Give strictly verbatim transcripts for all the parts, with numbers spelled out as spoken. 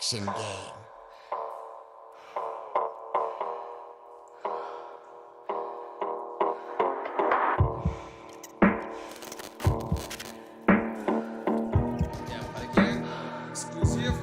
Action game. Exclusive.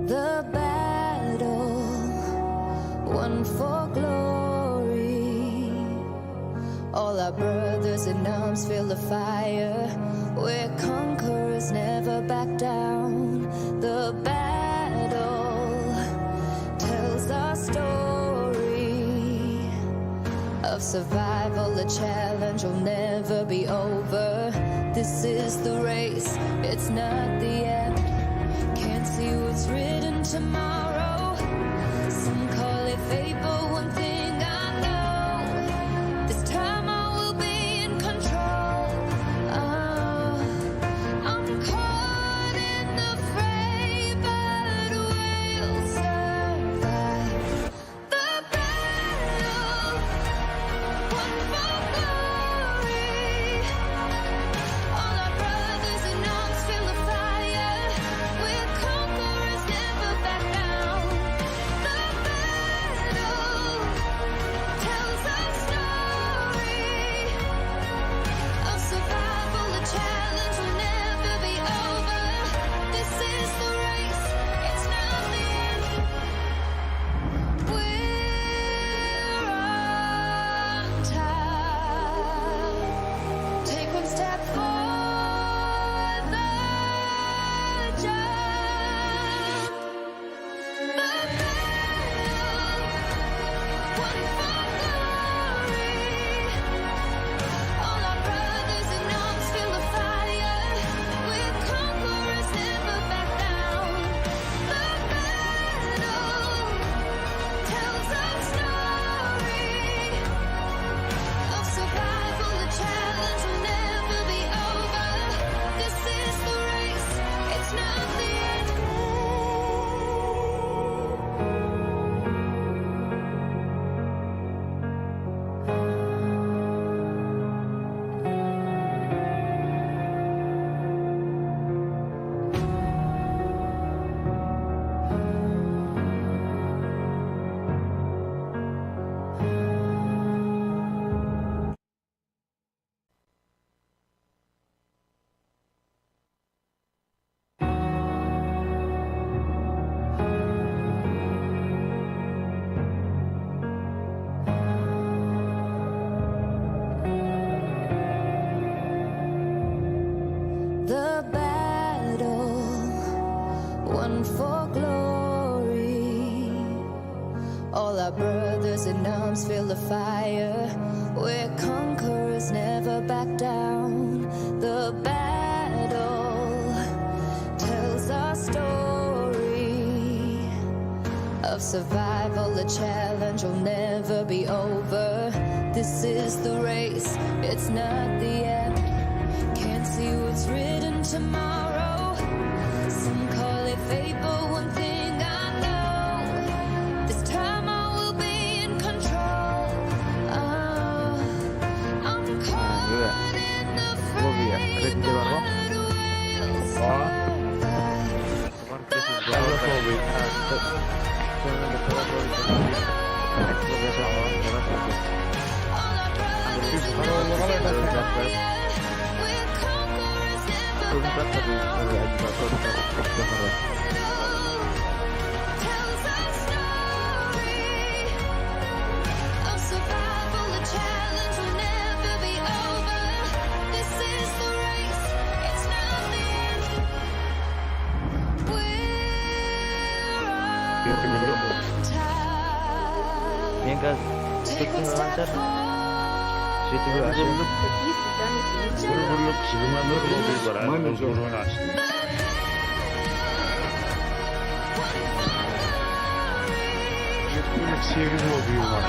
The battle won for glory. All our brothers in arms feel the fire. We're conquerors, never back down. The battle tells our story of survival, the challenge will never be over. This is the race, it's not the end. Can't see what's written tomorrow. Some call it fate, but one thing I know, this time I will be in control. Oh, I'm caught in the fray, but we'll survive. All our brothers in arms feel the fire. We're conquerors, never back down. The battle tells our story of survival, a challenge will never be over. This is the race, it's not the end. Can't see what's written tomorrow. Some call it fate, but one thing I know, this time I will be in control. Oh, I'm caught in the fray, but we'll survive. Men házir turtın alanshar. Jeti bir ashın. Bir burılıp, jigirma bir lobi bar. Bul burını ashtım. Jeti bir segiz lobi bar.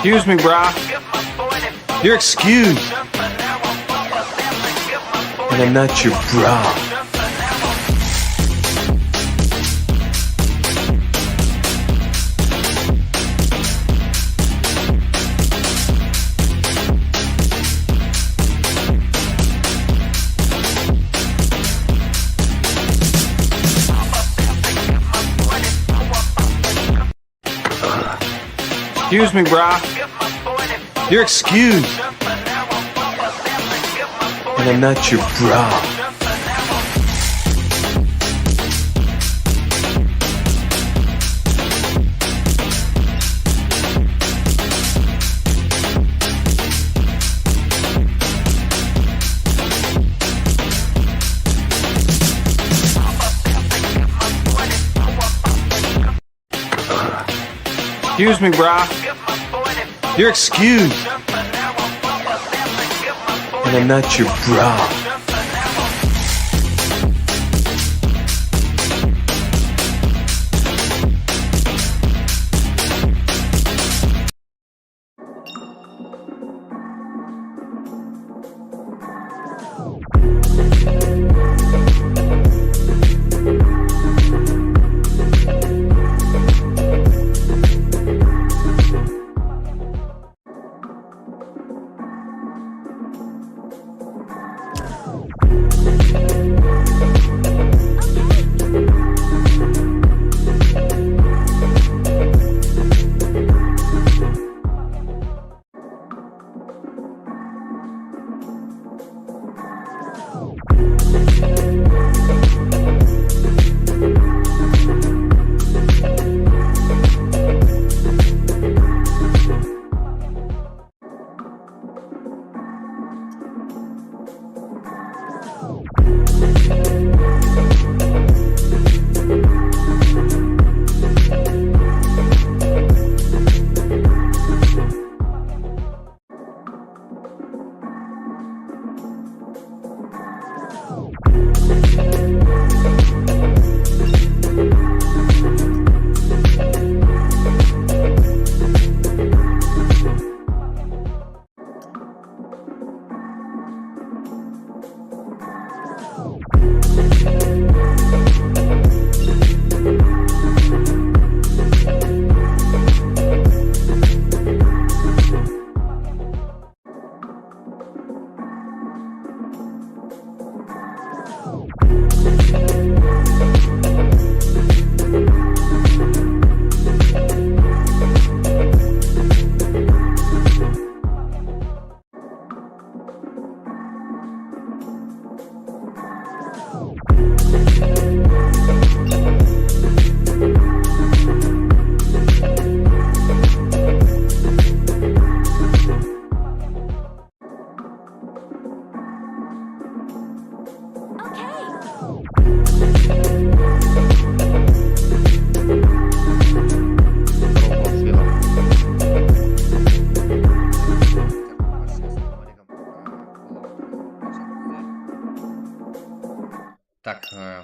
Excuse me, brah. You're excused. And I'm not your bra. Excuse me, brah. You're excused. And I'm not your bra. Excuse me, brah. You're excused. And I'm not your bra.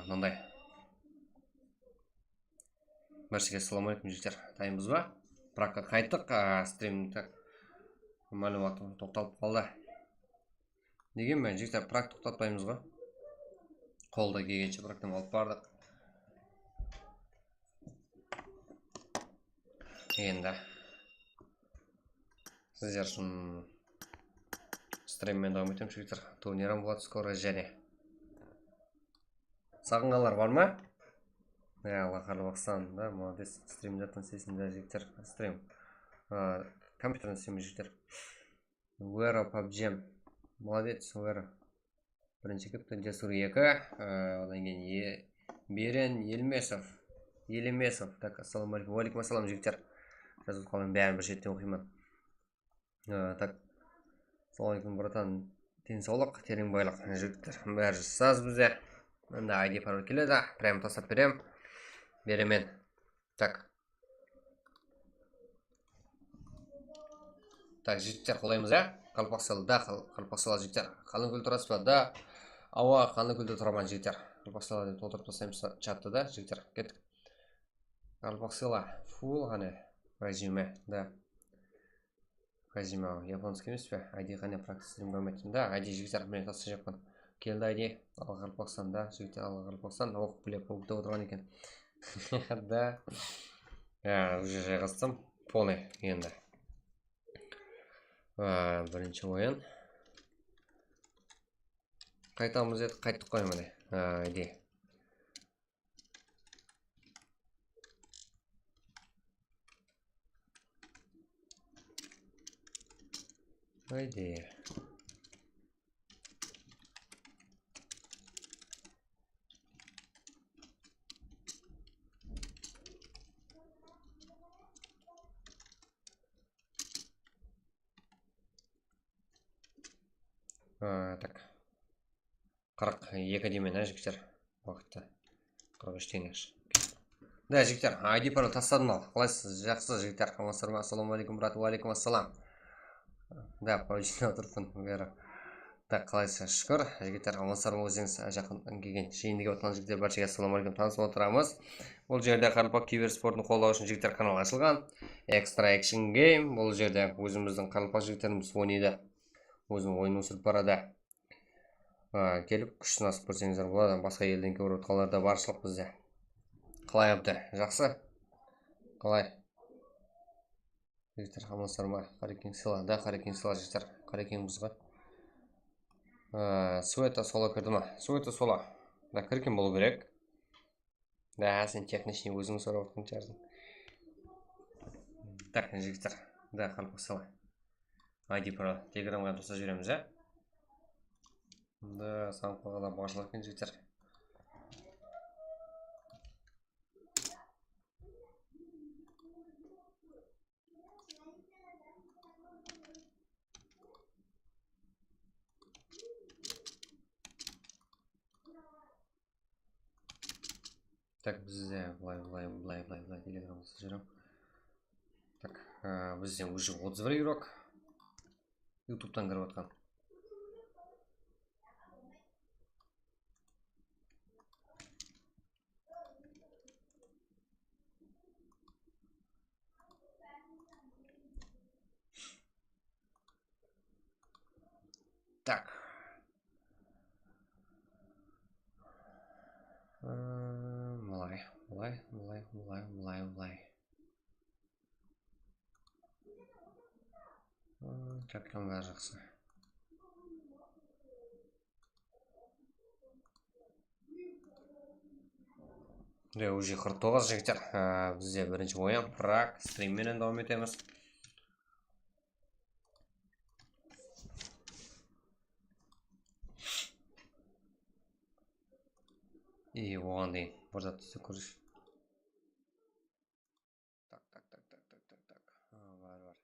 mınday. Bárshege assalawma áleykum, jigitler. Dayınbız ba? Prakka qayttıq, a, strim, tak, málumatım toqtalıp qaldı. Degenmen, jigitler, prak toqtatpaymız ǵoy. Qolda kelgenshe praktan alıp bardıq. Endi sizler ushın strimmen dawam etemiz, jigitler. Turnirim boladı skoro jáne. Saǵınǵanlar bar ma? Ya, Allah, Qaraqalpaqstan da, molodec. Strimde tınıs esinde, jigitler. Strim. A, kompyuterden isleymiz, jigitler. Wero pubg. Molodec, Wero. Birinshi kelipti, Jasur eki, e, odan keyin E-, Beren Elmesov. Elemesov. Tak, assalawma áleykum. Wa áleykum assalam, jigitler. Jazıp qalǵan bárin bir shetten oqıyman. E, tak. Assalawma áleykum, bratan. Densawlıq, tereń baylıq, jigitler. Bári saz bizde. Endi I D parol keledi. Prem taslap berem. Beremen. Tak. Tak, jigitler, qolaymız, ya? Qaraqalpaqsıla, da, qal-, Qaraqalpaqsıla, jigitler. Qalın kúldi turasız ba? Da. Awa, qalın kúldi turaman, jigitler. Qaraqalpaqsıla dep toltırıp taslaymiz chattı da, jigitler. Kettik. Qaraqalpaqsıla, full qáne. Rezyume, da. Rezyume, yaponskiy emes pe? I D qáne, praktice, rezyume. Da, I D, jigitler, mine, taslayjaqpan. Keldi I D, Qaraqalpaqstan, da, jigitler, Qaraqalpaqstan. Oqıp bile, pubgte otırǵan eken. Da. Ya, уже jayǵastım. Polnıy endi. A, birinshi oyın. Qaytamız edi, qayttıq ǵoy mine. A, I D. I D. A, tak. Qırq eki deymen, á, jigitler. Waqıttı. Qırq úsh deyin, yaqshı. Da, jigitler, I D parol tasladım al. Qalaysız, jaqsı, jigitler? Amansızlar ma? Assalawma áleykum, brat. Wa áleykum assalam. Da, pabjide otırıppın, Vera. Da, qalaysız? Shúkir. Jigitler, amansızlar ma? Ózińiz, á, jaqın kelgen, jıyındı kelip otırǵan jigitler, bárshege assalawma áleykum. Tanısıp otıramız. Bul jerde qaraqalpaq kibersportın qollaw ushın, jigitler, kanal ashılǵan. Extra Action Game. Bul jerde ózimizdiń qaraqalpaq jigitlerimiz oynaydı. Óziniń oyının ósirip baradı. A, kelip kúsh sınasıp kórseńizler boladı. Basqa elden kelip otırǵanlar da barshılıq bizde. Qalay, Abdi? Jaqsı? Qalay? Jigitler, amansızlar ma? Qarekeń, sıyla. Da, Qarekeń, sıyla, jigitler. Qarekeń bizge. A, Sveta solo kirdi ma? Sveta solo. Da, kirgen bolıw kerek. Da, sen техничный óziń sorap atırǵan shıǵarsıń. Tak, jigitler. Da, qaraqalpaqsıla. I D parol. Telegramǵa taslap jiberemiz, á? Da, SoundCloudǵa da barshılıq eken, jigitler. Tak, bizde bılay, bılay, bılay, bılay, bılay, Telegramda júrem. Tak, e, bizde уже otız bir игрок YouTube'tan kirip atqan. Tak. Ee, Bılay, bılay, bılay, bılay, bılay, bılay. Hmm, Kapitan bári jaqsı. Mine, уже qırq toǵız, jigitler. Ee, bizde birinshi oyın, Prag, strim menen dawam etemiz. I oǵan deyin bir zat dese kórish. Tak, tak, tak, tak, tak, tak, tak. A, bar, bar.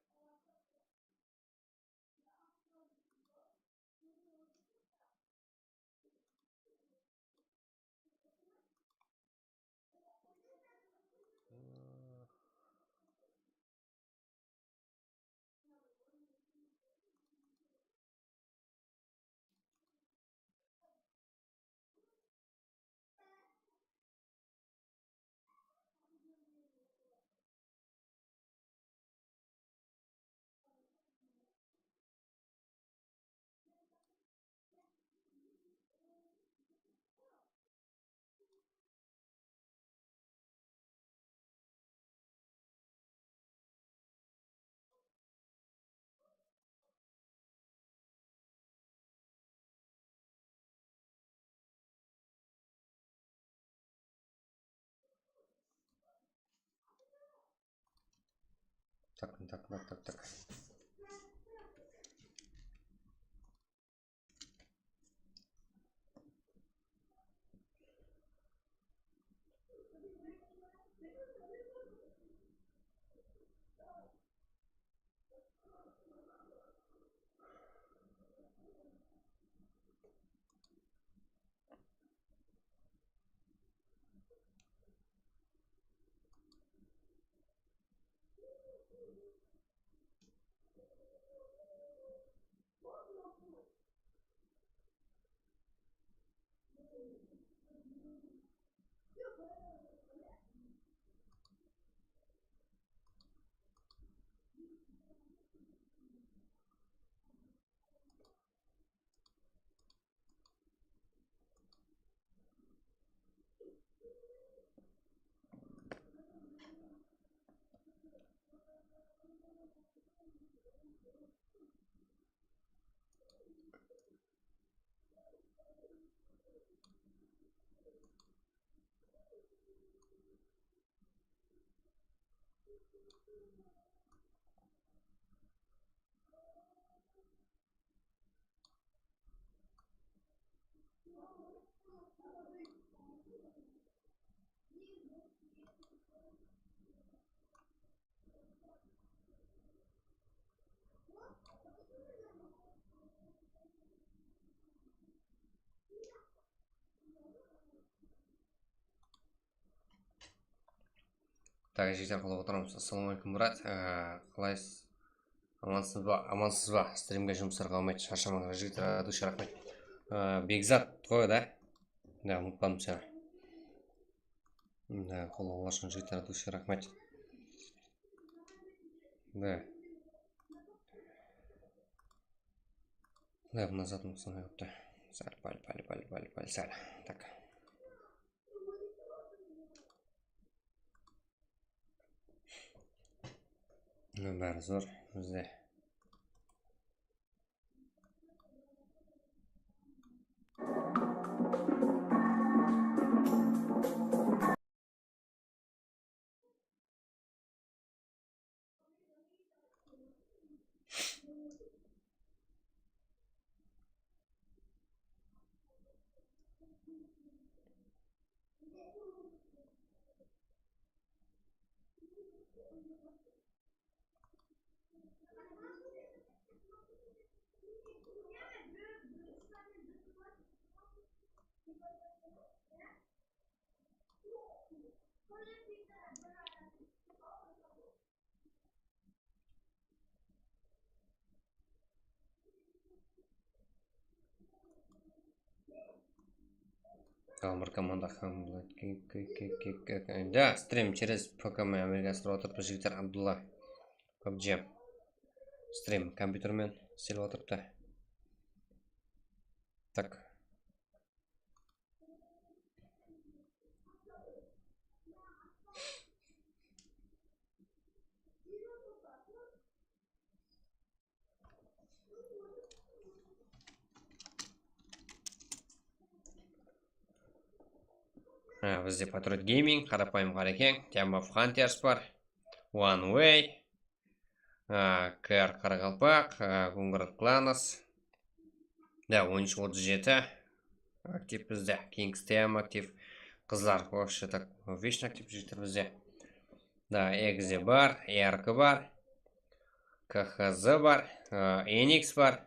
Tak, tak, tak, tak, tak. Tak, jigitler, qolap otırmız. Assalamu aleykum, brat. Ee, qalaysız? Amansız ba? Amansız ba? Strimge jumıslar qalmaydı. Sharshamańlar, jigitler, от души raxmet. Ee, Bekzat ǵoy da. Da, umıtpadım seni. Da, qolap otırmız, jigitler, от души raxmet. Da. Da, mına zatım uqsamay qaptı. Sál, pál, pál, sál. Tak. Mına bári zor bizde. Tawın bir komanda ham bıladı. Ke-, ke-, ke-, ke-, ke-, da, strim через P K M amelge asırıp otırıptı, jigitler, Abdulla. PUBG. Strim kompyuter menen islep otırıptı. Tak. Ha, bizde Patriot Gaming, Qarapayım Qarekeń, Time of Hunters bar, One Way, a, K R Qaraqalpaq, a, Gungrad Clans. Da, on úsh otız jeti aktiv bizde. Kings T M aktiv. Qızlar вообще так вечно aktiv jigitler bizde. Da, Exe bar, E R K bar, K H Z bar, a, Enix bar,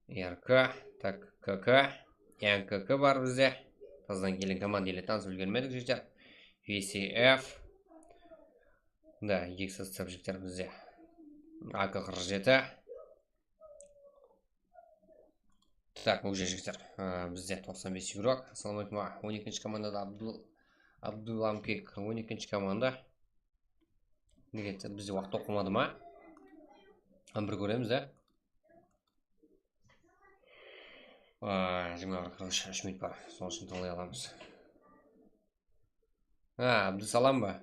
E R K, tak, K K, N K K bar bizde. Tazdan kelgen komanda ele tanısıp úlgermedik, jigitler. V C F. Da, eki sostav jigitler bizde. A K qırq jeti. Tak, уже, jigitler, ı, bizde toqsan bes igrok. Assalawma aleykum, a, on ekinshi komandada Abdul-, Abdulamkik, on ekinshi komanda. Nege, bizde waqıt toqlamadı ma? Hám bir kóremiz de. A, jigirma bir qırq úsh, úsh minut bar. Sonıń ushın tıńlay alamız. Ha, Abdusalam ba?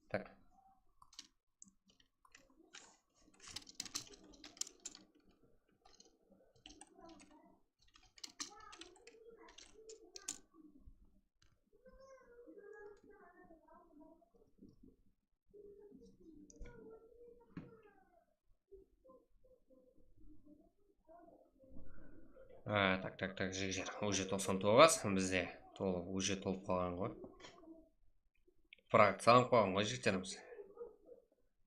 Tak. A, tak, tak, tak, jigitler. Уже toqsan toǵız, bizde tolıp, уже tolıp qalǵan ǵoy. Frag salıp qoyǵan ǵoy jigitlerimiz.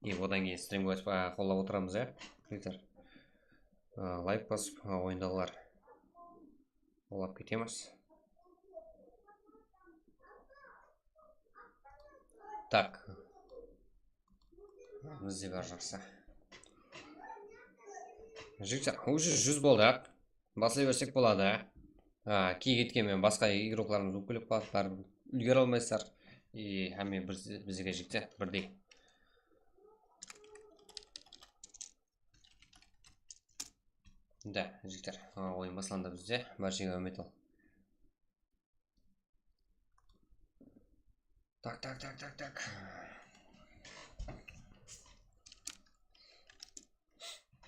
E, odan keyin strimge qollap otıramız, ya, jigitler. A, layk basıp, a, oyındaǵılar qollap ketemiz. Tak. Bizde bar, jaqsı. Jigitler, уже júz boldı. Baslay bersek boladı. Ha, keyingi ketken menen basqa igroklarımız ókkelep qaladı, báribir úlgere almaysızlar. E, hámme bir, bizge jigitler birdey. Da, jigitler, ha, oyın baslandı bizde. Bárshege áwmet al. Tak, tak, tak, tak, tak.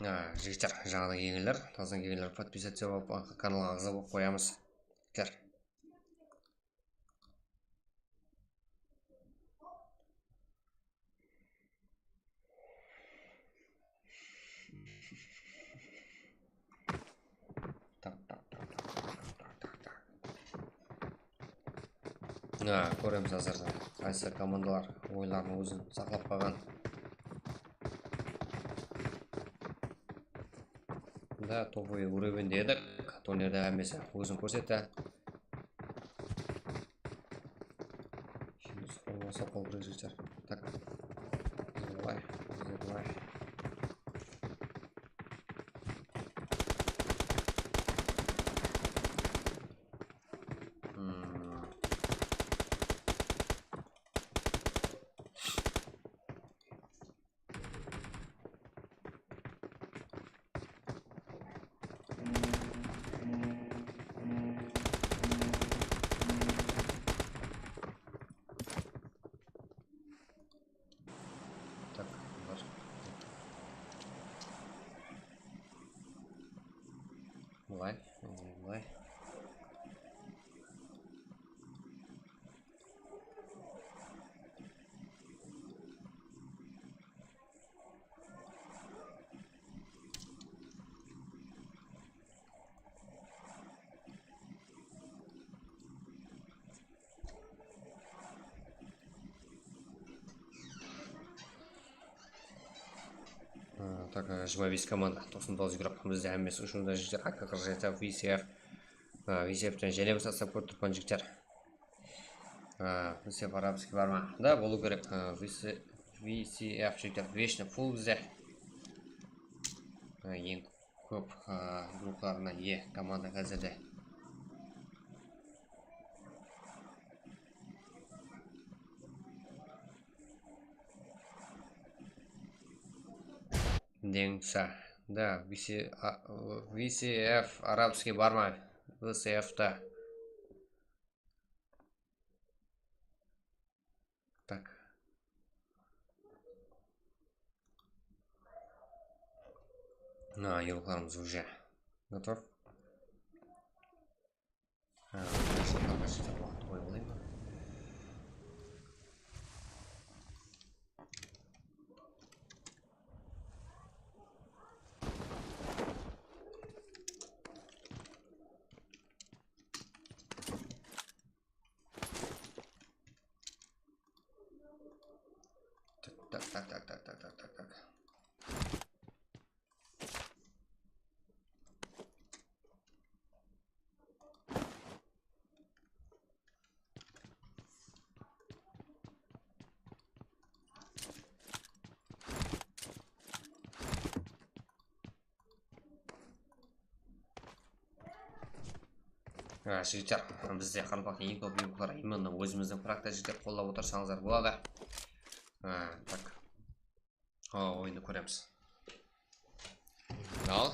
Ha, jigitler, jańadan kelgenler, tazadan kelgenler podpisaciya bolıp, kanalǵa aǵza bolıp qoyamız. Jigitler. Tak, tak, tak. Ha, kóremiz házir de, qaysı komandalar oyınlardıń ózin saqlap qalǵan. Da, topoy úrewinde edik. Turnirde hámmesi ózin kórsetti. Şimdi saqlap qalǵan jigitler. Tak. Bizler bılay, bizler bılay. Hmm. Tak, bunlar. Bılay, bılay. Ha, tak, e, jigirma bes komanda, toqsan toǵız igrok. Bizde hámmesi ushında jigitler, A K qırq jeti, V C F. Ha, V C F ten jáne bir sastav kórip turıppan jigitler. Ha, V C F arabskiy bar ma? Da, bolıw kerek. Ha, V C, V C F jigitler, vecho full bizde. Ha, eń kóp, a, igroklarına iye komanda házirde. Deńsa. Da, V C, a, V C F arabskiy bar ma? V C F ta. Tak. Na, igroklarımız уже готов. Ha, waqıt qoyıp alayın ba? Tak, tak, tak. Ha, jigitler, bizde qaraqalpaq eń kóp igroklar именно ózimizdiń fragta jigitler qollap otırsańızlar boladı. Ha, tak. Ha, oyındı kóremiz. Al.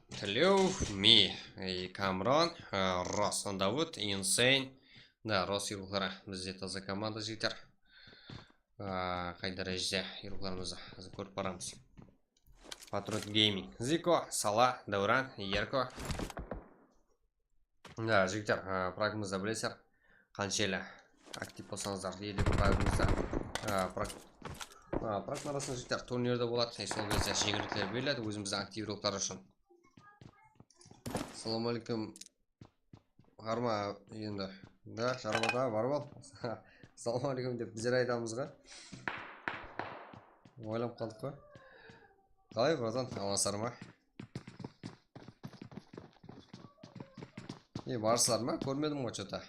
Tilewmi, e, Kamron, e, Ros, Davut, Insane. Da, Ros igrokları bizde taza komanda jigitler. A, qay dárejede igroklarımızdı házir kórip baramız. Patriot Gaming, Ziko, Sala, Dáwran, Yerko. Da, jigitler, a, fragımızdı bilesizler. Qanshelli aktiv bolsańızlar, ele fragımızda, a, frag-, Ha, prak narasında jigitler turnirde boladı. Sol gezde jeńillikler beriledi ózimizdiń aktivroqlar ushın. Assalamu aleykum. Harma endi. Da, Jarmat aǵa, barıp al. Assalamu aleykum dep bizler aytamız ǵo. Oylanıp qaldıq ǵo. Qalay, bratan, amansızlar ma? E, barsızlar ma? Kórmedim ǵo, что-то.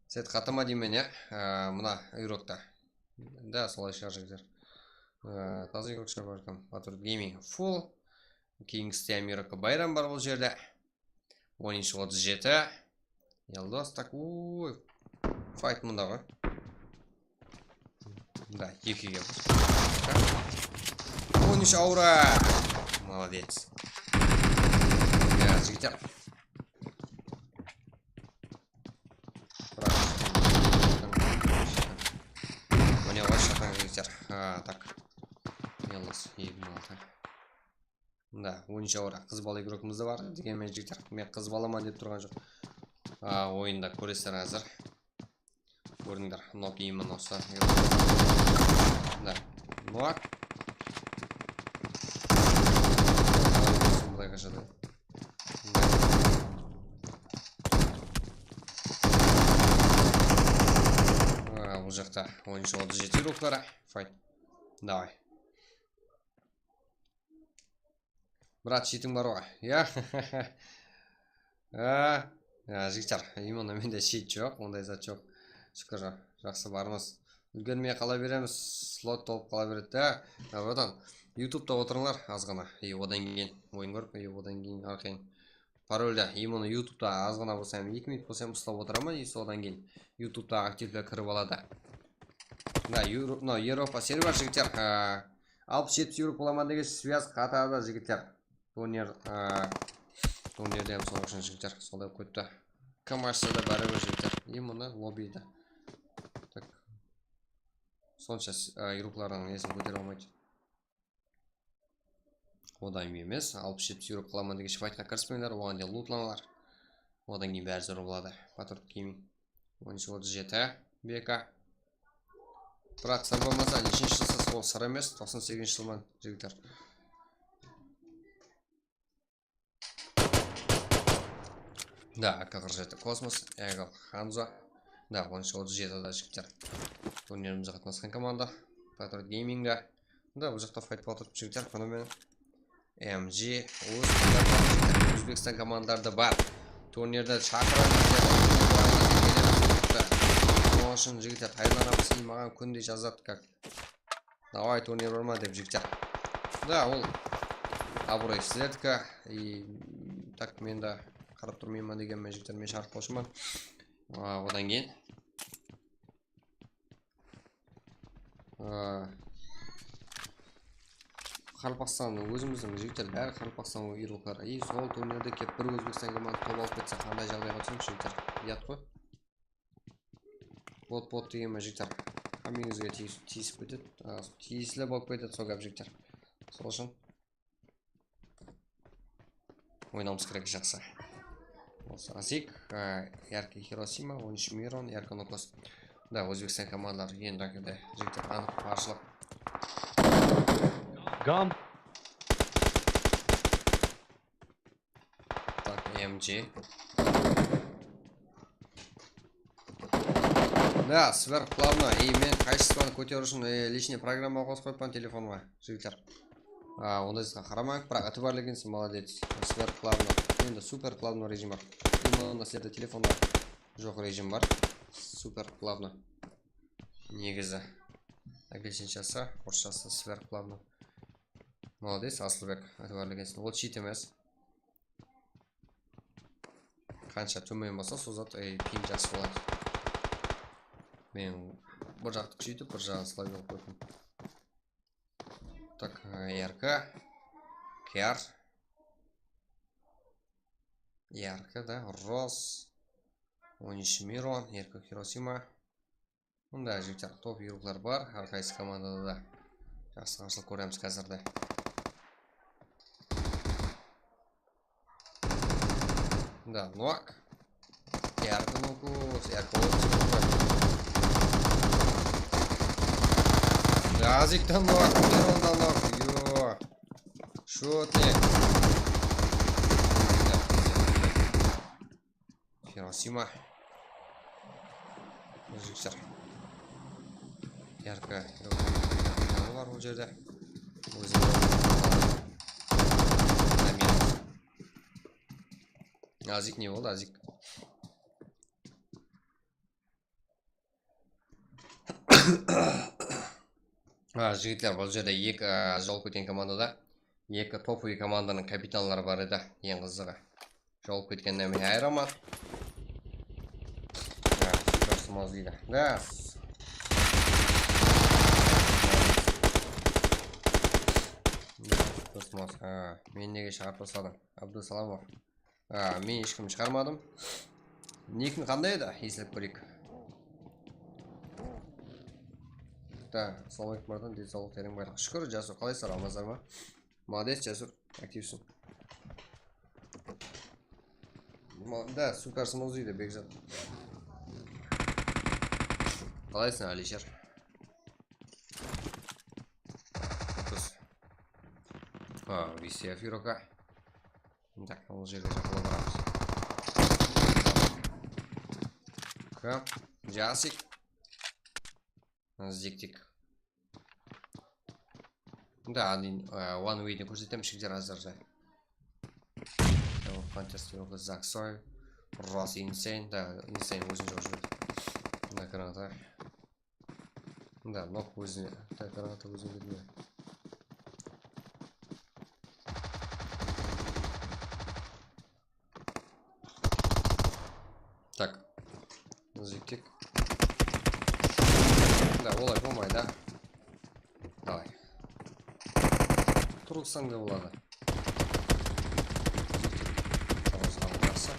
Set qatıma deymen, ya. Á, mına, uyrokta. Da, solay shıǵar, jigitler. Á, taza uyrok shıǵar, bálkim. Patriot Gaming full. Keyingisi Amiro Bayram bar bul jerde. Onınshı otız jeti. Yaldos, tak, uy. Fight mında ǵoy. Da, ekige. On úsh aura. Молодец. Ya, jigitler. Mine, ǵoy, shatan jigitler. Ha, tak. Yaldos, eki mıń altı. Da, onınshı aura qız bala igrokımız da bar. Degen menen jigitler, men qız balaman dep turǵan joq. A, oyında kóresizler házir. Kórdińler, nok именно usı. Da, nok. Bılay qashadı. A, bul jaqta onınshı otız jeti igrokları. Fight. Davay. Brat, shitiń bar ǵoy. Ya. A, ya, jigitler, именно mende shit joq, onday zat joq. Shúkir, jaqsı barmız. Úlgermey qala beremiz, slot tolıp qala beredi da. Ya, bratan, YouTubeta otırıńlar azǵana. E, odan keyin oyın kórip, e, odan keyin arqayın. Parolda, именно YouTubeta azǵana bolsa hám, eki minut bolsa hám uslap otıraman, и sodan keyin YouTubeta aktivler kirip aladı. Da, Euro-, mına, Evropa server, jigitler, a, alpıs jetpis euro bolaman degen, связь qatadı, jigitler. Turnir, a, turnirde hám sonıń ushın, jigitler, sonday bolıp ketti. Kim ashsa da báribir, jigitler. И mına lobbide. Tak. Sonsha s-, a, igroklardıń nesin kótere almaydı. Odan emes, alpıs jetpis euro qılaman degen shıpaytqa kirispińler, oǵan deyin lutlańlar. Odan keyin bári zor boladı. Patriot Gaming. Onınshı otız jeti, B K. Biraq, sır bolmasa, neshinshi jılsız, ol sır emes, toqsan segizinshi jılman, jigitler. Da, A K qırq jeti Kosmos, Eagle Hanzo. Da, onınshı otız jeti da, jigitler. Turnirimizge qatnasqan komanda. Patriot Gaming da. Da, bul jaqta fight bolıp atır, jigitler, fenomen. M G, Ózbekstan komandaları da bar. Turnirde shaqıradı, jigitler. Onıń ushın, jigitler, tayarlanamız, maǵan kúnde jazadı, как. Davay, turnir bar ma dep, jigitler. Da, ol abıroy sizlerdiki. И, так, men de qarap turmayman degenmen, jigitler, men shaqırıp qoyshıman. A, odan keyin. A, Qaraqalpaqstannıń, ózimizdiń jigitler bári Qaraqalpaqstan igrokları. И sol turnirde kelip bir Ózbekstan komandası top alıp ketse, qanday jaǵdayǵa túsemiz, jigitler? Uyat ǵoy. Bot, bot degenmen, jigitler, hámmeńizge tiyis-, tiyisip ketedi. A, tiyisli bolıp ketedi, sol gáp, jigitler. Sol ushın oynawımız kerek, jaqsı. Osı Azik, a, Yarkı Hirosima, on úsh Miron, Yarkı Nukos. Da, Ózbekstan komandaları endi ákede, jigitler, anıq barshılıq. Gam. Так, M G. Да, сверхплавно. И men qayshısıpan kóteriw ushın, e, личный programma qosıp qoyıppan telefonıma, jigitler. A, onday zatqa qaramań, biraq itibarlı ekensiz, молодец. Сверхплавно. Endi superplavno rejim bar. Именно sizlerde telefonda joq rejim bar. Superplavno. Negizi. Ákeshinshası, orısshası сверхплавно. Молодец, Asılbek, itibarlı ekensiz. Ol cheat emes. Qansha tómen bolsa, sol zat, ey, ping jaqsı boladı. Men bir jaqtı kúsheytip, bir jaǵın slabeyǵa qoydım. Так, R K, K R. R K, да, Ros, on úsh Miron, R K Hirosima. Mında, jigitler, top igroklar bar, hár qaysı komandada da. Jaqsı, qarshılıq kóremiz házirde. Да, Noak. Яркий Нукус, Яркий Нукус. Azikten nok, Mirondan nok. Yo. Shutnik. Hiroshima. Jigitler. Yarkı. Bar bul jerde. Ózi. Azik ne boldı, Azik? Ha, jigitler, bul jerde eki, a, jol ketken komandada eki topovıy komandanıń kapitanları bar edi, eń qızıǵı. Jol ketken náme ayıraman. Ha, super smoz deydi. Da. Super smoz. Ha, men nege shıǵarıp tasladım? Abdusalamov. A, men hesh kimdi shıǵarmadım. Nikiń qanday edi? Eslep kóreyik. Da, assalawma aleykum, Mardan, densawlıq, teniń bayraq. Shúkir, Jasur, qalaysızlar, amansızlar ma? Molodec, Jasur, aktivseń. Ma-, da, super smoz deydi, Bekzat. Qalaysıń, Alishar? Fokus. A, V C F yuraka. Tak, ol jerge jaqınlap baramız. K, Jasik. Ziktik. Da, один, e, one way'di kórsetemen, jigitler, házir. Hunters, Zaksoy, Ross, Insane, da, Insane ózin joq júredi. Da, granata. Da, nok ózine. Da, granata ózine ketedi. Tak. Ziktik. Da, olay bolmaydı. Davay. Turǵızsań da boladı. Tamam, tamam, jaqsı.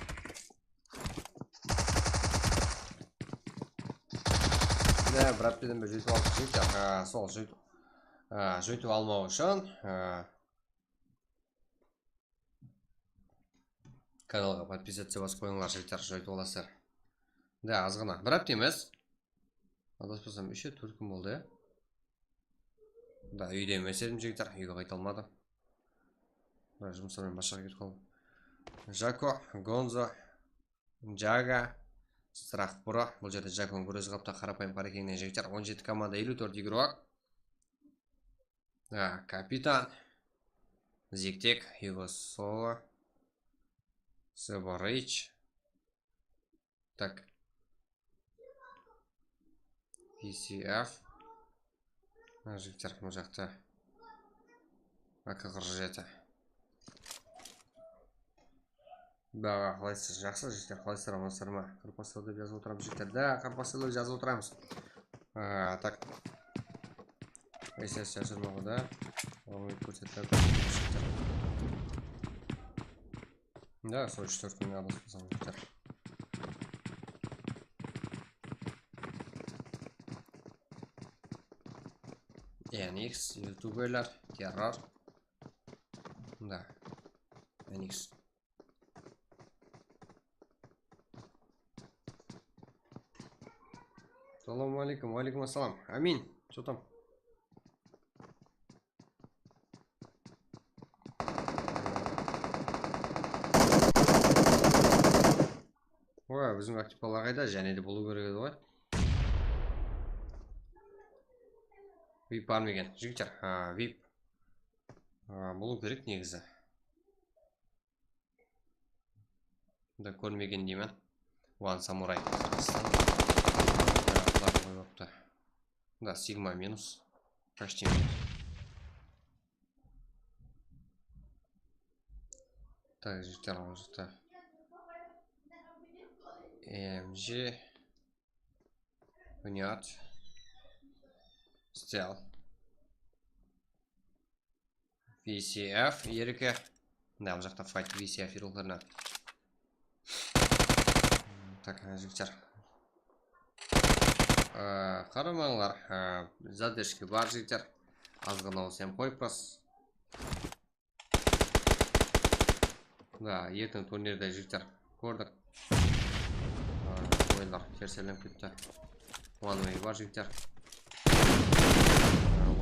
Mine, bir hápteden beri júytip aldıq, júytip, a, sol júytip, a, júytip almaw ushın, a, kanalǵa podpisаться basıp qoyıńlar, jigitler, júytip alasızlar. Da, azǵana, bir hápte emes. Adaspasam, úsh, tórt kún boldı, ya. Da, úyde emes edim, jigitler, úyge qayta almadım. Bir jumıslar menen basqa jaqqa ketip qaldım. Jako, Gonzo, Jaga, Strah Pro. Bul jerde Jakonıń gúrezi qapta, qarapayım, qarekeńnen, jigitler. On jeti komanda, eliw tórt igrok. Ha, kapitan. Ziktik, Hugo Solo. Seba Rich. Tak. V C F. Mına jigitler, mına jaqta. A K qırq jeti. Baǵa qalaysız? Jaqsı, jigitler, qalaysızlar, amansızlar ma? Qaraqalpaqstanda jazıp otıramız, jigitler. Da, Qaraqalpaqstanda jazıp otıramız. A, tak. S S jasırmaǵı da. Oǵan kórsetip. Da, sol úsh-tórt kúnge adaspasam, jigitler. Enix, youtuberler, terror. Da. Enix. Assalamu aleykum, wa aleykum assalam. Amin. Что там? Oy, biziń aktiv balalar qayda? Jáne de bolıw kerek edi ǵoy. Vip bar ma eken, jigitler? Ha, vip. Ha, bolıw kerek negizi. Da kórmegen deymen. One Samurai. Qırǵızstan. Qoyıptı. Da, Sigma minus. Почти minus. Так, jigitler, mına jaqta M G. Bunyod. Stel. V C F, erke. Mına, mına jaqta fight V C F yurıqlarına. Tak, jigitler. Ee, qaramańlar, ee, zadержка bar, jigitler. Azǵana bolsa em qoyıppız. Da, erteń turnirde, jigitler, kórdik. Aa, oyınlar terselenip ketti. One way bar, jigitler. Aa,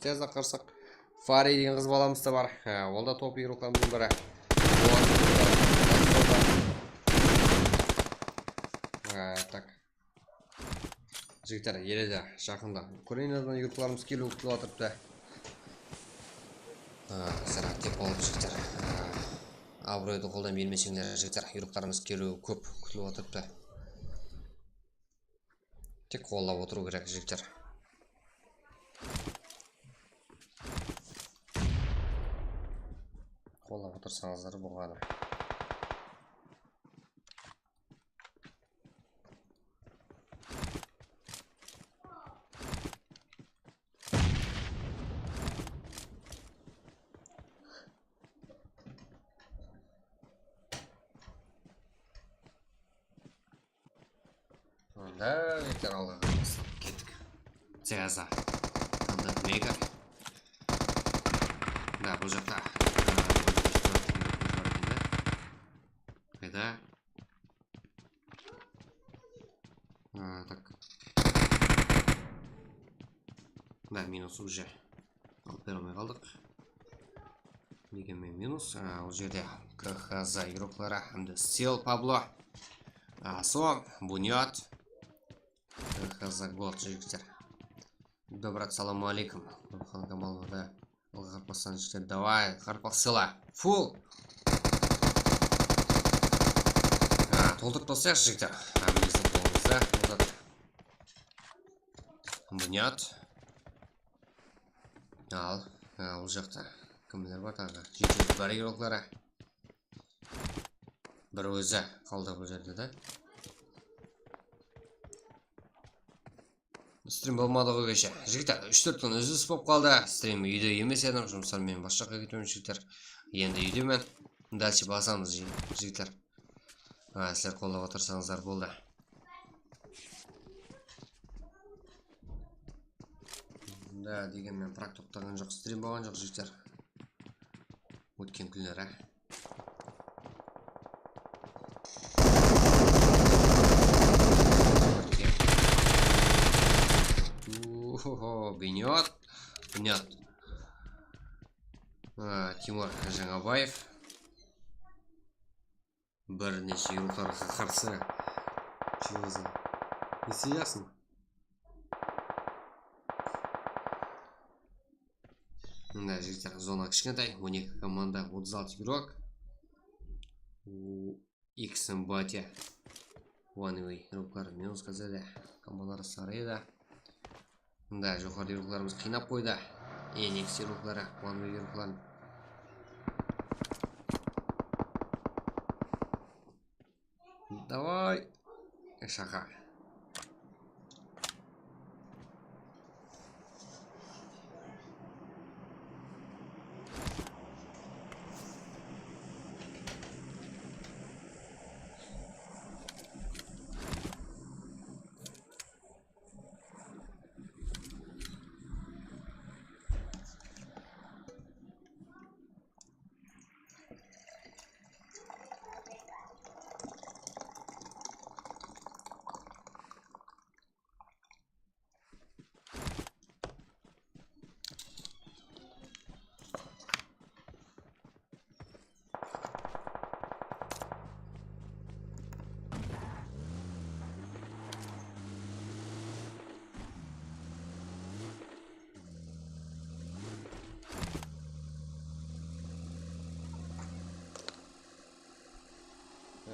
Tezda qırsıq. Fari degen qız balamız da bar. Ha, ol da top igroklarımızdıń biri. Ha, tak. Jigitler, ele de jaqında Ukrainadan igroklarımız keliwi kútilip atırıptı. Ha, sirá tep bolıp, jigitler. Ha, abıroydı qoldan bermeseńler, jigitler, igroklarımız keliwi kóp kútilip atırıptı. Tek qollap otırıw kerek, jigitler. Qollap otırsańızlar bolǵanı. Da, jigitler, alǵa qarasın. Kettik. Teza. Tamda mega. Da, bul jaqta. Qayda? A, tak. Da, minus уже. Alıp bere almay qaldıq. Degenmen minus. A, ol jerde K H Z igrokları hám de Steel Pablo. A, Som, Bunyod. K H Z God, jigitler. Добрат, салам алейкум. Nurxan Kamalova da. Alǵa qarpastan jigitler, davay, qarpaq sıyla. Full. Ha, toltırıp taslayıq, jigitler. Hámmeńizdiń qolımızda. Bunyod. Al, ha, ol jaqta kimler bar taǵı? Jeti júz bar igrokları. Bir ózi qaldı bul jerde de. Strim bolmadı ǵoy keshe. Jigitler, úsh-tórt kún úzilis bolıp qaldı. Strim úyde emes edim, jumıstan men basqa jaqqa ketippen, jigitler. Endi úydemen. Дальше basamız, ji-, jigitler. Ha, sizler qollap otırsańızlar boldı. Á, degenmen, prak toqtaǵan joq, strim bolǵan joq, jigitler. Ótken kúnleri. Oho, Benyot. Benyot. Á, Timur Jańabaev. Bir neshe yurtlarǵa qarsı. Чего за? Ne isteyjaqsıń? Mına jigitler, zona kishkentay, on eki komanda, otız altı игрок. Ekisi batya. One way игроклар minus kazada. Komandalar sarı edi. Mında joqarıda игрокlarımız qıynap qoydı. Enix игрокları, one way игрокların. Davay. Shaqa.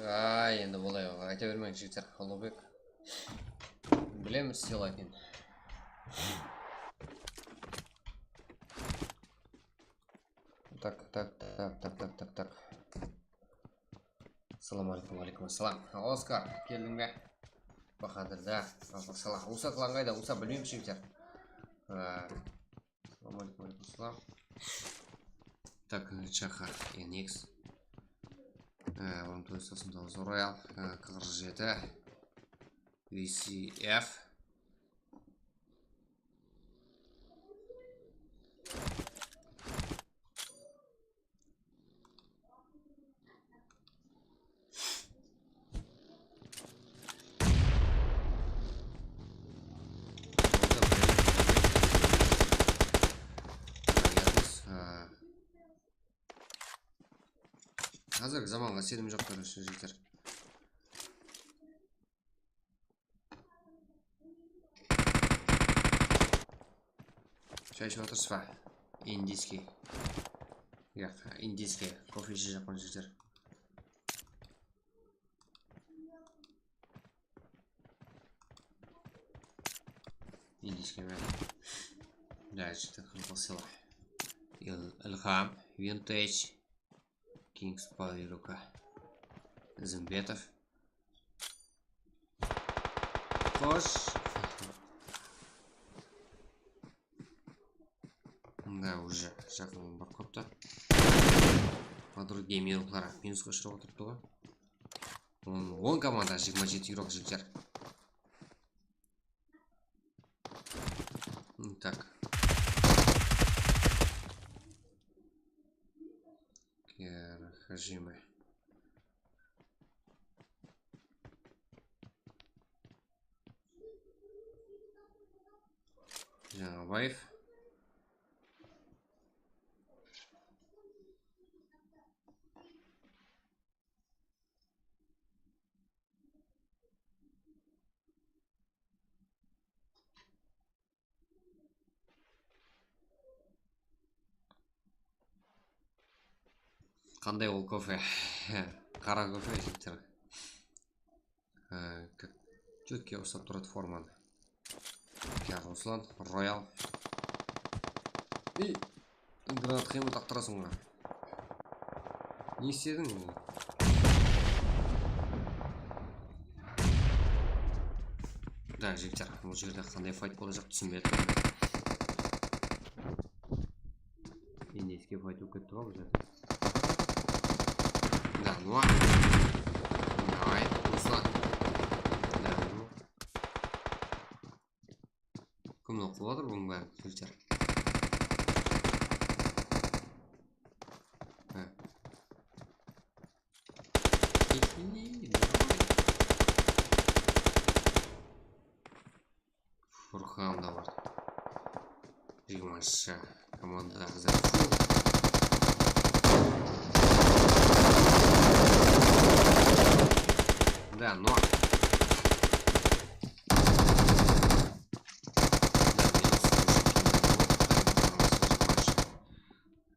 Ay, endi bolay, ayta bermeń, jigitler, Uluǵbek. Bilemiz, sıylaw ekenin. Tak, tak, tak. Assalawma áleykum. Wa áleykum assalam. Oskar, keldiń be? Bahadır da. Assalawma áleykum. Usa klan qayda? Usa, bilmeymen, jigitler. Assalawma áleykum, wa áleykum assalam. Tak, Chaqa, Enix. Á, on toǵız, toqsan toǵız Royal, á, qırq jeti, V C F. Házirgi zamanǵa isenim joq, короче, jigitler. Shay iship atırsız ba? Indiyskiy. Yaq, indiyskiy. Kofe ishejaqpan, jigitler. Indiyskiy me? Da, jigitler, qırpıqsıla. Il-, Ilham, Vintage, Kings Paliruka, Zimbetov. Xosh. Mına, уже jaqın barıp qaptı. Подруги игроклары minusqa ushırap otırıptı ǵoy. On, on komanda, jigirma jeti игрок, jigitler. Так. Кир, Хажима. Jańabaev. Qanday ol kofe? Qara kofe, jigitler. Á, как четко uslap turadı formanı. Ya, Ruslan, Royal. Ey, granat qıyma taqtırasıń ba? Ne istediń? Da, jigitler, bul jerde qanday fayt bolajaq, túsinbey atırman. Endi eske fayt bolıp ketti ǵoy bul jerde. Da, no. Davay, Ruslan. Da, no. Kim oqıp atır bunıń bárin, jigitler? Furqan da bar. Jigirmanshı komanda házir. Da, no.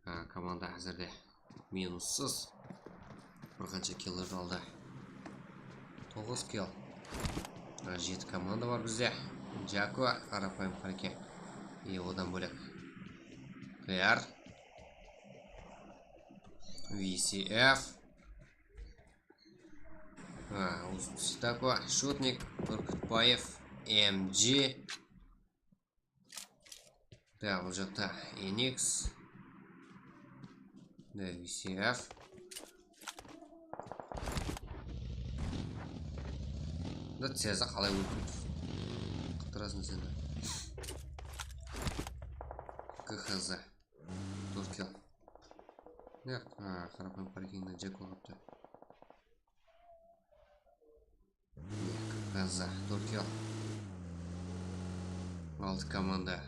Ha, komanda házirde minussız. Bir qansha killlerdi aldı. Toǵız kill. Ha, jeti komanda bar bizde. Jako, Qarapayım Qarake. E, odan bólek. K R. V C F. Ha, Uzbek Sitako, Shutnik, Búrkitbaev, M G. Da, bul jaqta Enix. Da, V C F. Da, Ceza qalay ólip ketdi? Qıttırasın sen de. K H Z. Tórt kill. Ya, ha, Qarapayım Qarikengden Jek bolıptı. Gaza, Tokio. Altı komanda.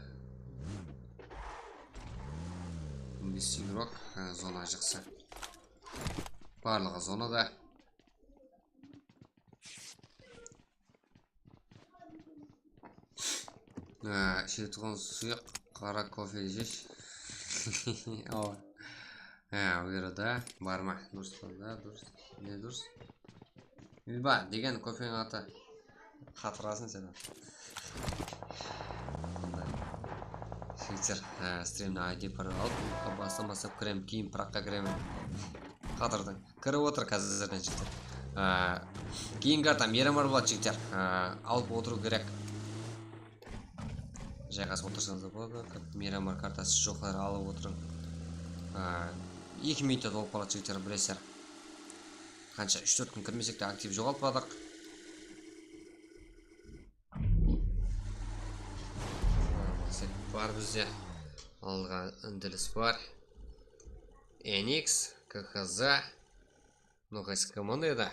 On bes igrok, ha, zona jıqsı. Barlıǵı zonada. Ha, ishetuǵın suyıq qara kofe jesh. Awa. Ha, buyırıda barma. Durıs pa da, durıs. Ne durıs? Vilba degen kofeniń atı. Qatırasın sen. Jigitler, e, strimniń I D parol alıp, bastan baslap kirem, keyin piraqqa kiremen. Qatırdıń. Kirip otır házirden, jigitler. E, keyingi karta Miramar boladı, jigitler. E, alıp otırıw kerek. Jayǵasıp otırsańız da boladı. Miramar kartası joqlar alıp otırıń. E, eki minutta tolıp qaladı, jigitler, bilesizler. Qansha úsh-tórt kún kirmesek te aktiv joǵaltpadıq. Maqset bar bizde. Alǵa intilis bar. N X, K H Z. Mınaw qaysı komanda edi?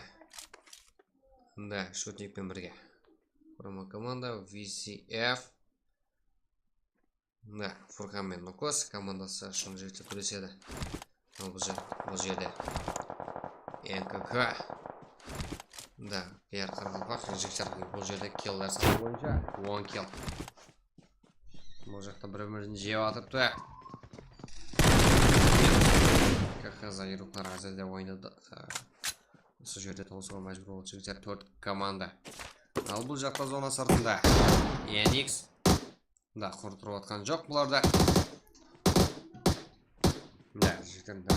Mında Shutnik penen birge. Promo komanda V C F. Mına Furkan menen Nukos komandası shıǵın jigitler kúresedi. Al bul jer-, bul jerde N K K. Mında P R Qaraqalpaq, jigitler, bul jerde killlar sanı boyınsha on kill. Bul jaqta bir-birin jep atırıptı. K H Z igroklar házirde oynadı. Usı jerde tawısıwǵa májbúr boldı, jigitler, tórt komanda. Al bul jaqta zona sırtında N X. Da, qurtırıp atqan joq bulardı. Da, jigitler, da,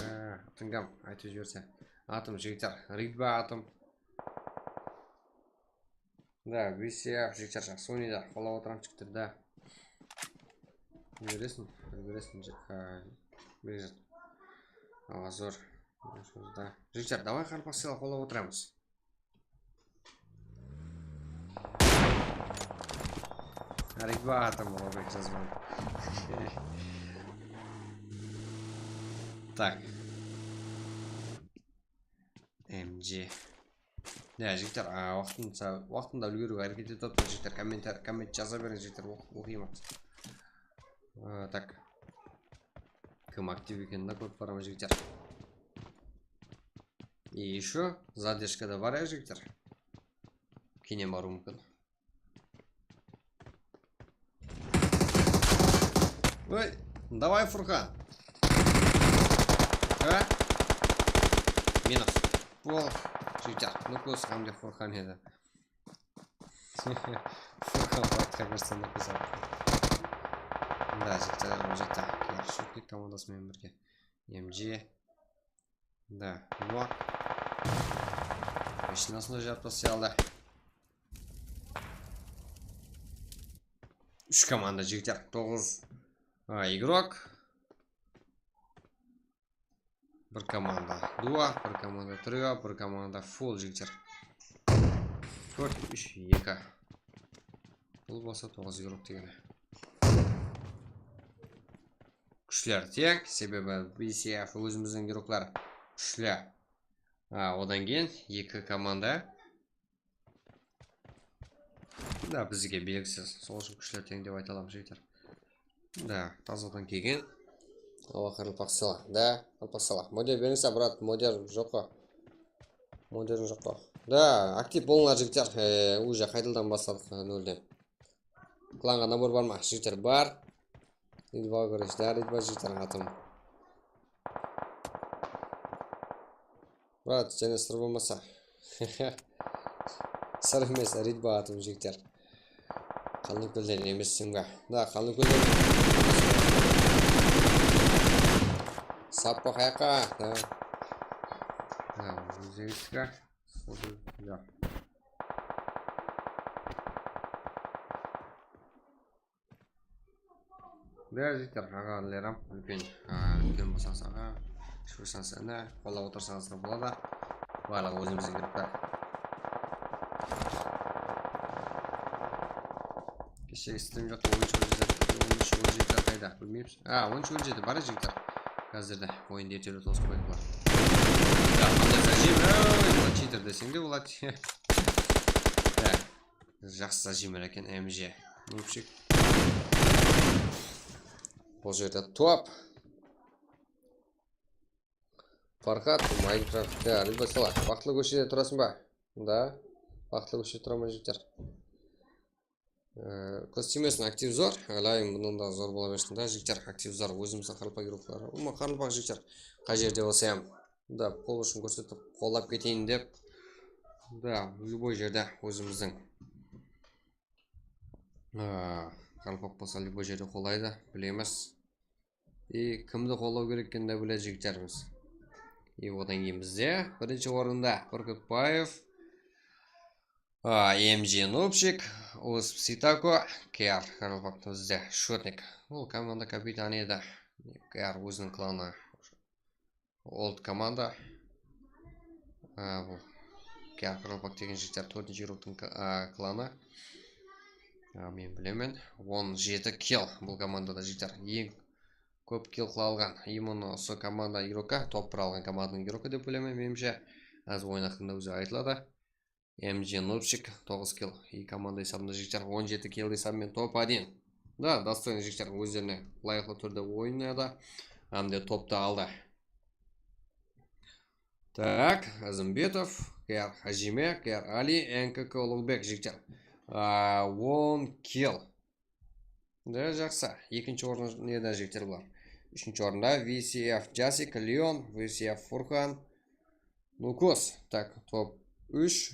tıńǵam aytıp jiberse. Atım, jigitler, Ridba atım. Da, V C F, jigitler, jaqsı oynaydı. Qollap otıramız, jigitler, da. Úlgeresiń, úlgeresiń, Bek. Awa, zor. Da. Jigitler, davay, qarpaqsıyalar, qollap otıramız. Ridba atım, Robek jazban. Tak. M G. Ya, jigitler, a, waqtın-, waqtında úlgeriwge háreket etip atırman, jigitler, kommentar-, komment jaza beriń, jigitler, oq-, oqıyman. A, tak. Kim aktiv ekenin de kórip baraman, jigitler. И ещё задержка da bar, ya, jigitler. Keyin barıwı múmkin. Oy, davay, Furkan. Ha? Minus. Bol, jigitler. Nukos hám de Furkan edi. Furkan parkqa kirse, Nukos alıp. Da, jigitler, mına jaqta Shutnik komandası menen birge. M G. Da, Noak. Mashinasında jap taslay aldı. Úsh komanda, jigitler, toǵız, a, igrok. Bir komanda duo, bir komanda trio, bir komanda full, jigitler. Tórt, úsh, eki. Bul bolsa toǵız igrok degeni. Kúshler teń, sebebi B C F ózimizdiń igroklar kúshli. A, odan keyin eki komanda. Da, bizge belgisiz. Sol ushın kúshler teń dep ayta alamız, jigitler. Da, tazadan kelgen. Awa, qaraqalpaq sala. Da, qaraqalpaq sala. Model berińiz, brat, model joq ǵo. Model joq ǵo. Da, aktiv bolıńlar, jigitler. E, уже qaytadan basladıq, nolden. Klanǵa nabor bar ma? Jigitler, bar. Ridba, короче, da, Ridba, jigitler, atım. Brat, jáne sır bolmasa. Sır emes, Ridba atım, jigitler. Qalın kólden emesseń be? Da, qalın kólden. Sappa qayaqqa? Da. Da, jigitler. Da, jigitler, aǵalarım, úlken, a, úlken bolsańız aǵa, kishkene bolsańız ini, qollap otırsańız da boladı. Barlıǵı ózimizden kirip bar. Keshegi strim joq, on úsh, on jeti, on úsh, on jeti qayda, bilmeymiz. A, on úsh, on jeti, bar, jigitler. Házirde oyındı erterew tosıp qoyıplar. Ya, qanday zajim, ey, bul cheater deseń de boladı. Ya. Jaqsı zajim eken, M J. Nupshik. Bul jerde top. Farxat, Minecraft. Ya, Ridba sala. Baxıtlı kóshede turasıń ba? Da. Baxıtlı kóshede turaman, jigitler. Ee, kóz tiymesin, aktiv zor. Ilayım, bunnan da zor bola bersin da, jigitler, aktiv zor. Ózimizdiń qaraqalpaq yurıqları. Umuman, qaraqalpaq jigitler. Qay jerde bolsa hám. Da, qol ushın kórsetip, qollap keteyin dep. Da, любой jerde ózimizdiń. Aa, qaraqalpaq bolsa любой jerde qollaydı, bilemiz. И kimdi qollaw kerek ekenin de biledi jigitlerimiz. И odan keyin bizde birinshi orında Burkutbaev, a, M J Nupshik, Usp Sitako, K R qaraqalpaq bizde Shotnik. Ol komanda kapitanı edi. K R óziniń klanı. Old komanda. A, bul K R qaraqalpaq degen jigitler, tórtinshi yurıqtıń k-, a, klanı. A, men bilemen. On jeti kill bul komandada, jigitler. Eń kóp kill qıla alǵan. Именно usı komanda игроka, top bir alǵan komandanıń игроka dep bilemen, menimshe. Házir oyın haqqında ózi aytıladı. M J Nupshik, toǵız kill. Eki komanda esabında, jigitler, on jeti kill esabımen top один. Da, достойный jigitler, ózlerine ılayıqlı túrde oynadı. Hám de toptı aldı. Tak, Azimbetov, K R Hajime, K R Ali, N K K Uluǵbek, jigitler. A, on kill. Da, jaqsı. Ekinshi orın neden, jigitler, bular? Úshinshi orında V C F Jasik, Leon, V C F Furkan, Nukos. Tak, top úsh.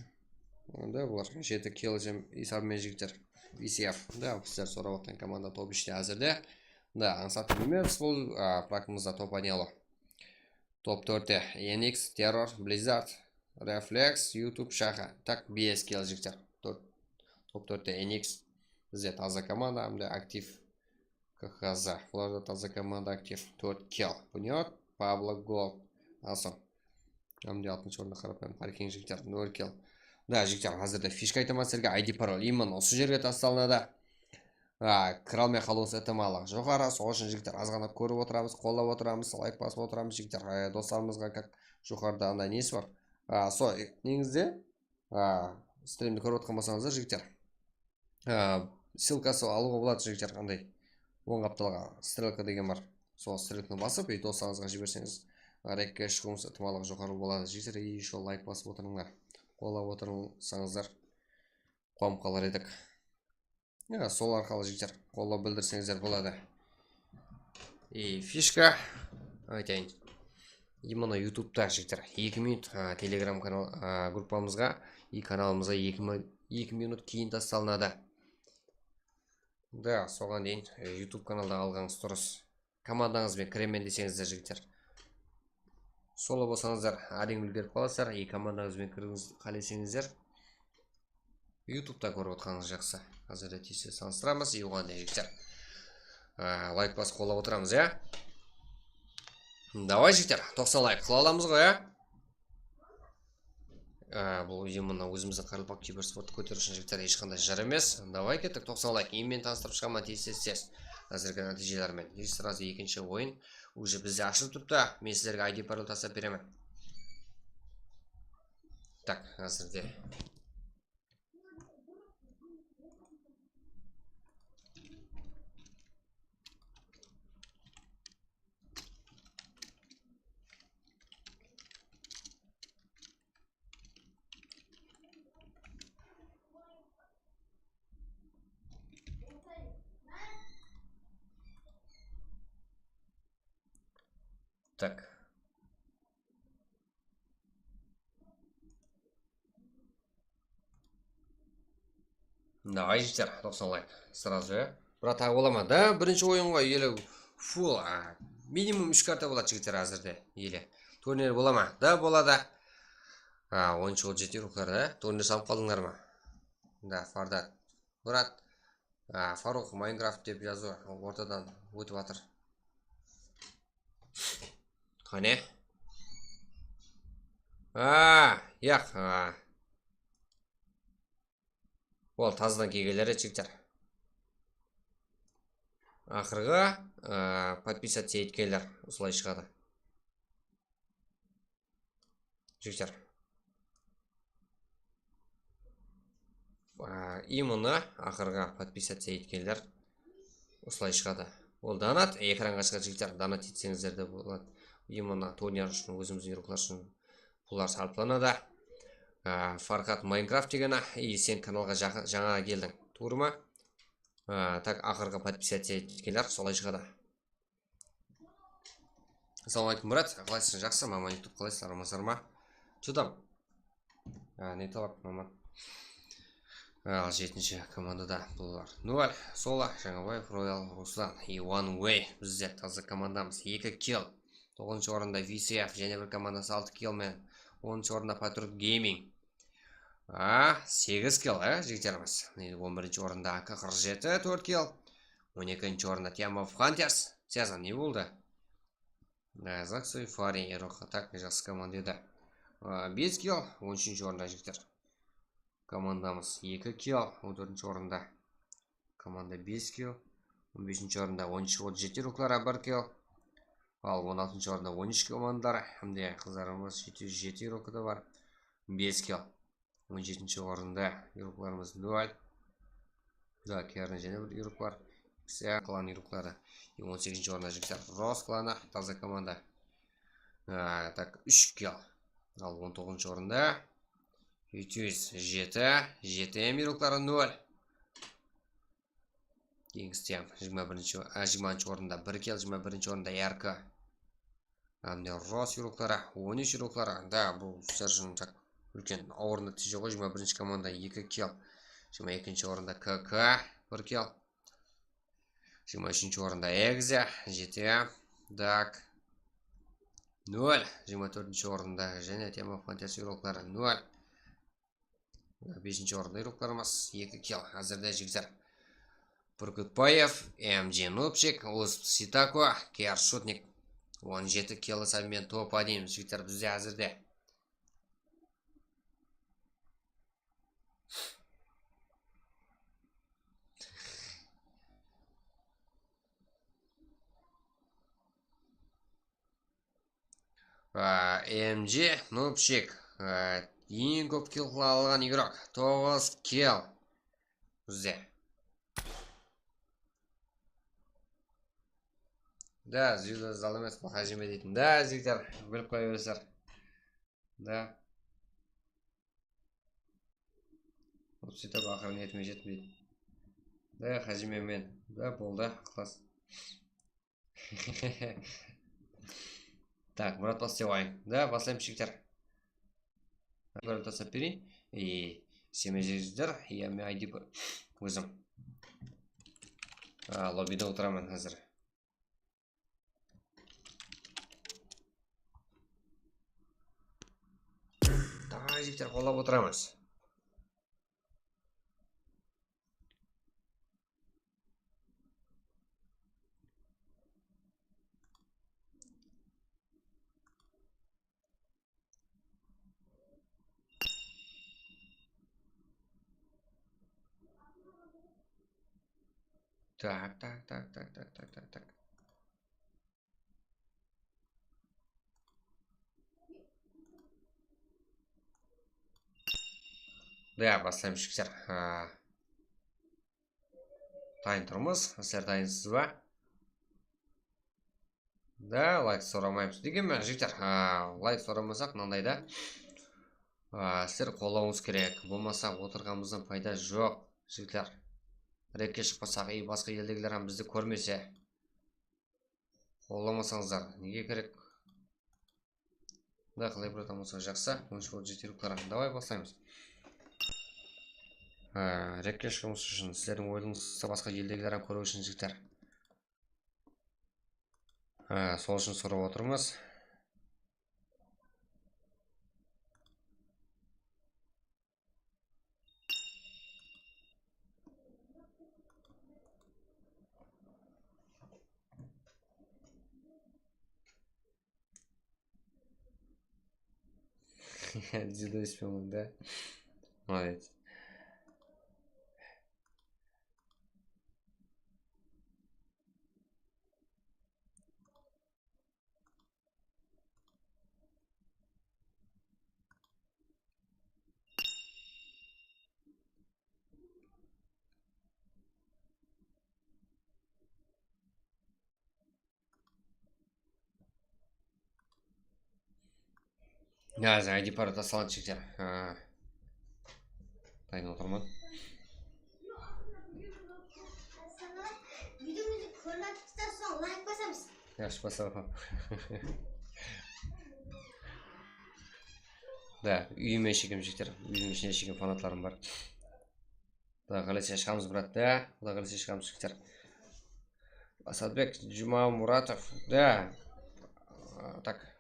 Onda bular jeti kill esabımen, jigitler. V C F. Da, sizler sorap atırǵan komanda top úshte házirde. Da, Ańsat Nemes, bul, a, prakımızda top один alo. Top tórtte N X, Terror, Blizzard, Reflex, YouTube, Shaha. Tak, bes kill, jigitler. Tórt, top tórtte N X. Bizde taza komanda, hám de aktiv. K H Z. Bularda taza komanda aktiv. Tórt kill. Bunyod, Pablo, Gold, Asom. Hám de altınshı orında qarapayım, Parking jigitler, nol kill. Da, jigitler, házirde fishka aytaman sizlerge, I D parol. Именно usı jerge tastalınadı. A, kire almay qalıwıńız itimalı joqarı. Sol ushın, jigitler, azǵana kórip otıramız, qollap otıramız, layk basıp otıramız, jigitler. E, doslarımızǵa, как, joqarıda anday nesi bar. A, sol, e, neńizde, a, strimdi kórip otırǵan bolsańızlar, jigitler. A, ssılkası alıwǵa boladı, jigitler, qanday? Oń qaptalǵa strelka degen bar. Sol strelkani basıp, e, doslarıńızǵa jiberseńiz, a, rekke shıǵıwıńız itimalı joqarı boladı, jigitler, e, ещё layk basıp otırıńlar. Qollap otırsańızlar, quwanıp qalar edik. Ya, sol arqalı, jigitler, qollaw bildirseńizler boladı. E, fishka aytayın. Именно YouTube'da, jigitler, eki minut, a, Telegram kanal, a, gruppamızǵa, e, kanalımızǵa eki mi-, eki minut keyin tastalınadı. Da, soǵan deyin, e, YouTube kanalda alǵanıńız durıs. Komandańız benen kiremen deseńizler, jigitler. Solo bolsańızlar, áreńe úlgerip qalasızlar. E, komandańız benen kiriwińiz qáleseńizler. YouTube'da kórip otqanıńız jaqsı. Házirde tez-tez tanıstıramız. E, oǵan deyin, jigitler, a, layk basıp qollap otıramız, ya. Davay, jigitler, toqsan layk qıla alamız ǵoy, ya. A, bul именно ózimizdiń qaraqalpaq kibersporttı kóteriw ushın, jigitler, hesh qanday jır emes. Davay, kettik, toqsan layk. Endi men tanıstırıp shıǵaman tez-tez, tez. Házirgi nátiyjeler menen. E, сразу ekinshi oyın. Уже bizde ashılıp turıptı. Men sizlerge I D parol taslap beremen. Tak, házirde. Tak. Davay, jigitler, toqsan layk. Srazu, ya. Brat, a, bola ma? Da, birinshi oyın ǵoy, ele full, a, minimum úsh karta boladı, jigitler, házirde. Ele. Turnir bola ma? Da, boladı. A, onınshı ol jeti ruxlar da. Turnir salıp qaldıńlar ma? Da, Fardat. Brat. A, Farruq Minecraft dep jazıw ortadan ótip atır. Qáne? A, yaq, a. Ol tazadan kelgenler edi, jigitler. Aqırǵı, a, podpisatsiya etkenler usılay shıǵadı. Jigitler. A, именно aqırǵı podpisatsiya etkenler usılay shıǵadı. Ol donat, ekranǵa shıǵadı, jigitler, donat etseńizler de boladı. Именно turnir ushın, ózimizdiń ruxlar ushın pullar sarplanadı. A, Farhat Minecraft degen, a, i sen kanalǵa jaqa-, jańa keldiń, tuwrı ma? A, tak, aqırǵı podpisatsiya etkenler usılay shıǵadı. Assalawma aleykum, brat. Qalaysıń, jaqsı ma? Aman, YouTube, qalaysızlar, amansızlar ma? Чё там? A, ne talap, maman? Al, jetinshi komandada bul bar. Nol, Sola, Jańabaev, Royal, Ruslan, i One Way. Bizde taza komandamız, eki kill. Toǵızınshı orında V C F, jáne bir komandası altı kill menen. Onınshı orında Patriot Gaming. A, segiz kill, e, jigitlerimiz. Mine, on birinshi orında A K qırq jeti, tórt kill. On ekinshi orında Team of Hunters. Sezon ne boldı? Razak Soyfari, Eroqa, tak, jaqsı komanda edi. A, bes kill, on úshinshi orında, jigitler. Komandamız eki kill, on tórtinshi orında. Komanda bes kill. On besinshi orında on úsh, otız jeti ruxları bir kill. Al, on altınshı orında on úsh komandalar. Hám de qızlarımız jeti júz jeti ruxı da bar. Bes kill. On jetinshi orında ruxlarımız nol. Da, Kerni jáne bir ruxı bar. Klan ruxları. On segizinshi orında jigitler Ros klanı, taza komanda. A, tak, úsh kill. Al, on toǵızınshı orında jeti júz jeti, jeti M ruxları nol. Kingstiam jigirma birinshi, a, jigirmanshı orında bir kill, jigirma birinshi orında R K. Hám de Ros ruxları, on úsh ruxları. Da, bul, misal ushın, tak, úlken awır nátiyje ǵoy, jigirma birinshi komanda eki kill. Jigirma ekinshi orında K K, bir kill. Jigirma úshinshi orında Exe, jeti, dak, nol. Jigirma tórtinshi orında jáne Team of Hunters ruxları, nol. Besinshi orında ruxlarımız, eki kill. Házirde, jigitler, Burkutbaev, M G Nubchik, Usp Sitako, Ker Shutnik. On jeti kill esabı menen top один, jigitler, bizde házirde. A, M G Nubchik, a, eń kóp kill qıla alǵan igrok, toǵız kill. Bizde. Da, Zilda zal emes, bul Hajime deytin. Da, jigitler, bilip qoya beresizler. Da. Sóytip, aqırı niyetime jetpeydi. Da, Hajime men. Da, boldı, ıqlas. Tak, Murat, baslay qoyayın. Da, baslayın, jigitler. Bir tasap bereyin. E, semezler, ya, men I D ózim. A, lobbide otıraman házir. Davay, jigitler, qollap otıramız. Tak, tak, tak. Da, baslaymız, jigitler. Ha. Dayın turmız. Sizler dayınsız ba? Da, layk soramaymız. Degenmen, jigitler, ha, layk soramasaq, mınanday da, a, sizler qollawıńız kerek. Bolmasa, otırǵanımızdan payda joq, jigitler. Rekke shıqpasaq, e, basqa eldegiler hám bizdi kórmese. Qollamasańızlar, nege kerek? Da, qalay bir bolsa jaqsı. Onısh boldı, jeti yurıqlar. Davay, baslaymız. Ha, rekke shıǵıwımız ushın, sizlerdiń oyınıńızdı basqa eldegiler hám kóriw ushın, jigitler. Ha, sol ushın sorap otırmız. Дзюдо ispemon, da. Молодец. Ya, sen I D parol taslaǵan, jigitler. Ha. Dayın otırman. Videomızdı kórip atırıpsızlar, soń layk basamız. Yaqshı, basaman. Da, úyime shekem, jigitler. Úyimniń ishine shekem fanatlarım bar. Quday qálese shıǵamız, brat, da. Quday qálese shıǵamız, jigitler. Asadbek Jumamuratov, da. Tak.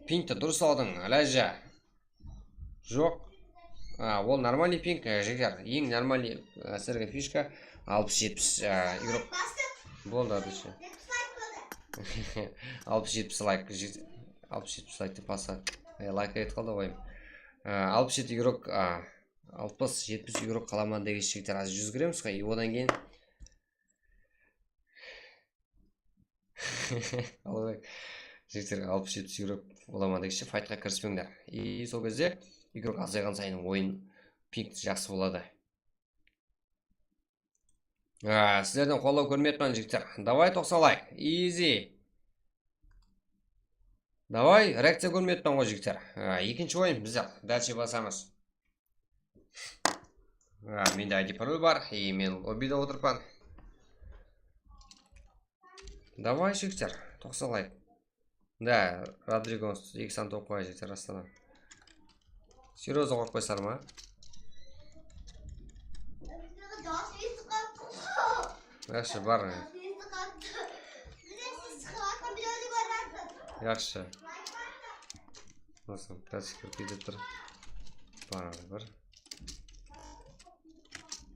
Pinkti durıs aldıń, Alija. Joq. A, ol normalnıy ping, e, jigitler. Eń normalnıy, e, sizlerge fishka. Alpıs jetpis, e, yurıp. Boldı, Alija. Alpıs jetpis layk, jig-, alpıs jetpis layk dep basa. E, layk ret qaldı ǵoy. E, alpıs jeti yurık, a, alpıs, jetpis yurık qalaman degen jigitler, házir júz kiremiz ǵoy, e, odan keyin. Al, jigitler, alpıs, jetpis yurık bolaman degenshe faytqa kirispeńler. E, sol gezde yurık azayǵan sayın oyın ping jaqsı boladı. A, sizlerden qollaw kórmeyatpan, jigitler. Davay, toqsan layk. Easy. Davay, reakciya kórmeyatpan ǵoy, jigitler. A, ekinshi oyın, bizler dalshe basamız. A, mende I D parol bar, e, men lobbide otırıppan. Davay, jigitler, toqsan layk. Da, Rodrigo eki sandı oqıp qoyayıq, jigitler, rastanan. Seryoznıy qorqıp qoysızlar ma? Yaqshı, bar. Yaqshı. Nasıl, klasik bir ketip tur. Bar, bar.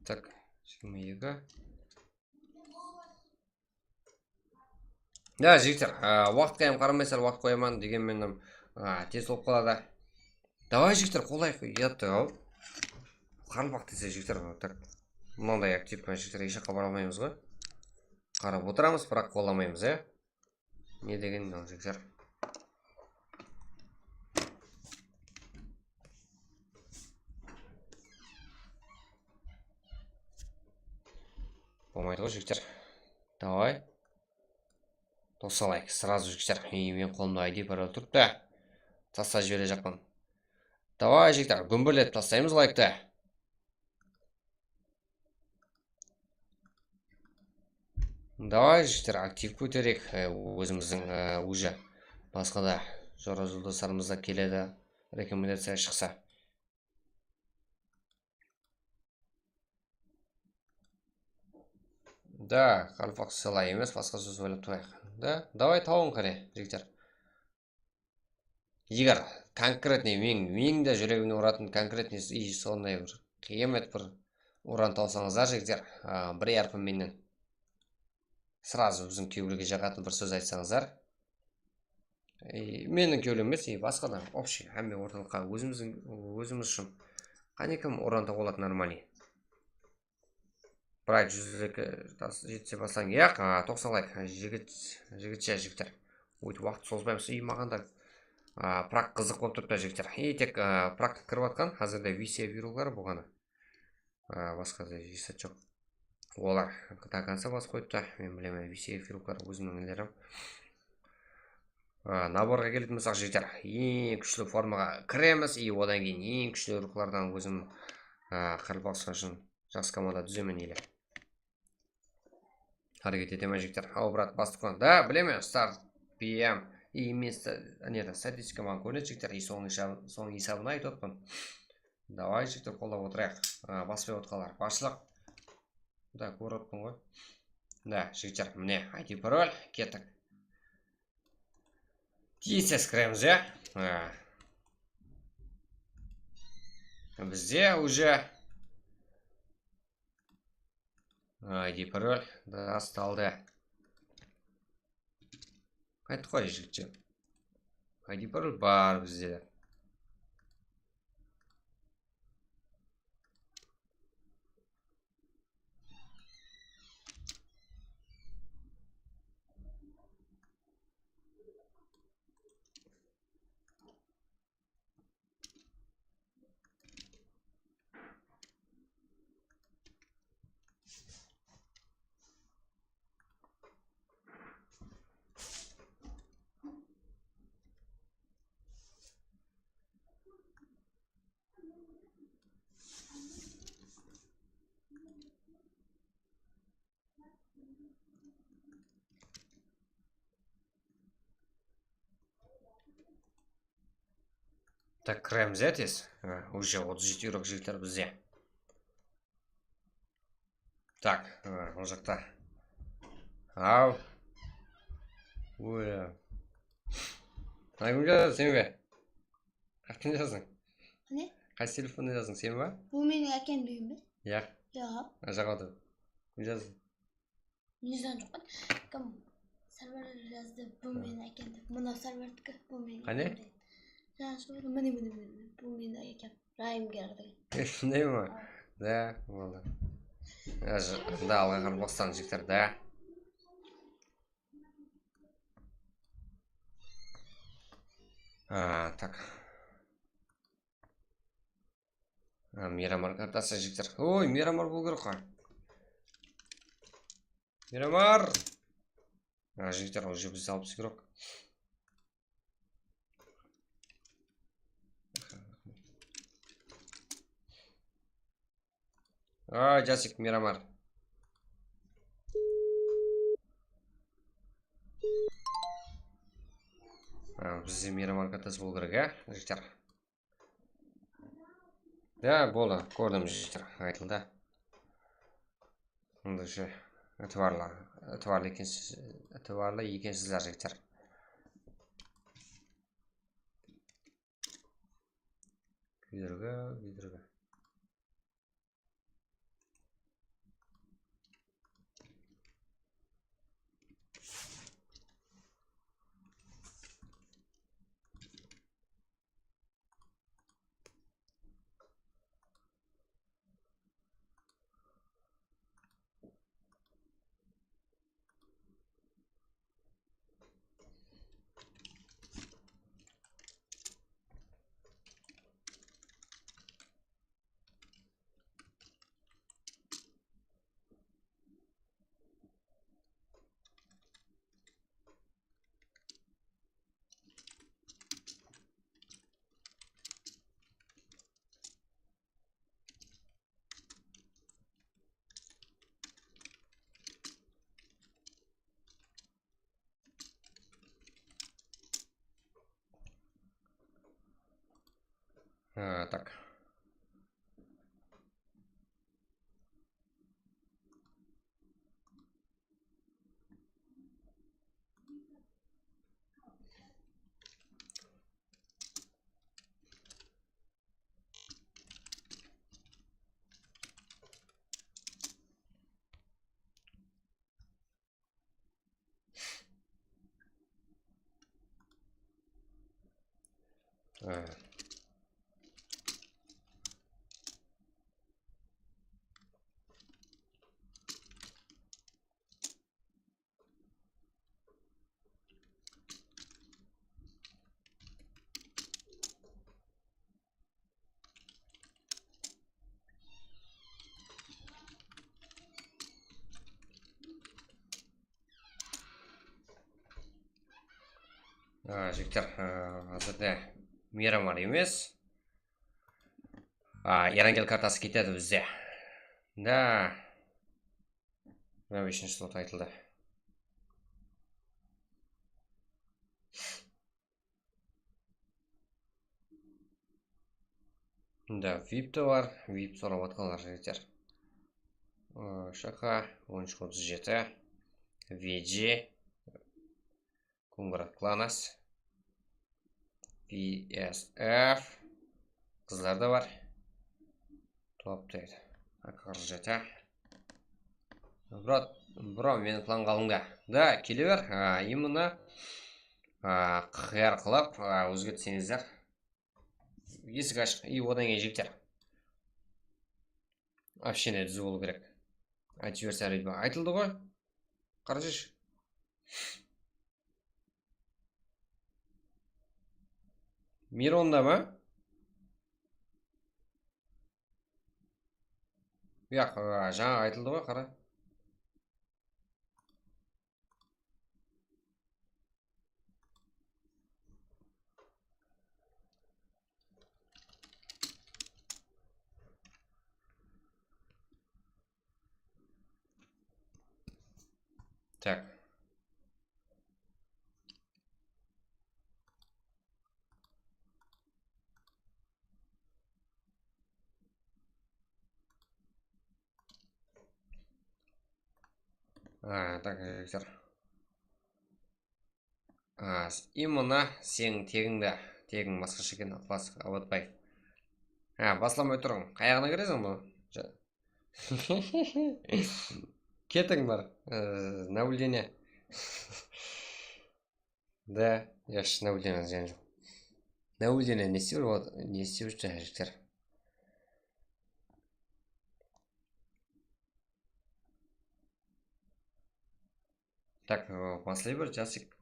Tak, jigirma eki. Ya, jigitler, a, waqıtqa hám qaramaysızlar, waqıt qoyaman degen menen, a, tez bolıp qaladı. Davay, jigitler, qollayıq, uyattı-aw. Qarılpaq dese, jigitler, tak. Mınanday aktiv, jigitler, hesh jaqqa bara almaymız ǵoy. Qarap otıramız, biraq qollamaymız, ya. Ne degen mınaw, jigitler? Bolmaydı ǵoy, jigitler. Davay. Toqsan layk, srazu, jigitler. Ey, men qolımda I D parol turıptı. Taslap jiberejaqpan. Davay, jigitler, gúmbirletip taslaymız layktı. Davay, jigitler, aktiv kótereyik. E, ózimizdiń, e, уже basqa da jora-joldaslarımız da keledi, rekomendaciya shıqsa. Da, qaraqalpaq, solay emes, basqa sóz oylap turayıq. Da, davay, tawıń qáne, jigitler. Eger konkretnıy men, meniń de júregimdi uratın konkretnıy i sonday bir qıyamet bir uran tawsańızlar, jigitler, a, bir yarpın mennen srazu biziń kewilge jaǵatın bir sóz aytsańızlar. E, meniń kewlim emes, e, basqa da, общий, hámme ortalıqqa ózimizdiń, ózimiz ushın. Qáne, kim uran tawıp aladı normalnıy? Biraq júz eki tas-, jetse baslań. Yaq, a, toqsan layk. Jigit, jigitshe, jigitler. Óytip waqıt sozbaymız. Ey, maǵan da A, prak qızıq bolıp turıptı, jigitler. I, tek, a, prak kirip atqan, házirde V C viruslar bolǵanı. A, basqa da esat joq. Olar до конца basıp qoyıptı. Men bilemen, V C viruslar ózimniń nelerim. A, naborǵa keletin bolsaq, jigitler, eń kúshli formaǵa kiremiz, и odan keyin eń kúshli ruxlardan ózim, a, qırpaqsın ushın jaqsı komanda dúzemen, ele. Háreket etemen, jigitler. Aw, brat, bastıq qo. Da, bilemen, start, P M, и men sta-, nede, statistika maǵan kórinedi, jigitler, и sonıń esab-, sonıń esabına aytıp otırman. Davay, jigitler, qollap otırayıq. A, baspay otqanlar, basshılıq. Da, kórip otırman ǵoy. Da, jigitler, mine, I D parol, kettik. Tez-tez kiremiz, ya. A. Bizde уже I D parol da stalda. Ayttıq ǵoy, jigitler. I D parol bar bizde. Так, kiremiz, ya, tez. Ha, уже otız jeti yurek, jigitler, bizde. Так, ha, ol jaqta. Aw. Oy. Aygúl, sen be? Qáne jazdıń? Qáne? Qaysı telefonda jazdıń, sen ba? Bul meniń ákem degen be? Yaq. Yaq. Jaǵadı. Kim jazdı? Ne zat joq pa? Kim? Sárvar jazdı, bul meniń ákem dep. Mına Sárvardiki, bul meniń ákem degen. Qáne? Jańa shıǵıp atır, mine, mine, mine, mine. Bul meniń ákem. Rayımger degen. Sonday ma? Da, boldı. Mında alǵa qarap bastan jigitler, da. A, tak. A, Miramar kartası, jigitler. Oy, Miramar bolıw kerek ǵoy. Miramar! A, jigitler, уже bizde alpıs yurek. Ay, jasik, Miramar. Ha, bizde Miramar kartası bolıw kerek, ya, jigitler. Ya, boldı, kórdim, jigitler, aytıldı. Endigi itibarlı, itibarlı ekensiz, itibarlı ekensizler, jigitler. Kúydirgi, kúydirgi. Ha, tak. A, jigitler, a, házirde Miramar emes. A, Erangel kartası ketedi bizde. Da. Mına beshinshi slot aytıldı. Da, vip te bar, vip sorap atqanlar jigitler. Aa, Shaka, on úsh otız jeti, V G, Kungrat Klanas, P S F, qızlar da bar. Top deydi. Qırq jeti. Brat, bro, meni planǵa alıń da. Da, kele ber. A, именно, a, qıyar qılıp, a, ózgertseńizler. Esik ashıq. И odan keyin jigitler. Общение dúz bolıw kerek. Aytıp jiberse, aytpa. Aytıldı ǵoy. Qarasayshı. Mironda ma? Yaq, a, jańa aytıldı ǵoy, qara. Tak. A, tak, jigitler. A, s-, и mına seniń tegińde, tegiń basqasha eken, Aqbas Abatbaev. Ha, baslamay turıń. Qayaǵına kireseń bunı? Ja-, ketiń bar. E, nablюдение. Da, yaqshı, nablюдение zıyan joq. Nablюдение ne istep júr, ne istep júr, jigitler? Tak, e, baslay ber, Jasik.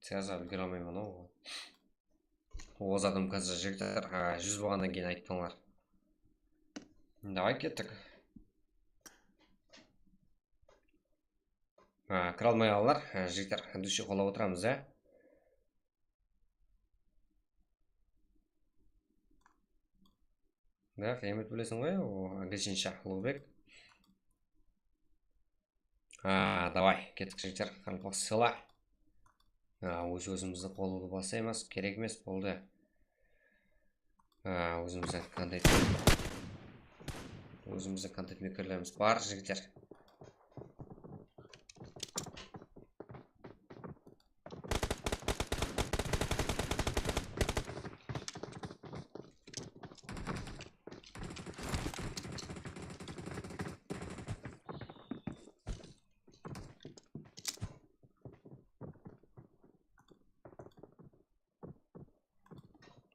Siyasa úlgere almayman ǵoy. O zadım kazı jigitler, a, júz bolǵannan keyin ayttıńlar. Davay, kettik. A, kire almay qaldılar, a, jigitler, dushe qollap otıramız, a. Da, qıyamet bilesiń ǵoy, o, Agachin Shah Ulubek. A, davay, kettik, jigitler, qaraqalpaq sıyla. A, óz-ózimizdi qoldı basaymız, kerek emes, boldı. A, ózimizdiń kontent, ózimizdiń kontent mekerlerimiz bar, jigitler.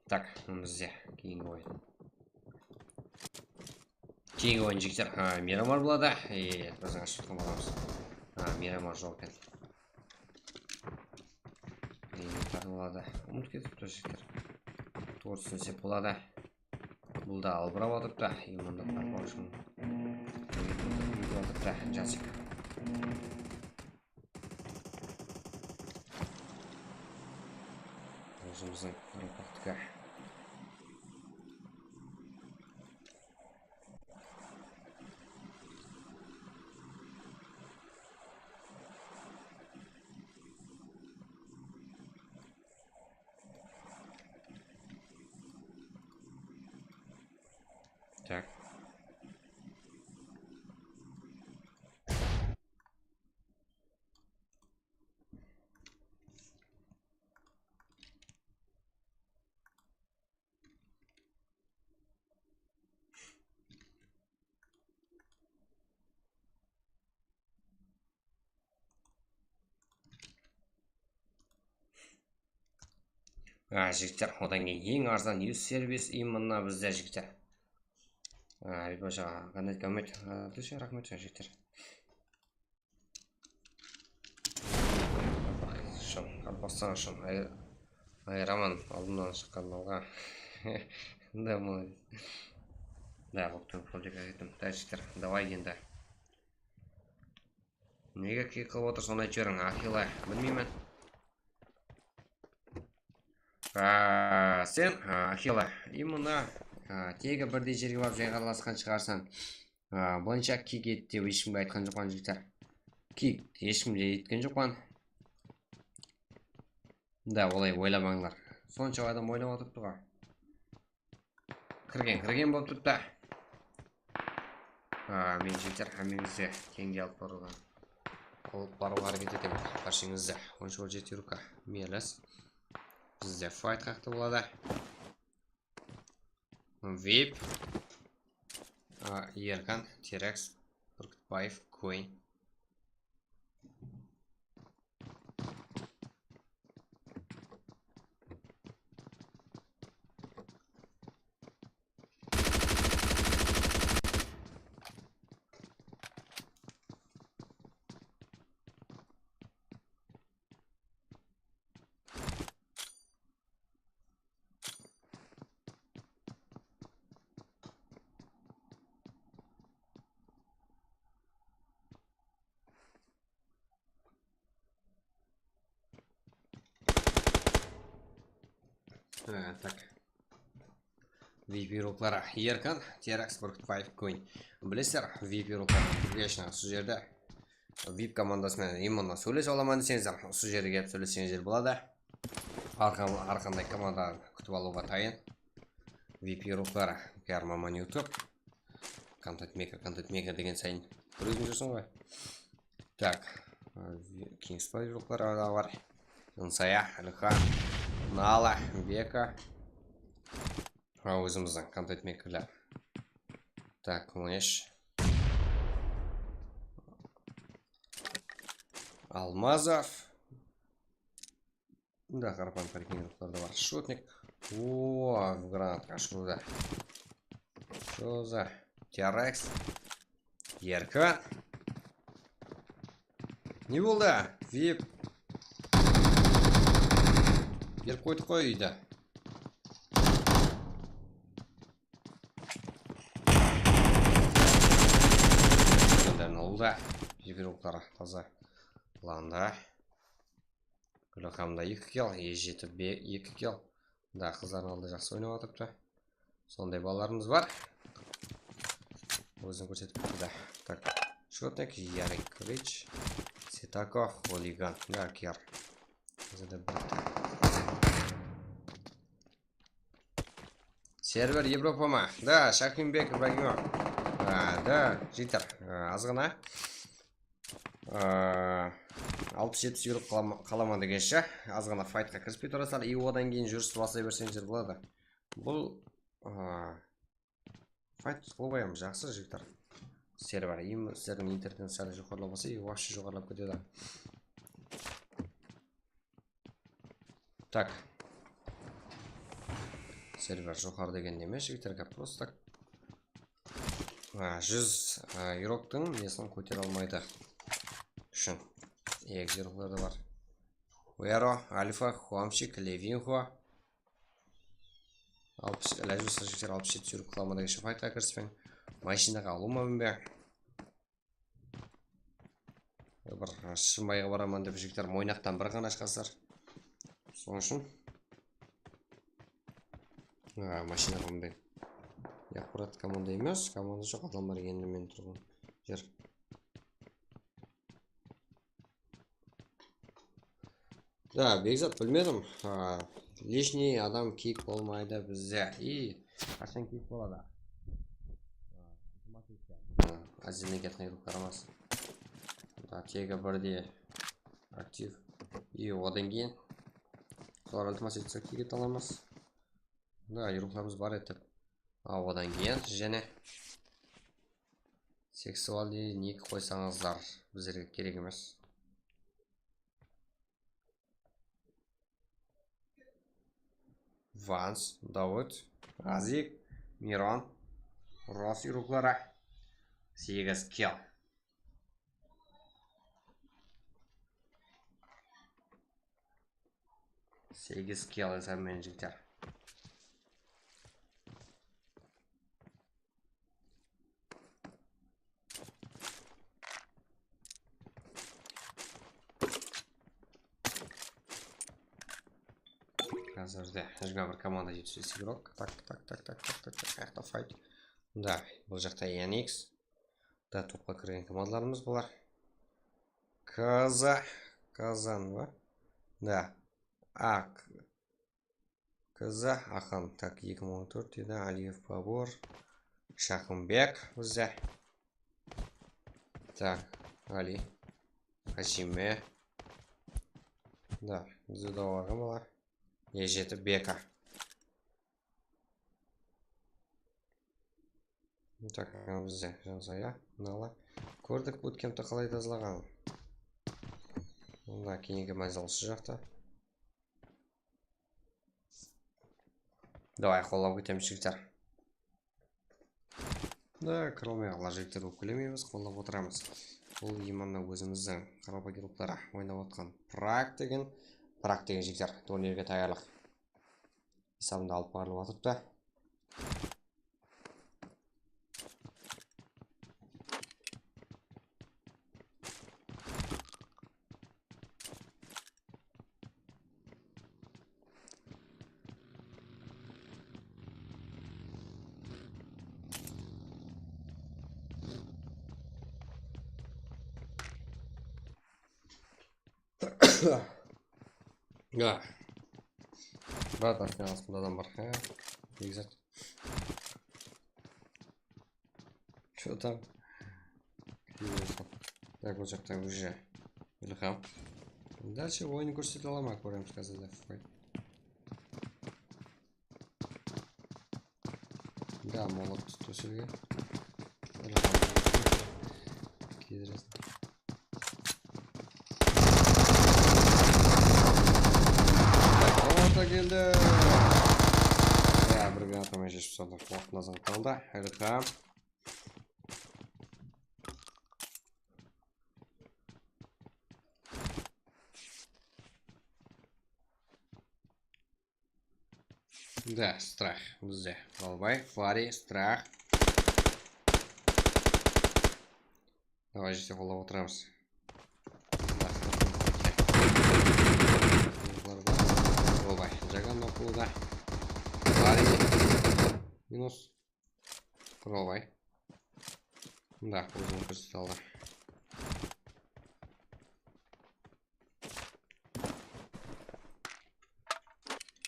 Tak, mına bizde keyingi oyın. Keyingi oyın, jigitler, ha, Miramar boladı. E, biziń ashıp turǵan balamız. Ha, Miramar joq eken. E, tagı boladı. Umıtıp ketipti, jigitler. Tuwrı túsinsek boladı. Bul da albırap atırıptı. E, mında tartpaq ushın. Atırıptı, Jasik. Ózimizdiń ırpaqtıka. Tak. A, jigitler, odan keyin eń arzan yuz servis именно bizde, jigitler. A, Aybibash aǵa, qanday komment? A, dushe raxmet, jigitler. Qaraqalpaq, shın, Basqan ushın ay-, ayıraman aldımnan shıqqan malǵa. Da, молодец. Da, qoptım, qolteka kettim. Da, jigitler, давай endi. Nege kik qılıp otır, sonı aytıp jiberiń, Axila, bilmeymen. A, sen, a, Axila, и mına, a, tegi birdey jerge barıp jayǵarlasqan shıǵarsań. A, bılınshaq kik edi dep eshkimge aytqan joqpan, jigitler. Kik eshkimge etken joqpan. Da, olay oylamańlar. Sonsha adam oynap otırıptı ǵoy. Kirgen, kirgen bolıp turıptı. A, men, jigitler, hámmeńizdi teńge alıp barıwǵa, alıp barıwǵa háreket etemen. Bársheńizdi. On úsh, on jeti ruka. Meles. Bizde fayt haqta boladı. Vip. A, Erkan, Terex, Burkutbaev, Queen. Ha, tak. Vip ruqları. Erkan, Terex, Burkutbaev, Queen. Bilesizler, vip ruqları. Vecho usı jerde vip komandası menen именно sóylese alaman deseńizler, usı jerge kelip sóyleseńizler boladı. Har qan-, har qanday komanda kútip alıwǵa tayın. Vip ruqları. Kar maman YouTube. Content maker, content maker degen sayın bir óziń júrseń ǵoy. Tak. Kingsplay ruqları da bar. Insaya, Ilha, Nala, Beka. Ha, ózimizdiń content makerler. Tak, Mınesh. Almazov. Da, qarapan parking ruqları da bar. Shotnik. O, granatqa ashıwda. Sho da. Terex. Erkan. Ne boldı? Vip. Berip qoydıq qoy úydi. Qızlardan aldı. Vip ruqları taza. Landa. Gúlxamda eki kill, E jeti B eki kill. Da, qızlardıń aldında jaqsı oynap atırıptı. Sonday balalarımız bar. Ózin kórsetip turdı. Tak. Shotnik, Yarikovic, Setako, Xoligan. Da, Kiyar. Bizde bir. Server Evropa ma? Da, Shakimbek Ibragimov. A, da, jigitler, a, azǵana. A, alpıs-jetpis yurıp qalama-, qalaman degenshe, azǵana faytqa kirispey turasızlar, и odan keyin júristi baslay berseńizler boladı. Bul, a, fayt qılıp qoyamız, jaqsı, jigitler. Server, и sizlerdiń internetińiz sál joqarılap alsa, и вообще joqarılap ketedi. Tak. Server joqarı degen neme, jigitler, gáp просто так. A, júz, a, yuroktıń nesin kótere almaydı. Ushın. Egizeroklar da bar. Uero, Alfa, Huamchik, Levinho. Alpıs, ilajı bolsa, jigitler, alpıs jeti yurıp qılamın degenshe faytqa kirispeń. Mashinaǵa alıwma minbe. Bir shımbayǵa baraman dep jigitler Moynaqtan bir ǵana shıǵasızlar. Sonıń ushın. A, mashinaǵa minbeń. Akkurat komanda emes, komanda joq, adamlar endi men turǵan jer. Da, Bekzat, bilmedim. A, лишний adam kiyik bolmaydı bizde. И, qashan kiyik boladı? A, iltimas etse. A, azizden ketken ruqları emas. Da, tegi birdey aktiv. И odan keyin solar iltimas etse, kiyik ete alamız. Da, ruqlarımız bar edi. A, odan keyin jáne seksualnıy nik qoysańızlar, bizlerge kerek emes. Vans, Davıt, Razik, Miron, Rosi ruqları. Segiz kill. Segiz kill esa men, jigitler. Házirde jigirma bir komanda, jeti júz igrok. Tak, tak, tak, tak, tak, tak, tak, qayaqta fight. Da, bul jaqta N X. Da, topqa kirgen komandalarımız bular. Kaza, Kazan ba? Da. Ak. Kaza, Akan. Tak, eki mıń on tórt dedi. Aliyev Babur. Shaqımbek bizde. Tak, Ali. Hasime. Da, bizde de olarǵa bolar. E jeti Beka. Tak, bizde Jansaya, Nala. Kórdik, bootcampti qalay tazalaǵanın. Mında keyingi mánzil usı jaqta. Davay, qollap ketemiz, jigitler. Da, kire almay qalar jigitler bolıp kelemeymiz, qollap otıramız. Bul именно ózimizdiń qaraqalpaq guruhları oynap atqan Prag degen, Prag degen jigitler turnirge tayarlıq esabında alıp barılıp atırıptı. Ya. Brat, astında adam bar. Ha, Bekzat. Что там? Так, bul jaqta уже Ilham. Дальше oyın kórsetip ala ma, kóremiz házir de. Да, молот tóselgen. Ilham. Kiydiresin. Orta keldi. Ya, bir granatamen jep tasladı. Waqtında azǵan qaldı. Ilham. Да, Strah bizde. Qalbay, Fari, Strah. Davay, jete qollap otıramız. Qalbay, Jagan noqılı da. Fari. Minus. Qalbay. Mında ózin kórsetip aldı.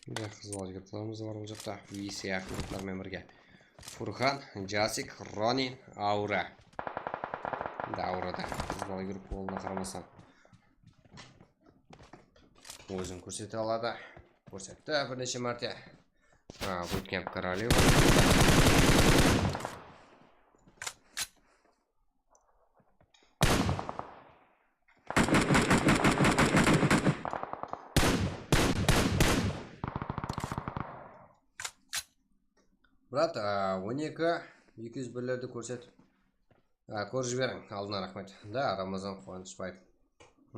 Mında qız bala gruppalarımız bar bul jaqta. Visi yaqın gruppalar menen birge. Furxan, Jasik, Ronin, Aura. Mında Aura da qız bala gruppa bolıwına qaramastan, ózin kórsetip aladı. Kórsetti bir neshe márte. Ha, bootcamp korolev. Brat, a, on eki, eki júz birlerdi kórset. A, kórip jiberiń, aldına raxmet. Da, Ramazan Quwanıshbaev.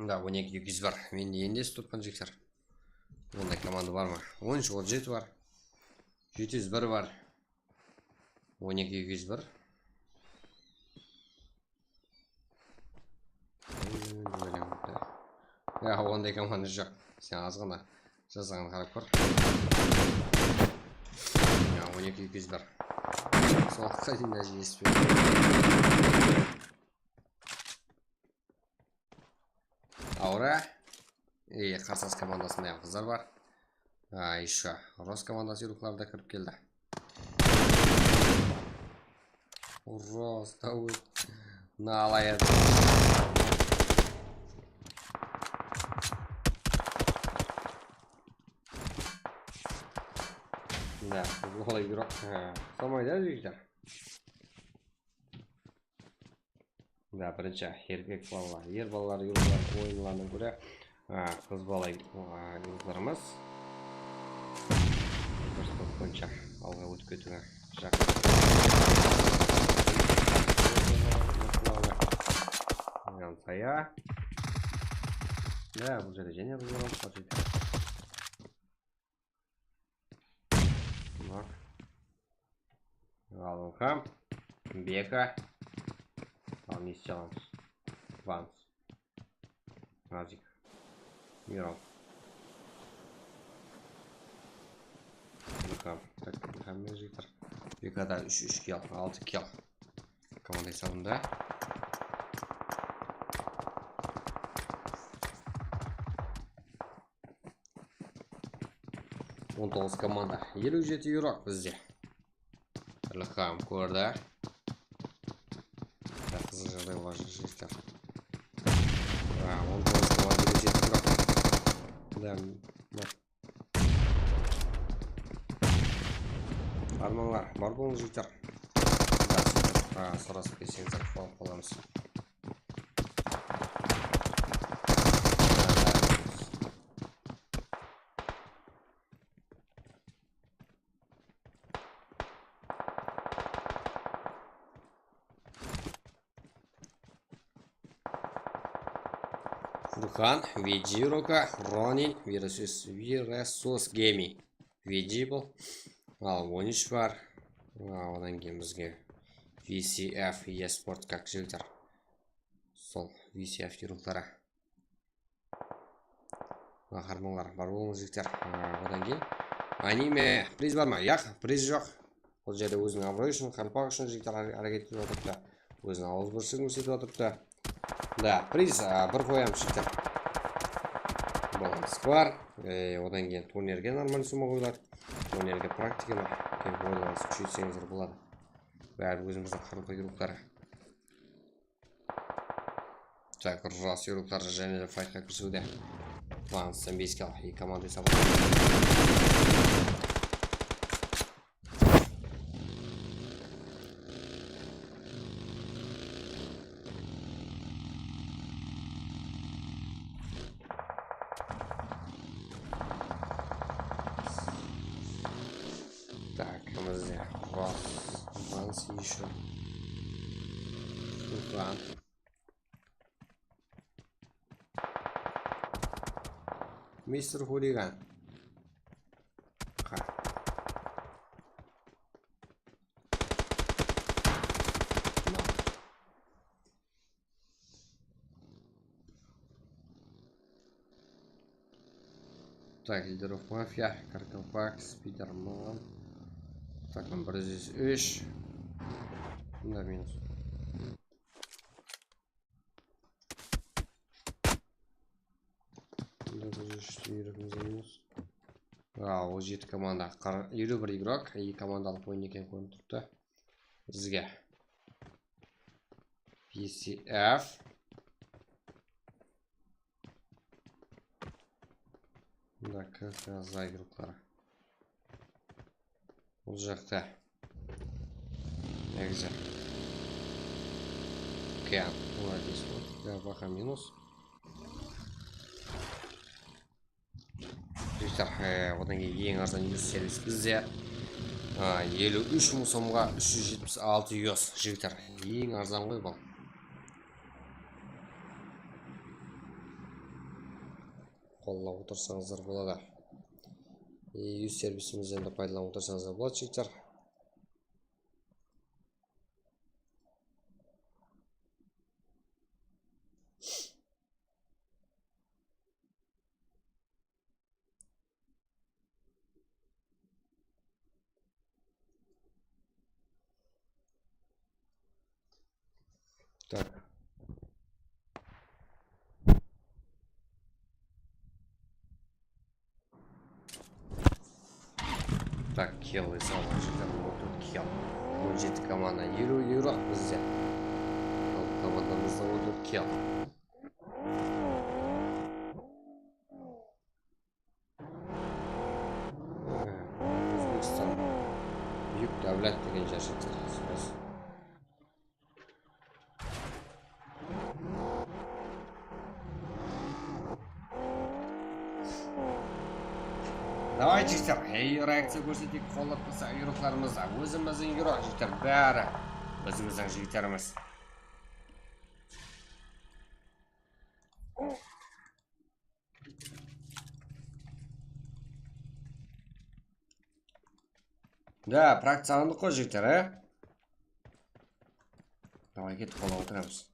Da, on eki, eki júz bir. Men endi esitip turıppan, jigitler. Onday komanda bar ma? On úsh, otız jeti bar. Jeti júz bir bar. On eki, eki júz bir. Ya, onday komanda joq. Sen azǵana jazǵanın qarap kór. Ya, on eki, eki júz bir. Sol waqıtqa deyin даже esitpedim. Aura. E, qarsılas komandasında hám qızlar bar. A, ещё Ros komandası yurıqları da kirip keldi. Ros, Davıt. Nalayan. Da, olay yurıq. Ha, solmay da, jigitler. Da, birinshi erkek balalar, er balalar yurıqlar oyınlarına kóre, a, qız bala, a, yurıqlarımız bir top boyınsha alǵa ótip ketiwi jaqın. Jansaya. Ya, bul jerde jáne qız balalar bar eken. Al Ilham. Beka. Al, ne istey alamız? Vans. Nazik. Miral. Ilham. Tak, Ilham menen jigitler. Bekada úsh, úsh kill, altı kill. Komanda esabında. On toǵız komanda, eliw jeti yuraq bizde. Ilham kórdi. Ya, qızıq jaǵday bola júr, jigitler. A, on toǵız komanda, eliw jeti yuraq. Da, mına. Armanlar, bar bolıń, jigitler. A, sorasıp kelseńiz, alıp alıp alamız. Ruxan, Viji Roka, Ronin, Virasus, Virasus Gaming. Viji bul. Al, on úsh bar. A, odan keyin bizge V C F eSport, kak, jigitler. Sol V C F yurıqları. Qaharmanlar, bar bolıńız, jigitler. A, odan keyin anime, priz bar ma? Yaq, priz joq. Ol jerde óziniń abırayı ushın, qalpaq ushın jigitler hare-, háreket etip atırıptı. Óziniń awızbirshigin kórsetip atırıptı. Da, priz, a, bir qoyamız, jigitler. Balans bar. E, odan keyin turnirge normal summa qoyıladı. Turnirge praktika ma? Kelip oynaǵanıńız kúsheytseńizler boladı. Bári ózimizdiń qaraqalpaq yurıqları. Tak, jas yurıqlar jáne de faytqa kirisiwde. Vans, sen bes kill, eki komanda esabı. Так, bizde Vans, Vans ещё. Ruxan. Mister Xuligan. Qa. Так, Лидеров Мафия, Каркалпак, Спидерман. Так, мына bir júz úsh. Mında minus. Mında bir júz úsh, minus. A, ol jeti komanda. Qar-, eliw bir igrok, eki komandalıq oyın eken kórinip turıptı. Bizge. P C F. Mında K K Z igrokları. Bul jaqta. Negizi. Okean. Olar deysiz ǵoy. Ya, baha minus. Jigitler, e, odan keyin eń arzan yúz servis bizde. A, eliw úsh mıń somǵa úsh júz jetpis altı yos, jigitler. Eń arzan ǵoy bul. Qollap otırsańızlar boladı. E, yúz servisimizden de paydalanıp otırsańızlar boladı, jigitler. Так. Так, kill esa on jeti, on tórt kill. On jeti komanda, eliw igrok bizde. Al, komandamızda on tórt kill. Ózbekstan búyik dáwlet degen járshekte. Davay, jigitler, ey, reakciya kórseteyik, qollap tursa, igroqlarımız, ózimizdiń igrok, jigitler, bári ózimizdiń jigitlerimiz. Da, praktika alındıq ǵoy, jigitler, e? Давай, ketip qola otıramız.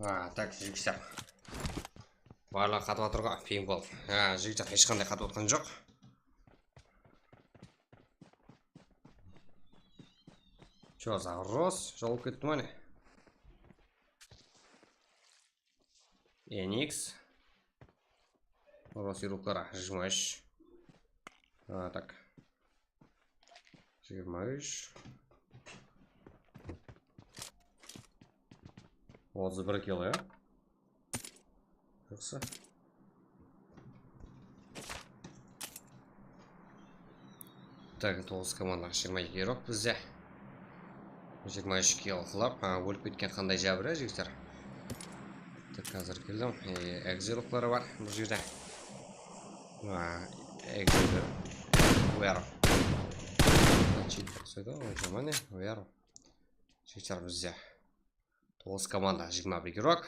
A, tak, jigitler. Barlıǵı qatıp atır ǵo, ping bolıp. A, jigitler, hesh qanday qatıp atqan joq. Чё, за Рос jawıp ketti ma ne? N X. Рос yurukları jigirma úsh. A, tak. Jigirma úsh. Otız bir kill, ya. Jaqsı. Tak, toǵız komanda, jigirma eki yurok bizde. Jigirma úsh kill qılap, ha, ólip ketken qanday jábir, jigitler. Tak, házir keldim. E, egzi yurokları bar bul jerde. Ha, egzi. Where? Cheat soydı, o zaman ne? Where? Jigitler bizde. Toǵız komanda, jigirma bir yurok.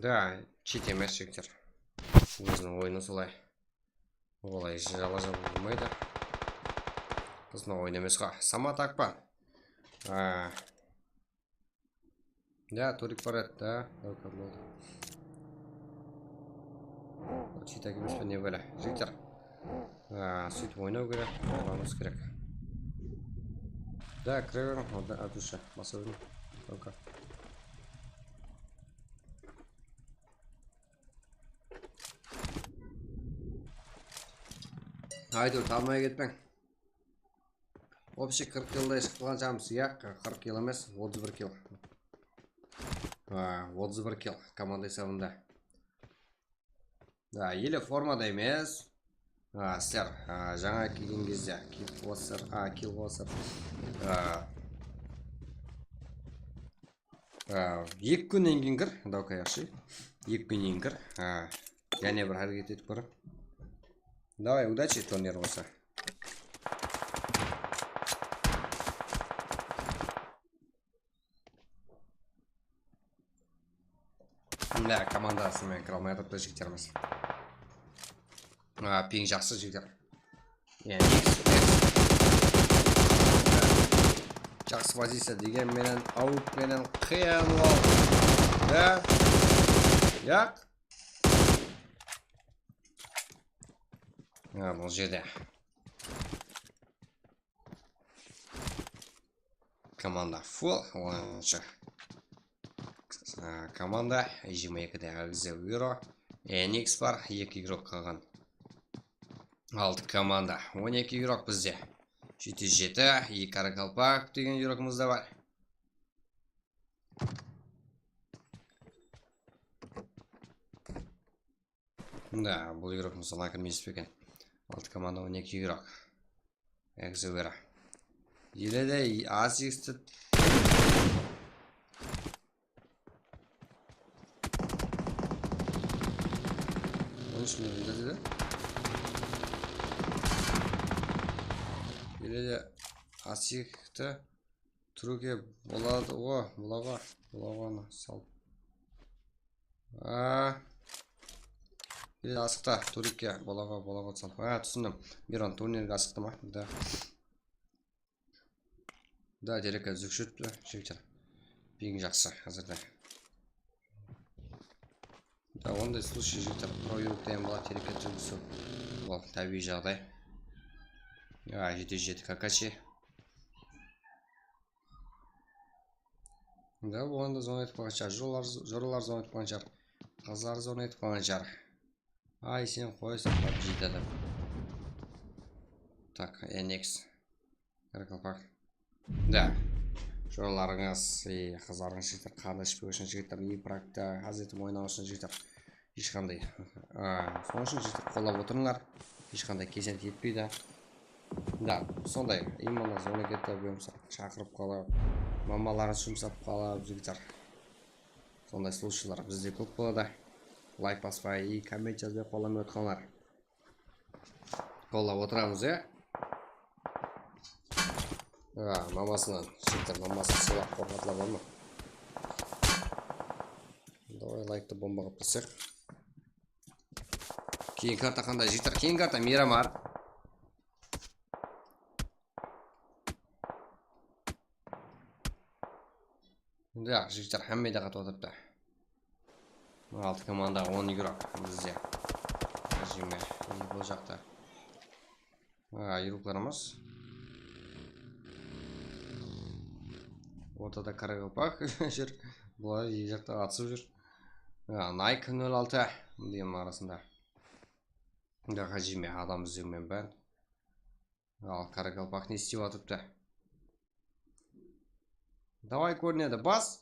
Da, cheat emes, jigitler. Óziniń oyını solay. Olay jala jala bolmaydı. Qızına oyın emes ǵo. Samat Akpan. A. Ya, Turik bar edi, da. Okey, boldı. Cheat emes pe, ne bále? Jigitler. A, sóytip oynaw kerek, oynaw kerek. Da, kire beriń, onda, Abdusha, basa beriń. Okey. Aydur, talmaya ketpeń. Общий qırq killday shıqtırǵan shıǵarmız, ya, qırq kill emes, otız bir kill. Ha, otız bir kill, komanda esabında. Ha, ele formada emes. Ha, sizler, ha, jańa kelgen gezde, kill qılasızlar, ha, kill qılasızlar. Ha. Ha, eki kúnnen keyin kir, давай, yaqshı. Eki kúnnen keyin kir. Ha, jáne bir háreket etip kór. Давай, удачи, turnir bolsa. Mine, komandası menen kire almay atırıptı jigitlerimiz. A, ping jaqsı, jigitler. Endi jaqsı poziciya degen menen, awıp menen qıyın ol. Da? Yaq. Ha, bul jerde. Komanda full, onınshı. Á, komanda, jigirma ekide Agize Viro, N X bar, eki igrok qalǵan. Altı komanda, on eki igrok bizde. Jeti jeti, eki qarakalpaq degen igrogımız da bar. Da, bul igroktıń sanına kirmeysiz be eken? Altı komanda, on eki igrok. Egzewera. Ele de az jigisi. On úsh minut dedi. Ele de az jigisi. Turuke boladı ǵo, bolaǵo, bolaǵo, onı sal. A. Ele asıqta, Turuke bolaǵo, bolaǵo sal. A, túsindim. Miron, turnirge asıqtı ma? Da. Da, Tereke úzlik júripti, jigitler. Ping jaqsı házirde. Da, onday случай, jigitler, pro yuruk degen bala Tereke túrgisi. Ol tábiyiy jaǵday. A, jeti jeti Kakashi. Da, oǵan da zona etip qoyǵan shıǵar. Joralar, joralar zona etip qoyǵan shıǵar. Qızlar zona etip qoyǵan shıǵar. Ay, sen qoysań, PUBG-da da. Tak, N X. Qarakalpaq. Da. Joralarıńız, e, qızlarıńız jigitler, qanday iship kóriw ushın jigitler, e, prakta, házir etip oynaw ushın jigitler. Hesh qanday, a, sonıń ushın jigitler qollap otırıńlar. Hesh qanday kesent etpeydi. Da, sonday, именно zona ketip, shaqırıp qalıp, mamaların shumsap qalıp, jigitler. Sonday случайlar bizde kóp boladı. Layk baspay, komment jazbay, qollamay otqanlar. Qollap otıramız, ya. A, mamasınan, jigitler, mamasın sıylap qorqatılar bar ma? Davay, layktı bomba qılıp tursaq. Keyin karta qanday, jigitler? Keyin karta Miramar. Endi jigitler hámme de qatıp atırıptı. Altı komanda, on igrok bizde. Jeme, bul jaqta. A, igroklarımız. Ortada qaraqalpaq júr. Bular eki jaqta atısıp júr. A, Nike nol altı degen arasında. Mında Hajime adam izlewmen bár. Al, qaraqalpaq ne islep atırıptı? Davay, kórinedi, bas.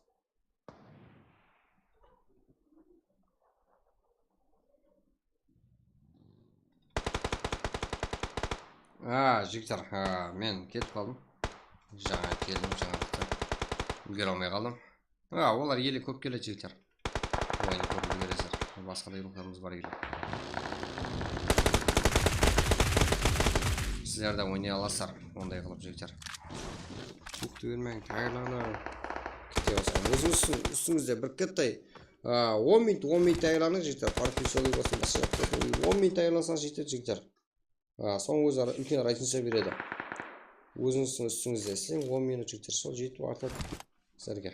A, jigitler, a, men ketip qaldım. Jańa keldim, jańalıqta úlgere almay qaldım. A, olar ele kóp keledi, jigitler. Oyın kórip úlgeresizler. Basqa da igroklarımız bar edi. Sizler de oynay alasızlar, onday qılıp, jigitler. Uqtı bermeń, tayarlanıń. Kete basıń. Ózińiz ústiń-, ústińizde bir kittay, a, on minut, on minut tayarlanıń, jigitler. Parfil solay bolsın, basqa zat bolsın. On minut tayarlansańız jetedi, jigitler. A, soń ózi ara-, úlken raznica beredi. Ózińizdiń ústińizde isleń, on minut jigitler, sol jetip artıq sizlerge.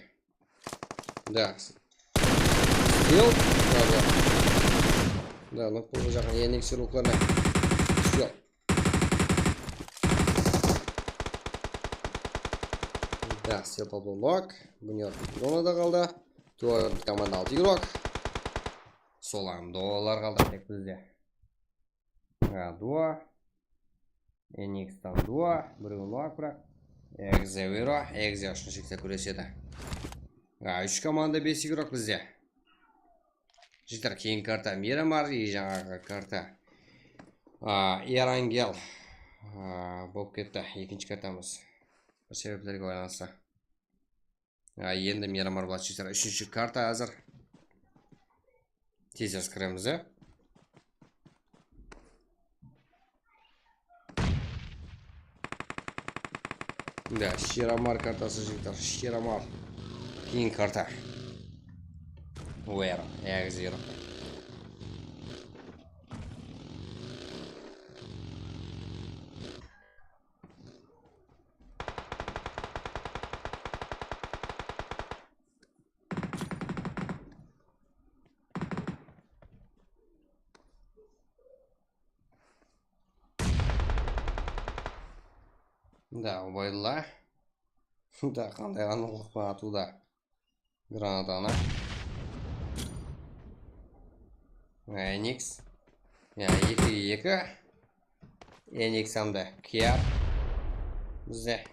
Да. Стрел. Да, да. Да, nok boldı jaǵın, endi iksir oklarına. Всё. Да, все поблок. Bunlar zonada qaldı. Dört komanda, altı igrok. Solarında olar qaldı tek bizde. Ha, duo. Enixtan duo. Birewi nok, biraq. Egzewiro. Egze ushın jigitler kúresedi. Ha, úsh komanda, bes igrok bizde. Jigitler, keyingi karta Miramar, e, jańaǵı karta, a, Erangel, a, bolıp ketti, ekinshi kartamız. Bir sebeplerge baylanıslı. A, endi Miramar boladı, jigitler. Úshinshi karta házir. Tez-tez kiremiz, e. Да, Shiramar kartası, jigitler, Shiramar. Keyingi karta. Where? Egzero. Да, Ubaydulla. Da, qanday anıqlıq pa atıwda. Granatanı. Enix. Ya, eki eki. Enix hamda K R. Bizde.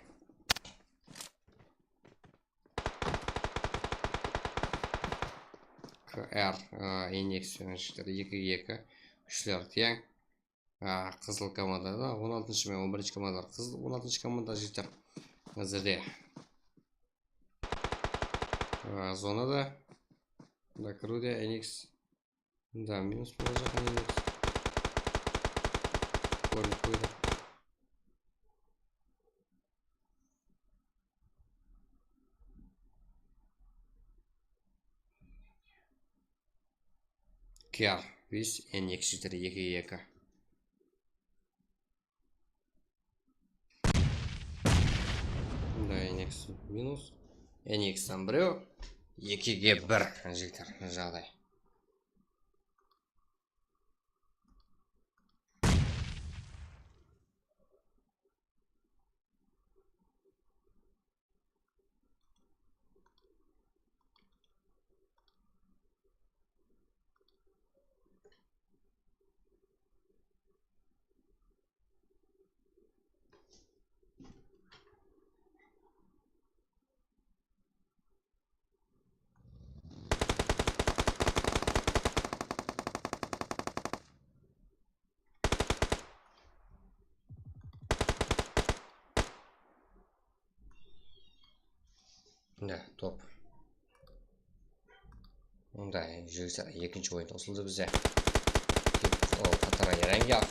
K R, a, Enix penen jigitler eki eki. Kúshler teń. A, qızıl komandada on altınshı menen on birinshi komandalar. Qızıl, on altınshı komanda jigitler. Házirde. A, zonada. Da, kirdi Enix. Da, minus bolajaq Enix. Kórinip qoydı. K R bes, Enix jigitler eki eki. Mında Enix minus. Enixtan birew. Ekige bir, jigitler, jaǵday. Mine, top. Onda, jigitler, ekinshi oyın qosıldı bizde. Ol Qatar Erangel.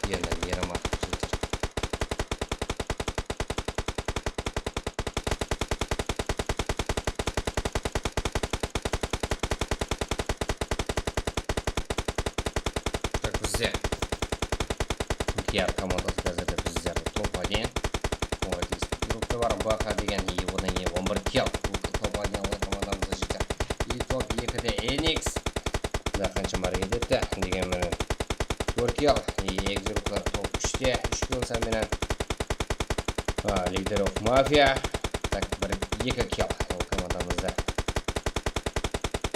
Endi Miramar jigitler. Tak, bizde. K R komandası házirde bizlerde top один. Ońay tez gruppa bar, B H degen, e, odan keyin on bir kill. Top kill. Egziruklar top úshte, úsh kill san menen. A, Leader of Mafia. Tak, bir, eki kill ol komandamızda.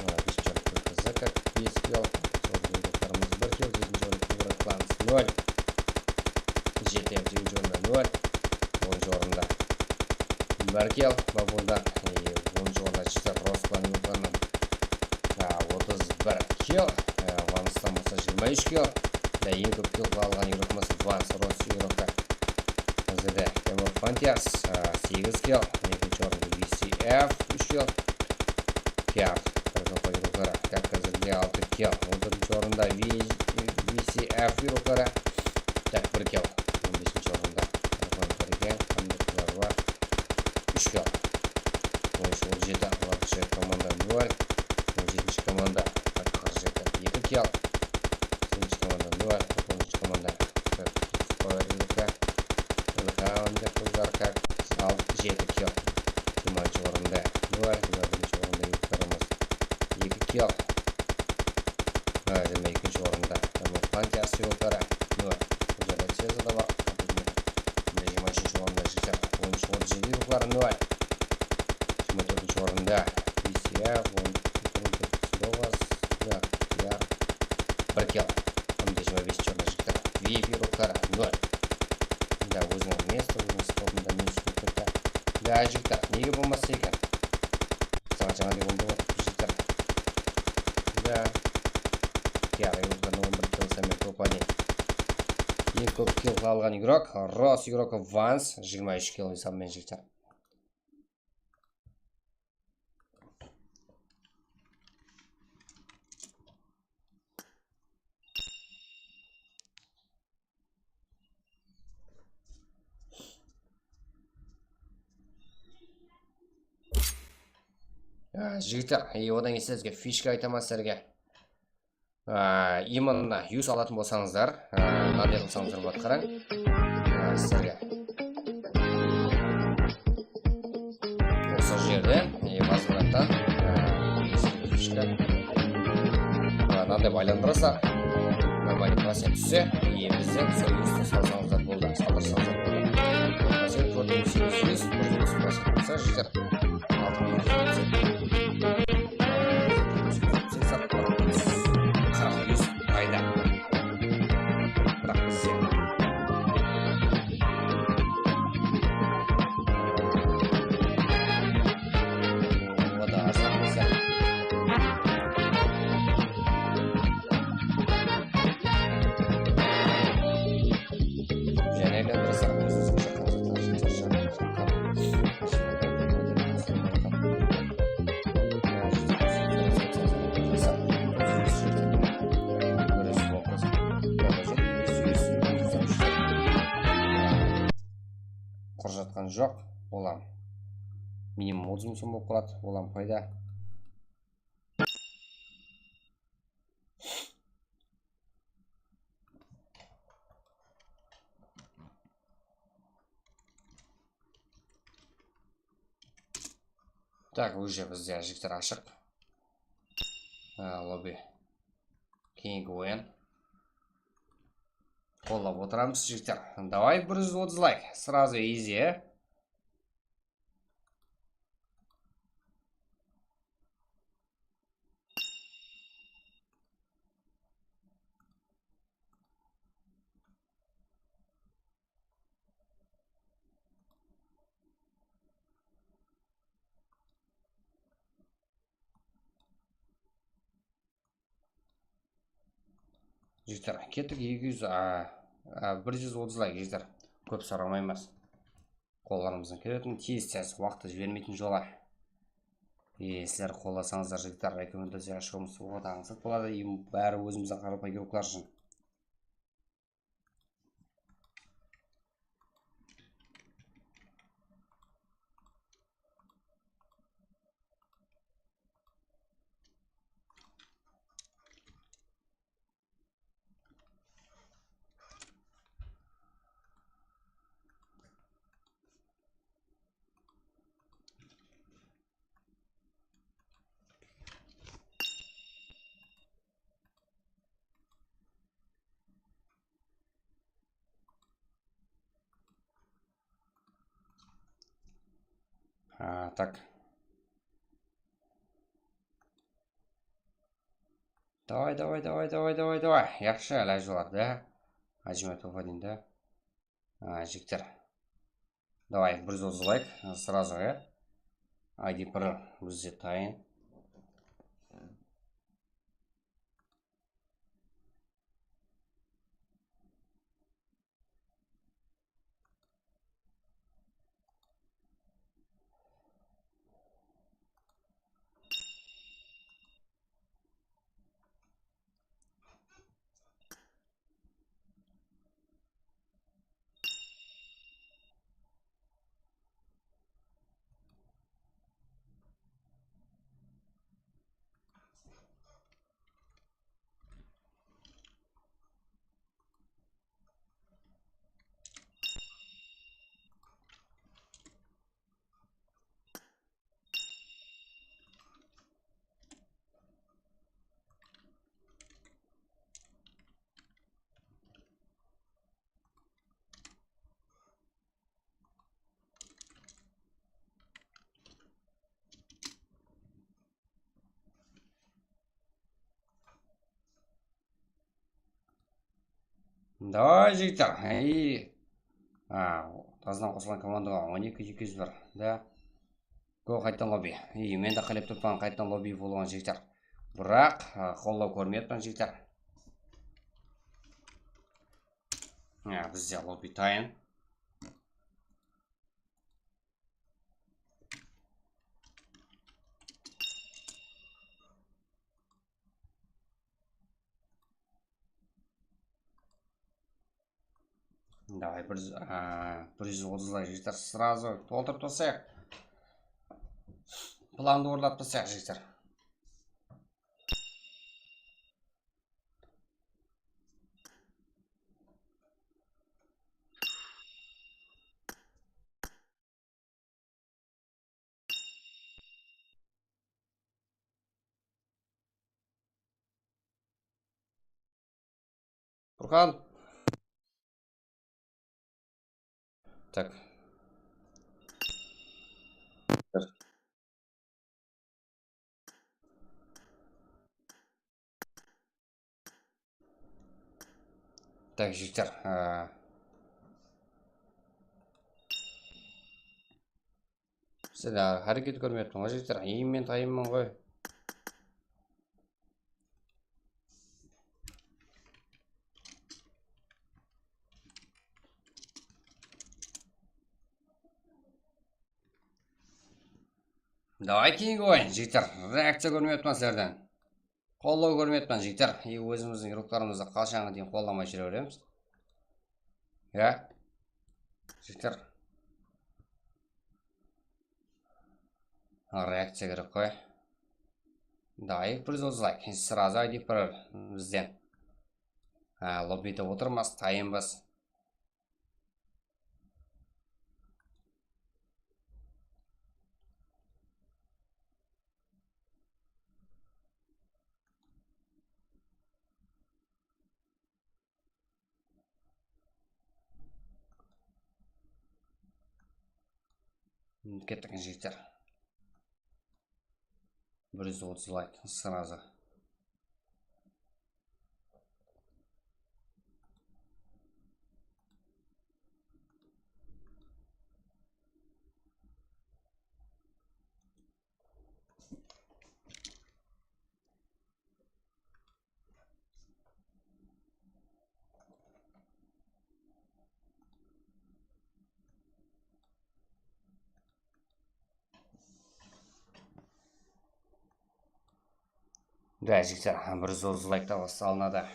A, besinshi orın K K Z, tak, bes kill. Sol egziruklarımız bir kill, jetinshi orın Kubra Clans nol. Jeti, segizinshi orında nol. Onınshı orında bir kill Baburdan, e, onınshı orında Jigiter Rosklan Yurkannan, a, otız bir kill, e, Vanstan bolsa jigirma úsh kill. Ya, eń kóp kill alǵan Yurkamız Vans, Ros Yurka. Bizde Kemo Fantias, a, segiz kill, ekinshi orında V C F, úsh kill. P R, Kazanova Yurukara, Kavkaz Rıdya, altı kill. On dórtinshi orında V-, V C F Yurukara, tak, bir kill. On besinshi orında Rıfan Qárigen, Hamid Qızarova, úsh kill. On úsh, on jeti, Latışev komanda nol. On jetinshi komanda, tak, qırq jeti, eki kill. Segizinshi komanda nol, on úsh komanda, tak, L K, L K, Qızarka, al-, jeti kill. Jigirmanshı orında nol, jigirma birinshi orında Yurtlarımız eki kill. Ha, jigirma ekinshi orında Mıqlan Jasıwkara nol. Bul jerde Cezar da bar. Mine, jigirma úshinshi orında Jigiter, on úsh, otız jeti Yurtları nol. Jigirma tórtinshi orında V C F, on, on tórtinshi Dogas, ya, ya, bir kill. Hamda jigirma besinshi orında Jigiter, V I P Yurtları nol. Da, óziniń mesto, óziniń spotında minus kóp ketti. Da, Jigiter, nege bolmasa eken? Saǵan jańa dep ońda otır, Jigiter. Da. Kiyar Yurkanı on bir kill sanmen kóp, áne. Eń kóp kill alǵan igrok, Ros Yurka Vans, jigirma úsh kill sanmen, Jigiter. Ya, jigitler, e, odan keyin sizlerge fishka aytaman sizlerge. A, именно yus alatın bolsańızlar, a, mınaday qılsańızlar boladı, qarań. A, sizlerge. Usı jerde, e, возвратtan, e, fishka. A, mınaday aylandırsa, нормальный procent tússe, e, bizden sol yusti salsańızlar boldı, saldırsańızlar boldı. Masalan, tórt mıń segiz júz, bir júz procent bolsa, jigitler. Qırq yúz payda. Biraq bizde. Oda arzan bizde. Jáne aylandırsa, ózimizge jaqın zatlar, jaqın, jaqın. Qurjatqan joq, olam. Minimum otız mıń som bolıp qaladı, olam payda. Так, уже bizde jigitler ashıq. Ha, lobby. Keyingi oyın. Qollap otıramız, jigitler. Давай, bir júz otız layk. Сразу easy, e? Jigitler, kettik, eki júz, a, a, bir júz otız layk, jigitler. Kóp soramaymız. Qollarımızdan keletin, tez-tez, waqıttı jibermeytin jola. E, sizler qollasańızlar, jigitler, rekomendaciya ashıwımız oǵada ańsat boladı. Em, bári ózimizdiń qaraqalpaq igroklar ushın. A, tak. Davay, davay, davay, davay, davay, davay. Yaqshı, ilajı bar da. Ajima topa deyin da. A, jigitler. Davay, bir júz otız layk, srazu, ya. I D bir bizde tayın. Davay, jigitler. Ey. A, tazıdan qosılǵan komandaǵa on eki eki júz bir. Da. Go, qayttan lobby. Ey, men de qálep turıppan qayttan lobby bolıwın, jigitler. Biraq, a, qollaw kórmey atpan, jigitler. A, bizde lobby tayın. Davay, bir júz, a, bir júz otız layk, jigitler, srazu toltırıp taslayıq. Plandı orınlap taslayıq, jigitler. Burhan. Tak. Tak, jigitler. Á, sizler háreket kórmey atırman ǵoy, jigitler. Ey, men tayınman ǵoy. Davay, keyingi oyın, jigitler. Reakciya kórmey atırman sizlerden. Qollaw kórmey atırman, jigitler. E, ózimizdiń ruhlarımızdı qashanǵa deyin qollamay júre beremiz. Ya. Jigitler. Reakciya kerek ǵoy. Davay, bir júz otız layk. Srazu aytıp barar bizden. Ha, lobbide otırmız, tayınbız. Kettik, jigitler. Bir júz otız layk, srazu. Da, jigitler, bir júz otız layk ta bas salınadı.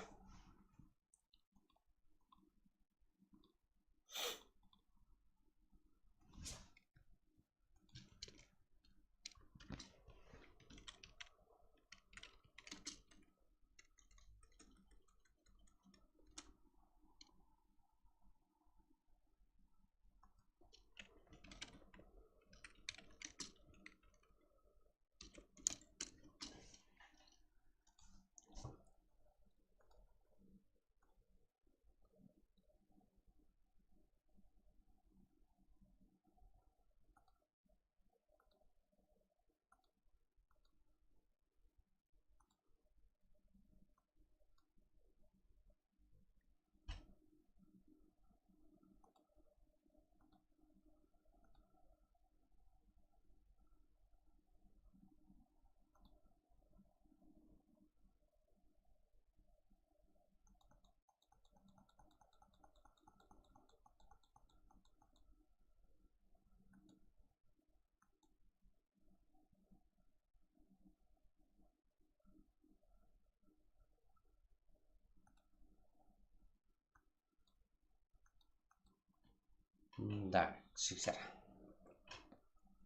Da, jigitler.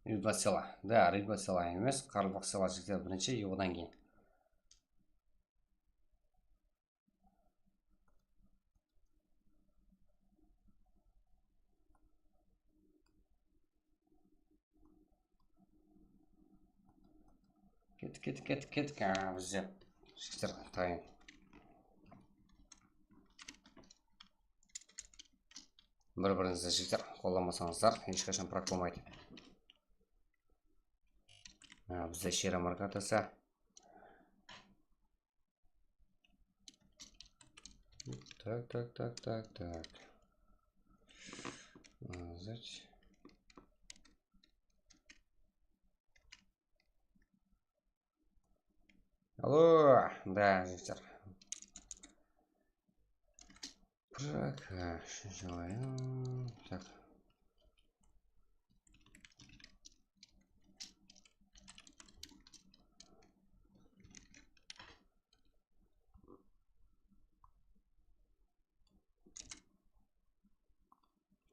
Rıba sela. Da, rıba sela emes, qaraqalpaq sela, jigitler, birinshi, e, odan keyin. Kettik, kettik, kettik, kettik. Aa, bizde jigitler tayın. Bir-birińizdi, jigitler, qollamasańızlar, hesh qashan prak bolmaydı. Aa, bizde shera markatası. Tak, tak, tak, tak, tak. Házir. Alo, da, jigitler. Prak, ha, shunshayın. Tak.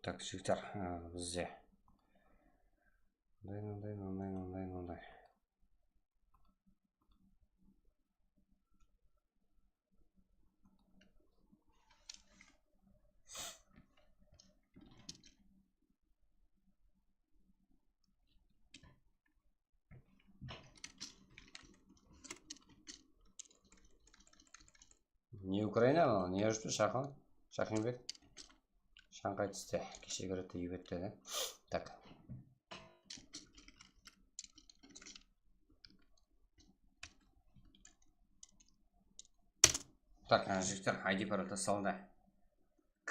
Tak, jigitler, ha, bizde. Mınday, mınday, mınday, mınday, mınday. Ne Ukraina, ne jurtı, Shaqın? Shaqınbek. Shanxay túste, keshegi rette úyge ketti. Tak. Tak, ana, jigitler, I D parolda saldı.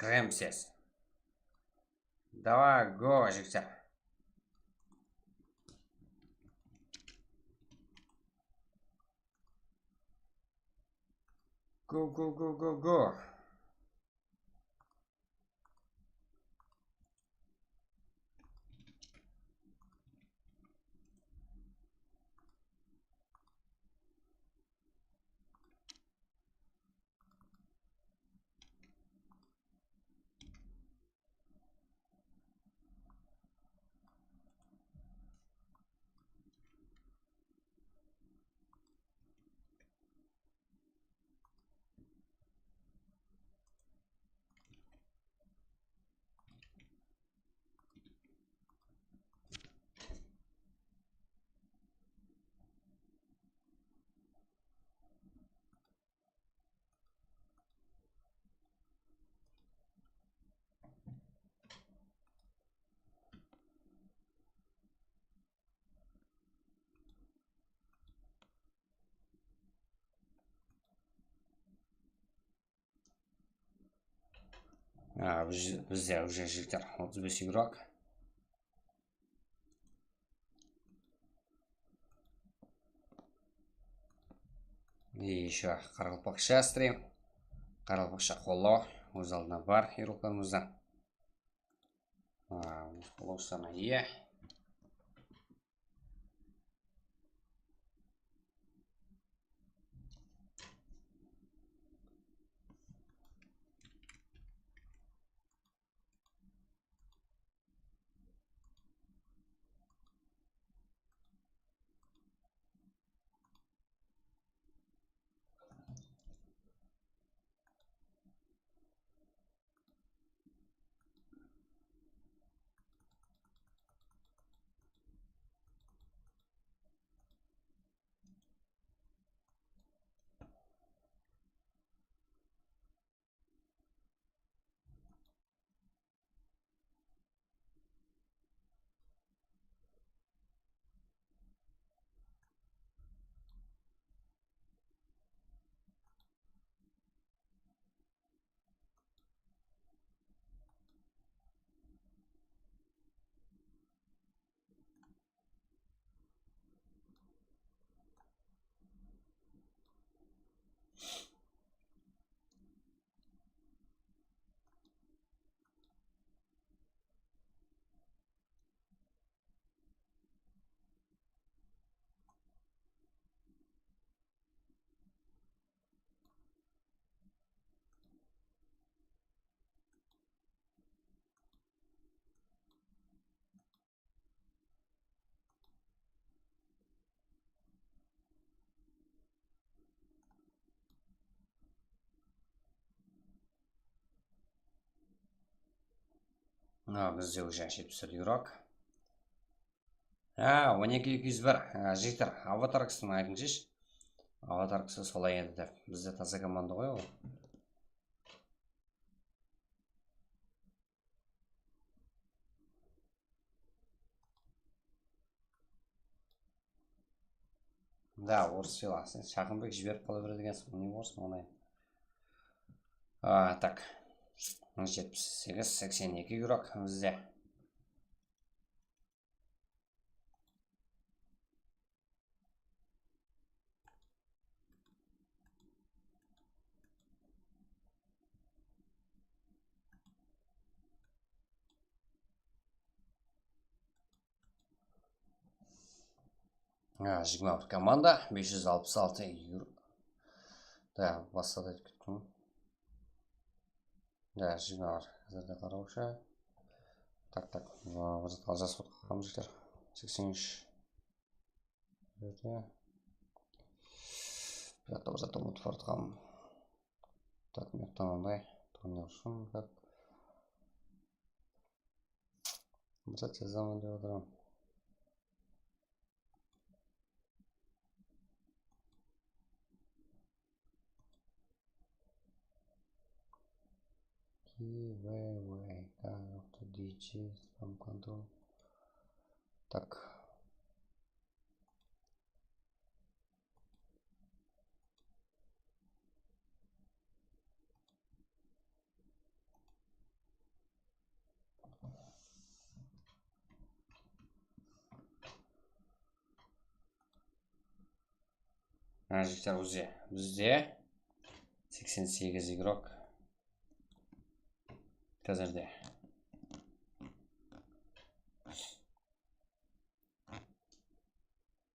Kiremiz. Давай, go, jigitler. Go, go, go, go, go. A, biz, bizde уже jigitler otız bes игрок. И ещё qaraqalpaqsha strim. Qaraqalpaqsha qollaw óz aldına bar игрокlarımızda. A, qollaw sanı, iya. Ha, bizde уже jetpis tórt игрок. Ha, on eki eki júz bir. Ha, jigitler, avatarkasın aytıńshısh. Avatarkası solay edi dep. Bizde taza komanda ǵoy ol. Da, orıssha. Sen Shaqınbek jiberip qala beredi ekensiz. Ne orıs, ońay. A, tak. Jetpis segiz, seksen eki игрок bizde. Ha, jigirma bir komanda, bes júz alpıs altı euro. Da, basqa da aytıp kettim. Da, jigirma bir. Házirde qarawshı. Tak, tak. Aa, bir zat aljas otqanım jigitler. Seksen úsh. Bul jerde. Bir zat, bir zat umıtıp bartqanım. Tak, men tamamlay. Turniir ushın, tak. Bir zat jazaman dep otırman. Giveaway, D J, spam control. Tak. Ana jigitler, ózi bizde seksen segiz игрок. Házirde.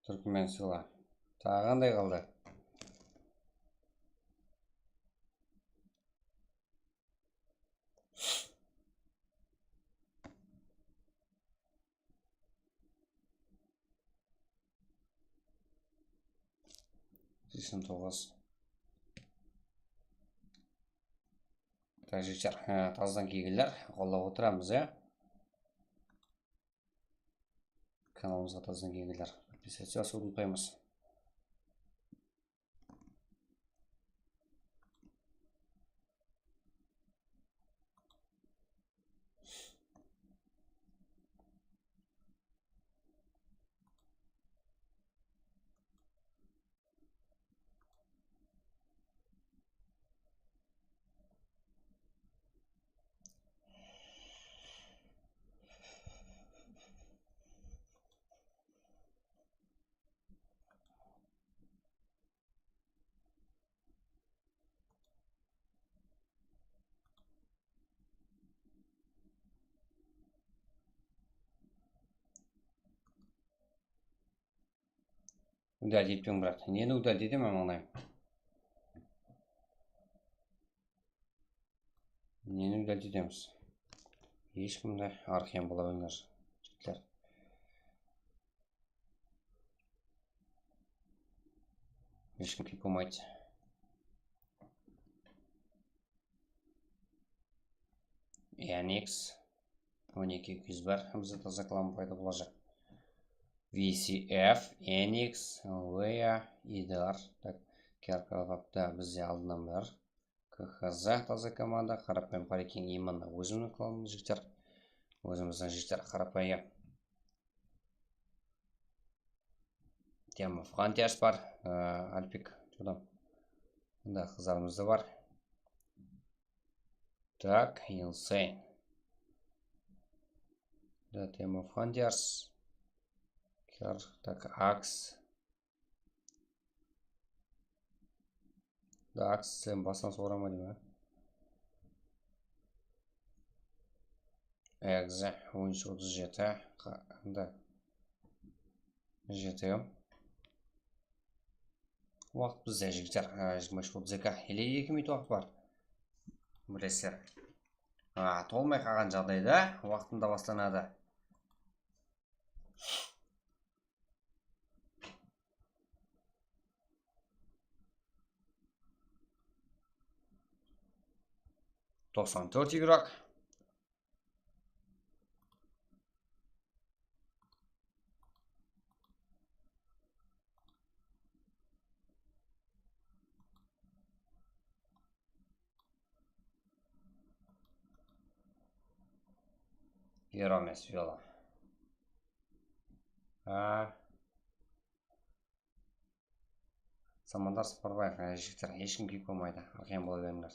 Túrkmen sıla. Taǵı qanday qaldı? Seksen toǵız. Tak, jigitler, e, tazadan kelgenler, qollap otıramız, ya. Kanalımızǵa tazadan kelgenler, podpisaciya basıwdı umıtpaymız. Udalить etpeń, biraq. Neni udalить etemen, ańlayman. Neni udalить etemiz? Hesh kimdi arqıyan bola berińler, jigitler. Hesh kim kelip bolmaydı. Enix on eki eki júz bir, bizde taza klan payda bolajaq. V C F, Enix, Lea, Idar. Tak, Kerkalapta bizde aldınnan bar. K H Z taza komanda, qarapayım, Qarekeń, именно ózimniń klanım, jigitler. Ózimizdiń jigitler, qarapayım. Team of Hunters bar, e, Alpik, jodam. Mında qızlarımız da bar. Tak, Insane. Da, Team of Hunters. Kar, tak, Axe. Da, Axe, sen bastan sorama deymen. Egzi, on úsh otız jeti. Qa-, da. Jeti. Waqıt bizde, jigitler, e, jigirma úsh otız eki, ele eki minut waqıt bar. Bilesizler. A, tolmay qalǵan jaǵdayda waqtında baslanadı. Toqsan tórt игрок. Hero emes, Viola. Ha. Samandar Sıparbaev, e, jigitler, hesh kim kiyip bolmaydı. Arqayın bola berińler.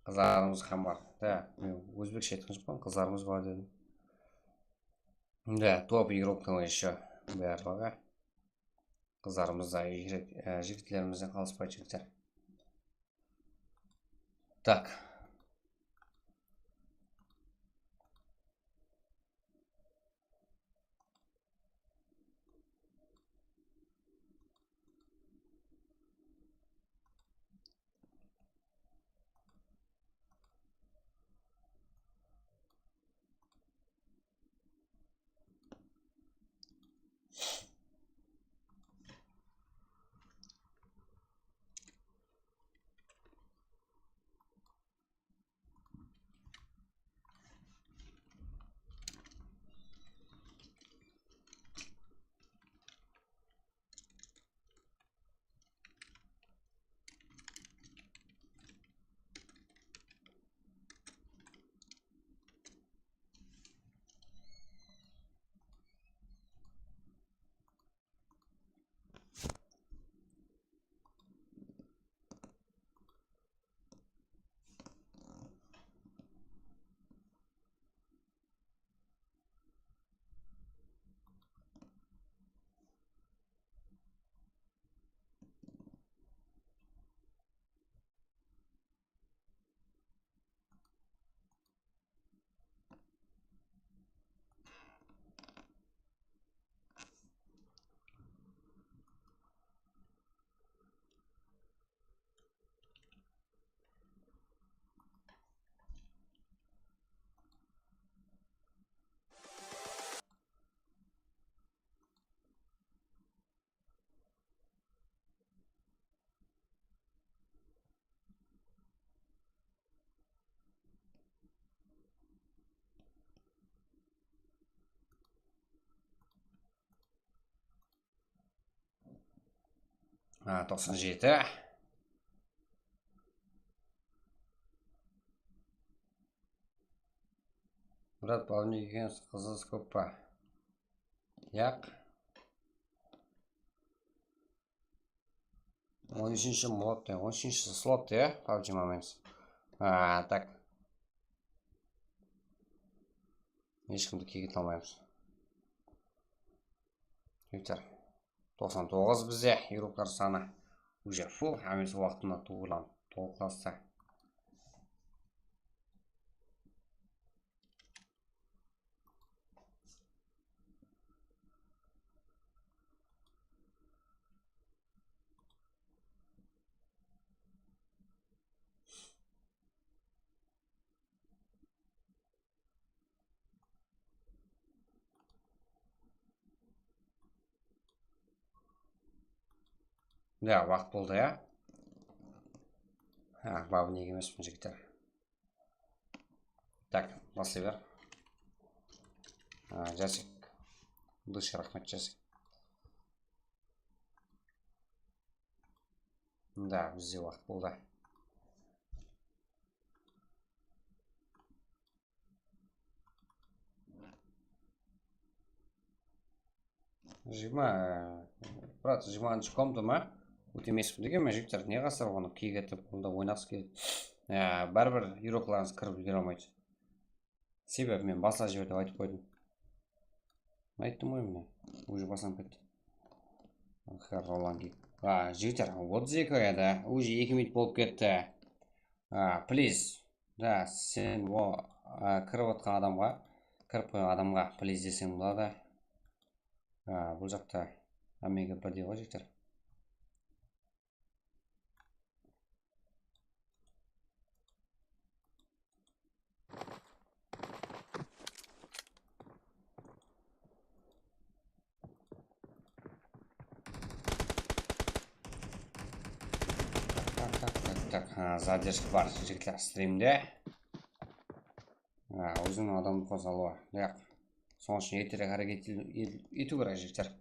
Qızlarımız ham bar. Da, men ózbekshe aytqan joqpan, qızlarımız bar dedim. Da, top игрокlar ещё barlıǵı. Qızlarımız da, jigit-, e, jigitlerimizden qalıspaydı jigitler. Tak. Ha, toqsan jeti. Murat, bavnik ekensiz, qızınız kóp pa? Yaq. On úshinshi mod, on úshinshi slot, ya, PUBG Moments. Ha, tak. Hesh kimdi kiyge almaymız. Jigitler. Toqsan toǵız bizde игрокlar sanı. Уже full, hámmesi waqtında tuwrılanıp, tolıqlastı. Ya, waqıt boldı, ya. Ha, bavnik emesin, jigitler. Tak, baslay ber. Ha, Jasik. Dusha, raxmet, Jasik. Da, bizde waqıt boldı. Jigirma, brat, jigirmanshı komnata ma? Óte emesin degenmen, jigitler, ne qasır onı kiyik etip, onda oynaǵısı keledi. Ya, báribir игрокlarıńız kirip úlgere almaydı. Sebebi men basla jiber dep aytıp qoydım. Ayttım ǵoy mine. Уже baslanıp ketti. Roland kiyik. A, jigitler, otız eki edi. Уже eki minut bolıp ketti. A, please. Da, sen o, a, kirip atqan adamǵa, kirip qoyǵan adamǵa please deseń boladı. A, bul jaqta hámmege birdey ǵoy, jigitler. Tak, tak, tak, tak, tak. Ha, zadержка bar, jigitler, strimde. Ha, óziniń adamın qosıp alıw. Yaq. Sonıń ushın erterek háreket etiw, etiw kerek, jigitler.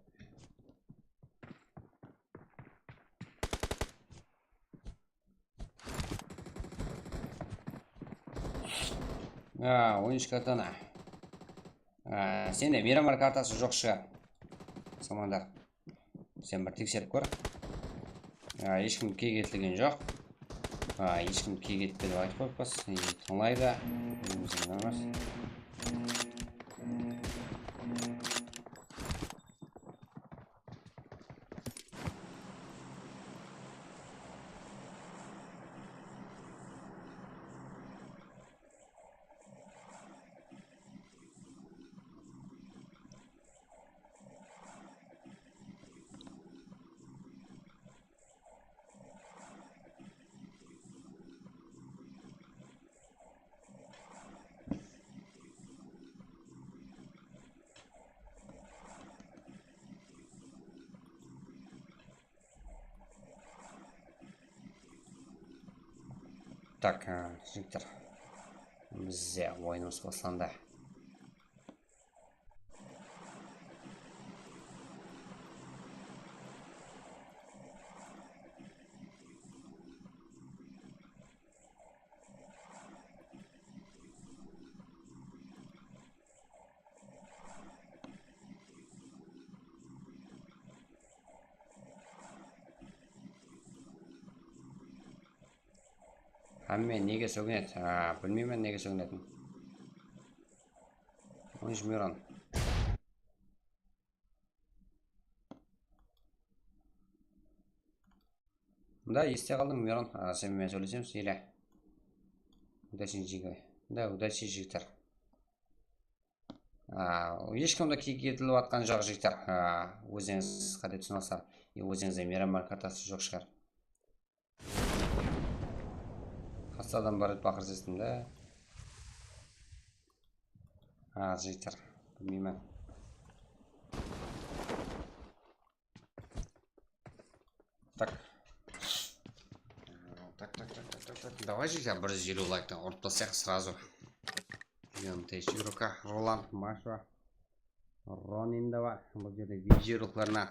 A, oyınshı katana. A, sende Miramar kartası joq shıǵar. Samandar. Sen bir tekserip kór. A, hesh kim kiyik etilgen joq. A, hesh kim kiyik etpedi dep aytıp qoyıppız. E, tıńlaydı. Ózimizge unamas. Tak, e, jigitler. Bizde oyınımız baslandı. Hámme nege sóginedi? A, bilmeymen nege sóginetin. Onınshı Miron. Mında este qaldım, Miron. A, sen menen sóylesemiz, ele. Удачный jigi. Mında удачный jigitler. A, hesh kimdi kiyik etilip atqan joq, jigitler. A, ózińiz qáte túsinip alsa, e, ózińizde Miramar kartası joq shıǵar. Qassadan barıp baqırıp esittim de. A, jigitler, bilmeymen. Tak. Tak, tak, tak, tak, tak, tak. Давай, jigitler, bir júz eliw layktan urıp taslayıq сразу. Leon Teysh, Roka, Roland, Masha, Ronin de bar. Bul jerde videoroliklerine.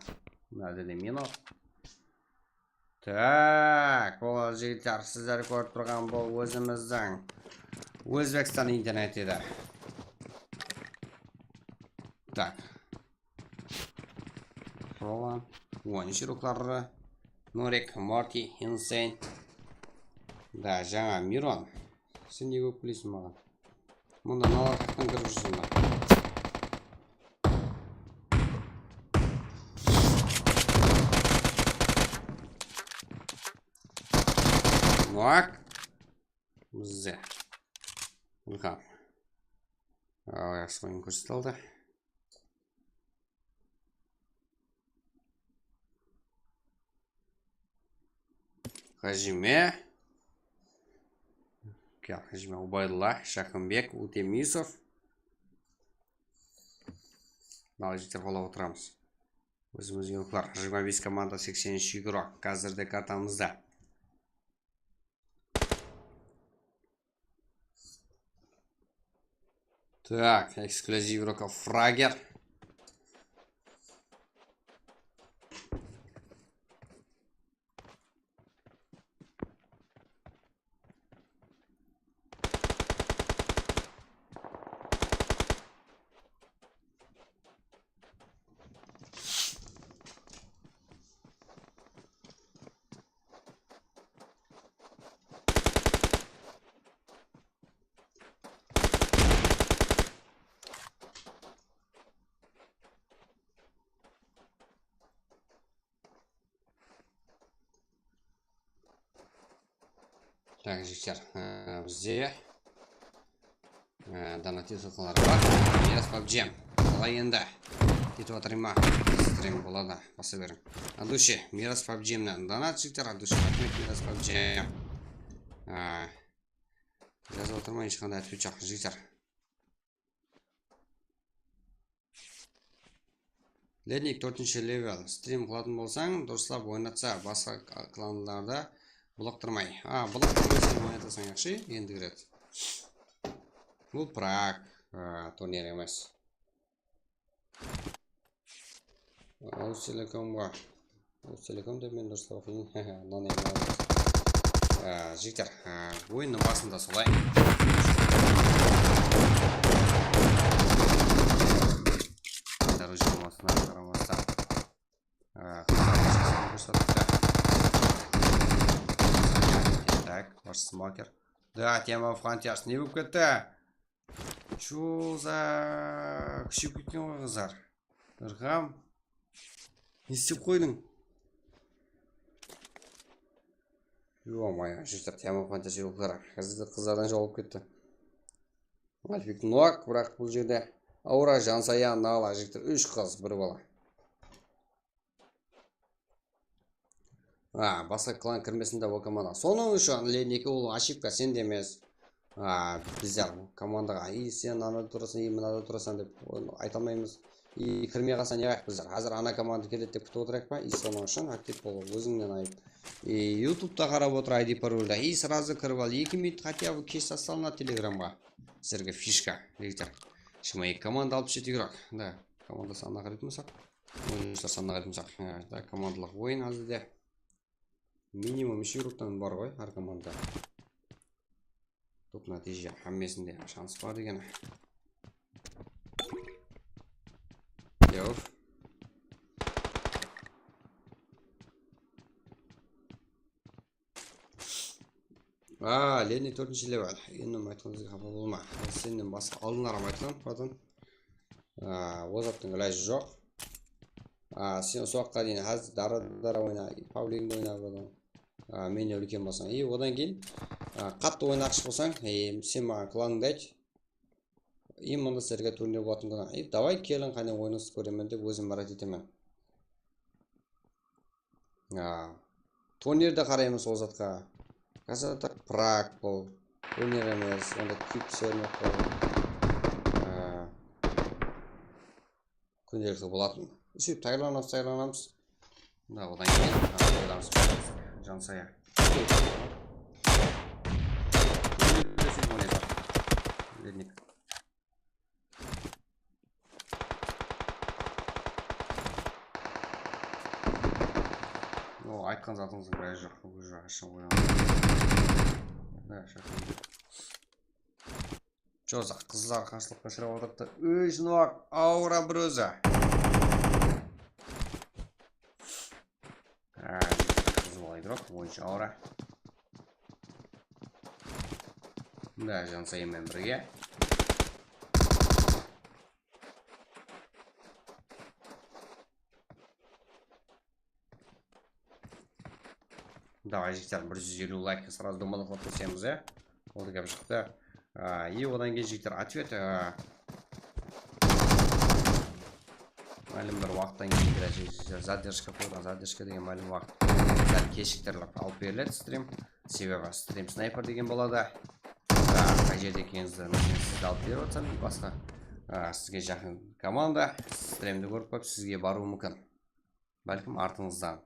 Mına jerde Mino. Tak, boladı, jigitler, sizler kórip turǵan bul ózimizdiń Ózbekstan interneti edi. Tak. Roland, onınshı ruwxları, Norik, Morty, Insane. Da, jańa Miron. Sen ne kórip kúleyseń maǵan? Mında mınalar qaqtan kirip júrseń ba? Nok. Bizde. Ilham. Aw, jaqsı oyın kórsetip aldı. Hájime. Hájime Ubaydulla, Shaqımbek, Utemisov. Mına jigitler qolap otıramız. Ózimizge ruwxlar. Jigirma bes komanda, seksen úsh igrok. Házirde kartamızda. Так, эксклюзив Roka Frager. Tak, jigitler, e, bizde, e, donat etip atqanlar bar. Miras pabjim. Qalay endi? Ketip atırıń ma? Strim boladı. Basa beriń. Adushi, Miras pabjimnen donat, jigitler, Adushi, raxmet, Miras pabjim. E, jazıp atırman, hesh qanday otvet joq, jigitler. Lednik, tórtinshi level. Strim qılatuǵın bolsań, durıslap oynatsa, basqa klanlarda blıqtırmay. A, blıqtırmay sen oynatasań, yaqshı, endigi ret. Bul Prag, a, turnir emes. Al Telekomǵa. Al Telekom dep men durıslap oqıyın. Mınaday, mınaday. Á, jigitler, á, oyınnıń basında solay. Дорожка bolmasına qaramastan. Á, qızlar basqasın kórsetipti. Так, ваш смокер. Да, тема в контекст. Ne bolıp ketti? Чё за, kúsheyip ketken ǵoy qızlar. Irǵam. Ne istep qoydıń? Yo-moyo, jigitler, тема в контекст jol qara. Házir de qızlardan jawap ketti. Alpik nok, biraq bul jerde Aura, Jansaya, Nala, jigitler, úsh qız, bir bala. A, basqa klan kirmesin dep ol komanda. Sonıń ushın Lednik ol oshibka sende emes. A, bizler komandaǵa, "Ey, sen anada turasań, ey, mınada turasań," dep onı ayta almaymız. Ey, kirmey qalsa ne qılayıq bizler? Házir ana komanda keledi dep kútip otırayıq pa? Ey, sonıń ushın aktiv bol, ózińnen ayıp. Ey, yutubta qarap otır, I D paroldi. Ey, сразу kirip al. Eki minut хотя бы keshsa salınat telegramǵa. Sizlerge fishka, jigitler. Shıma eki komanda, alpıs jeti igrok. Da, komanda sanına qaraytuǵın bolsaq. Oyınshilar sanına qaraytuǵın bolsaq, e, da, komandalıq oyın házirde. Minimum úsh igroktan bar ǵoy hár komanda. Top nátiyje hámmesinde shans bar degeni. Playoff. A, Lenni tórtinshi level. Endi aytqanıńızǵa xafa bolma. Sennen basqa aldınlar ham aytqan, bratан. A, ozattıń ilajı joq. A, sen usıwaqqa deyin házir dara-dara oyna, pavliginde oyna, bratан. A, mennen úlken bolsań. I odan keyin, a, qattı oynaqshı bolsań, e, sen maǵan klanıńdı ayt. I mında sizlerge turnir bolatın kúni. I davay keliń, qáne oyınıńızdı kóremen dep ózim mirát etemen. A, turnirdi qaraymız ol zatqa. Kazata prak bul. Turnir emes, onda kip sermek bul. A, kúndelikli bolatın. Sóytip tayarlanamız, tayarlanamız. Mına odan keyin, a, qoyılamız. Jansaya. Kúndelikli sóytip oynaydı. Lednik. O, aytqan zatıńızdıń ilajı joq, уже ashıp qoyǵan. Mına, shaqırdı. Jozaq, qızlar qarsılıqqa ushırap atırıptı. Úsh nok, Aura bir ózi. Ha, qız bala igrok, oyınshı Aura. Mına Jansaymen birge. Davay, jigitler, bir júz eliw laykkı сразу domalaqlap ketsemiz, ya. Ol da gáp shıqtı. A, и odan keyin, jigitler, ответ, a, málim bir waqıttan keyin, bir zadержка qoyǵan, задержка degen málim waqıt. Sál keshiktirilip alıp beriledi strim. Sebebi strim snayper degen boladı. A, qay jerde ekenińizdi, máselen, sizdi alıp berip atırsań, basqa, a, sizge jaqın komanda strimdi kórip qoyıp, sizge barıwı múmkin. Bálkim artıńızdan,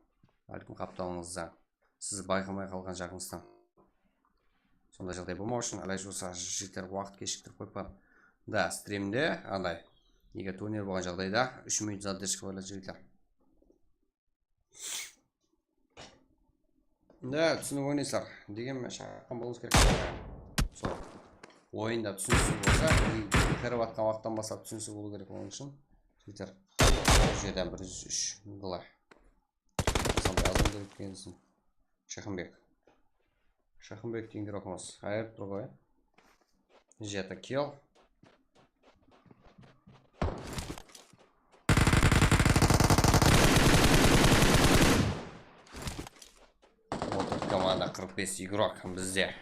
bálkim qaptalıńızdan, siz bayqamay qalǵan jaǵıńızdan. Sonday jaǵday bolmaw ushın, ilajı bolsa, jigitler, waqıt keshiktirip qoyıp, da, strimde, anday, eger turnir bolǵan jaǵdayda, úsh minut задержка qoyıladı, jigitler. Da, túsinip oynaysızlar. Degenmen, shaqqan bolıwıńız kerek. Sol. Oyında túsiniksiz bolsa, kirip atqan waqıttan baslap túsiniksiz bolıw kerek, onıń ushın. Twitter. Bul jerden bir júz úsh gla. Qasanda azan berip kelsin. Shayxınbek. Shayxınbek degen igrokımız ayırıp tur ǵoy. Jeti kill. Otız komanda, qırq bes igrok bizde.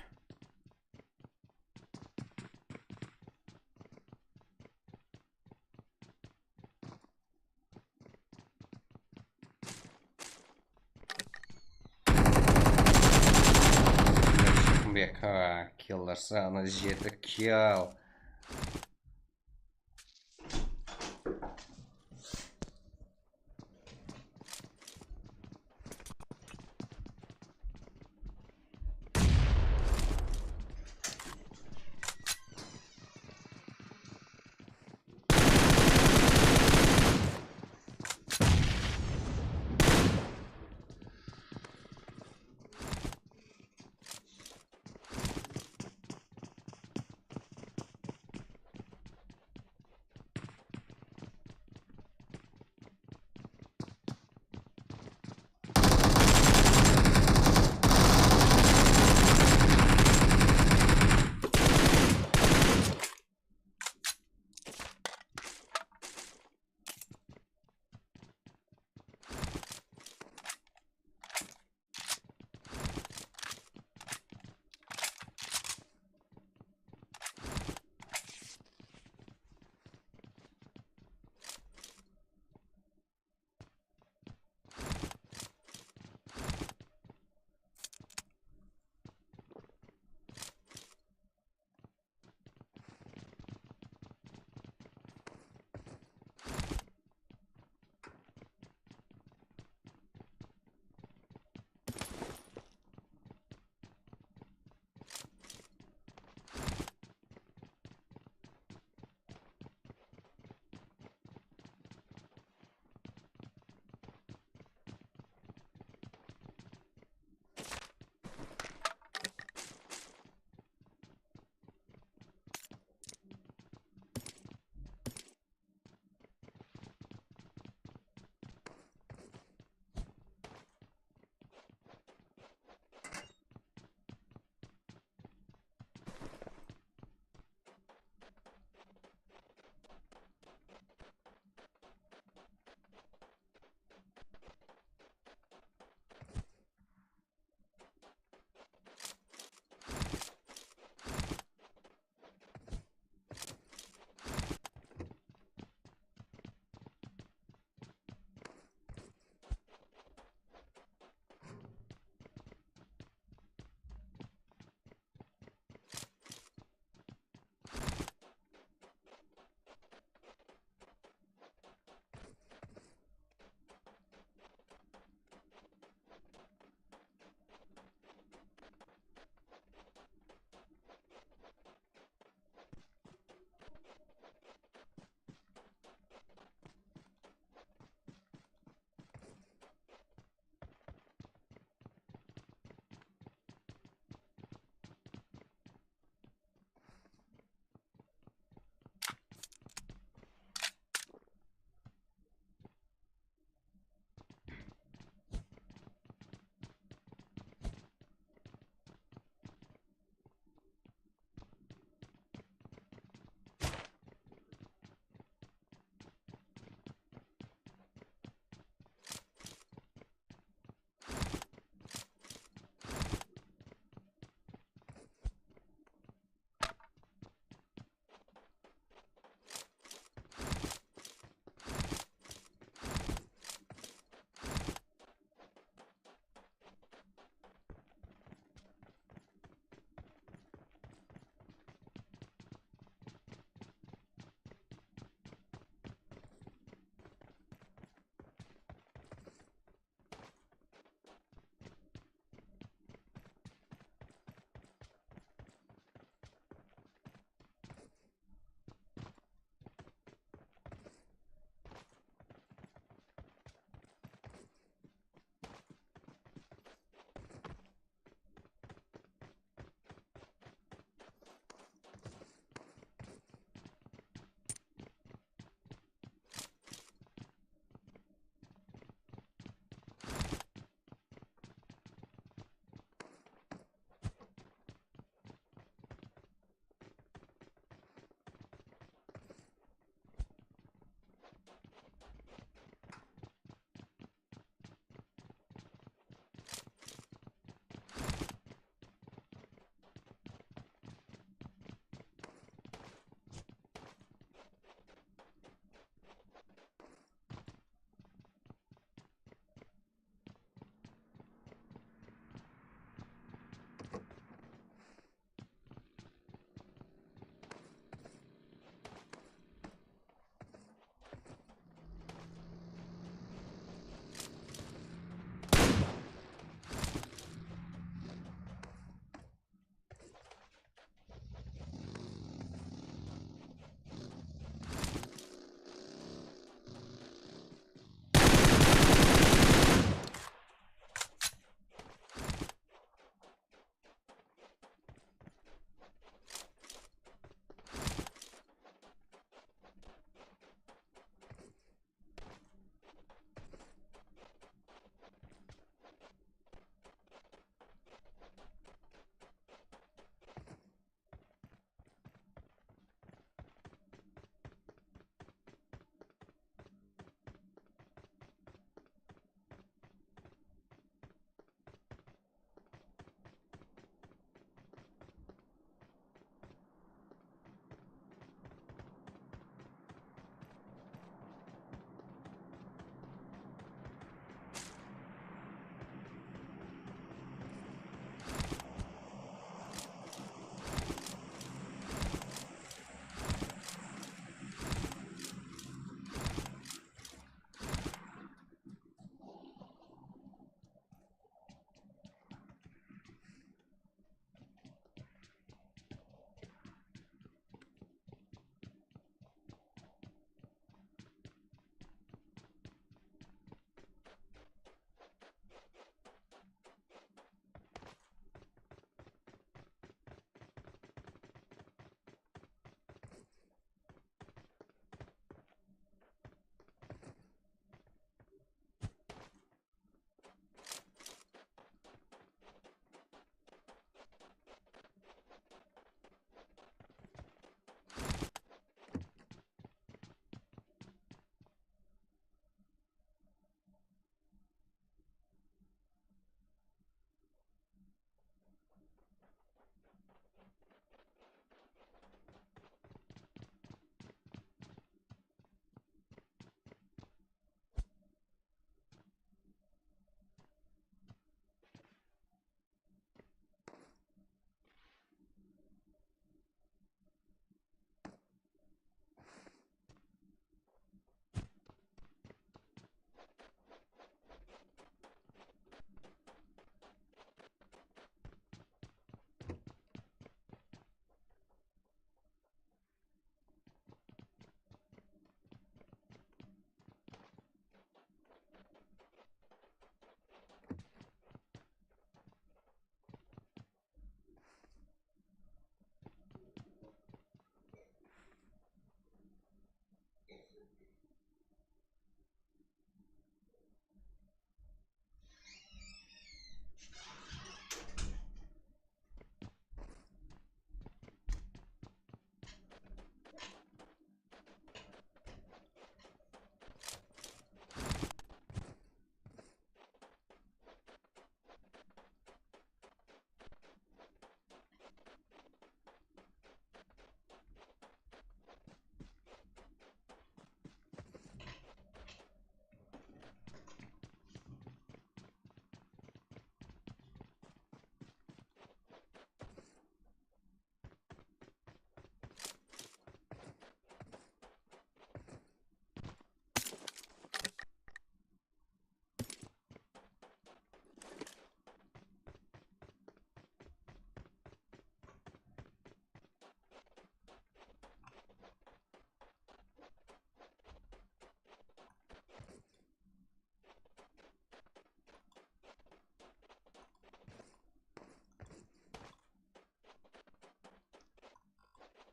Bek, ha, killer sanı jeti kill.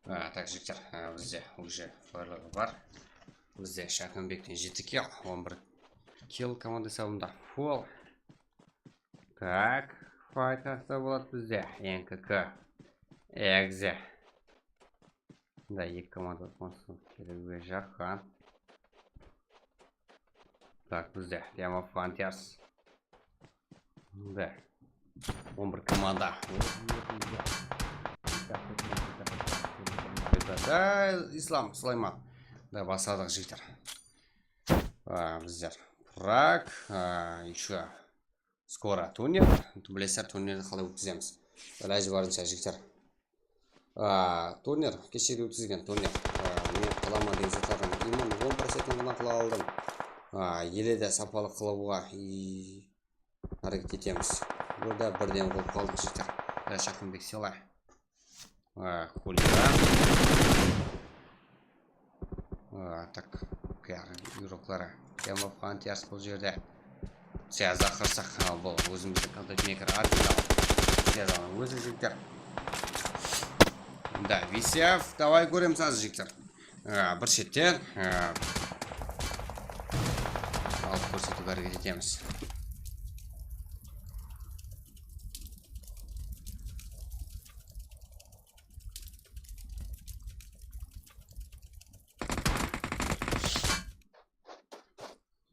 A, tak, jigitler, a, bizde уже fayerlıq bar. Bizde Shakımbekten jeti kill, on bir kill komanda esabında. Full. Tak, fayt hasta boladı bizde. N K K. Exe. Da eki komanda keliwge jaqın. Tak, bizde Diamond Frontiers. Bizde on bir komanda. Da, Islam Sulayman. Da, basladıq, jigitler. A, bizler Prag, a, ещё Skoro turnir, bilesizler, turnirdi qalay ótkizemiz. Ilajı barınsha, jigitler. A, turnir, keshegide ótkizilgen turnir. A, men qılaman degen zatlardan imon on procentin ǵana qıla aldım. A, ele de sapalı qılıwǵa, i, háreket etemiz. Burada birden bolıp qaldıq, jigitler. Ya, Shakımbek, sıyla. A, Xulya. A, tak, kar, uyrıqları. Diamond Frontiers bul jerde. Siyazda qırsaq, a, bul ózimizdiń Content Maker original. Siyazanıń ózi, jigitler. Da, Visyav, davay, kóremiz házir, jigitler. A, bir shetten, a, alıp kórsetiwge háreket etemiz.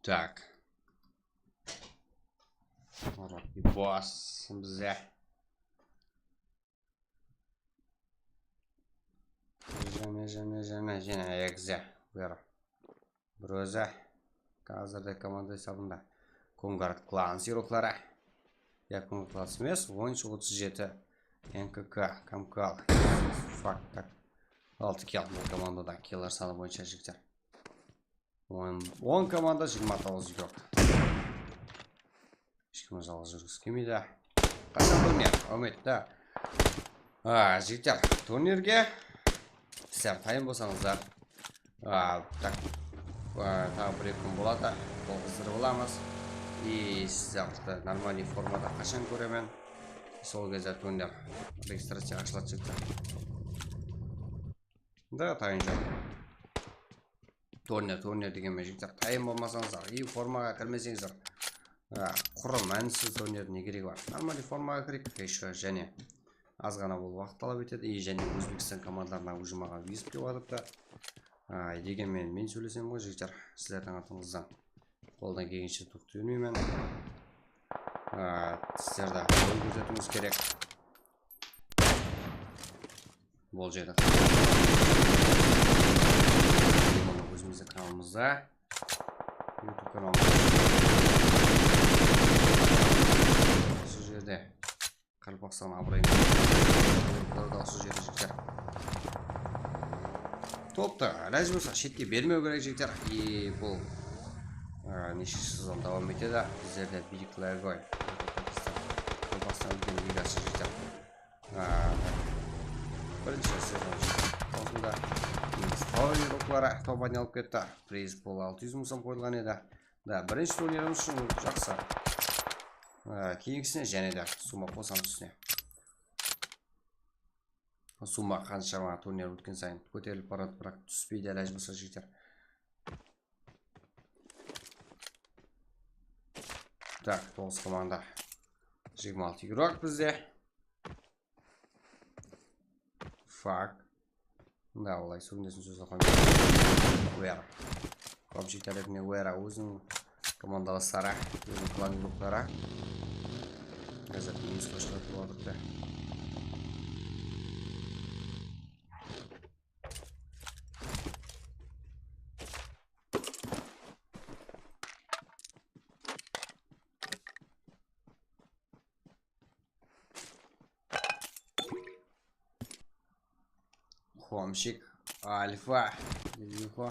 Tak. Bas bizde. Jáne, jáne, jáne, jáne, exe. Buyur. Bir ózi. Házirde komanda esabında Kungar Clans uyrıqları. Ya, Kungar Clans emes, on úsh otız jeti. N K K, Kamkal, Fak, tak. Altı kill bul komandadan, killer sanı boyınsha, jigitler. On, on komanda, jigirma toǵız uyrıq. Hesh kimdi jalǵız júrgisi kelmeydi. Qashan turnir? Úmit, da. A, jigitler, turnirge sizler tayın bolsańızlar. A, tak. A, taǵı bir-eki kún boladı. Tolǵızdırıp alamız. I sizlerdi normalnıy formada qashan kóremen, sol gezde turnir registraciya ashıladı, jigitler. Da, tayın joq. Turnir, turnir degen menen, jigitler, tayın bolmasańızlar, i formaǵa kirmeseńizler, a, qurı, mánisiz turnirdiń ne keregi bar? Normalnıy formaǵa kireyik, ещё jáne az ǵana bul waqıt talap etedi. I jáne Ózbekstan komandalarına уже maǵan wizit kelip atırıptı. A, degen menen men sóylesem ǵoy, jigitler, sizlerdiń atıńızdan qoldan kelgenshe toqtay bermeymen. A, sizler de oy kórsetiwińiz kerek. Bul jerde ózimizdiń kanalımızda, YouTube kanalımızda, usı jerde Qaraqalpaqstan abırayın. Usı jerde, jigitler. Toptı, ilajı bolsa, shetke bermew kerek, jigitler. E, bul, e, neshinshi sezon dawam etedi. Bizlerde Big League, Qaraqalpaqstan úlken ligası, jigitler. A, birinshi sezon basında Minskoy uyrıqları topın alıp ketti. Priz pul altı júz mıń som qoyılǵan edi. Da, birinshi turnirimiz ushın jaqsı. A, keyingisine jáne de summa qosamız ústine. Summa qanshama turnir ótken sayın kóterilip baradı, biraq túspeydi, ilajı bolsa, jigitler. Tak, toǵız komanda. Jigirma altı igrok bizde. Fak. Da, olay, sórindesin sóz oqamay. Wera. Kobjik tárepine Wera óziniń komandalasları, óziniń klan igrokları. Házir minus boshqa turıp atırıptı. Xomshik, Alfa, Iljuxo.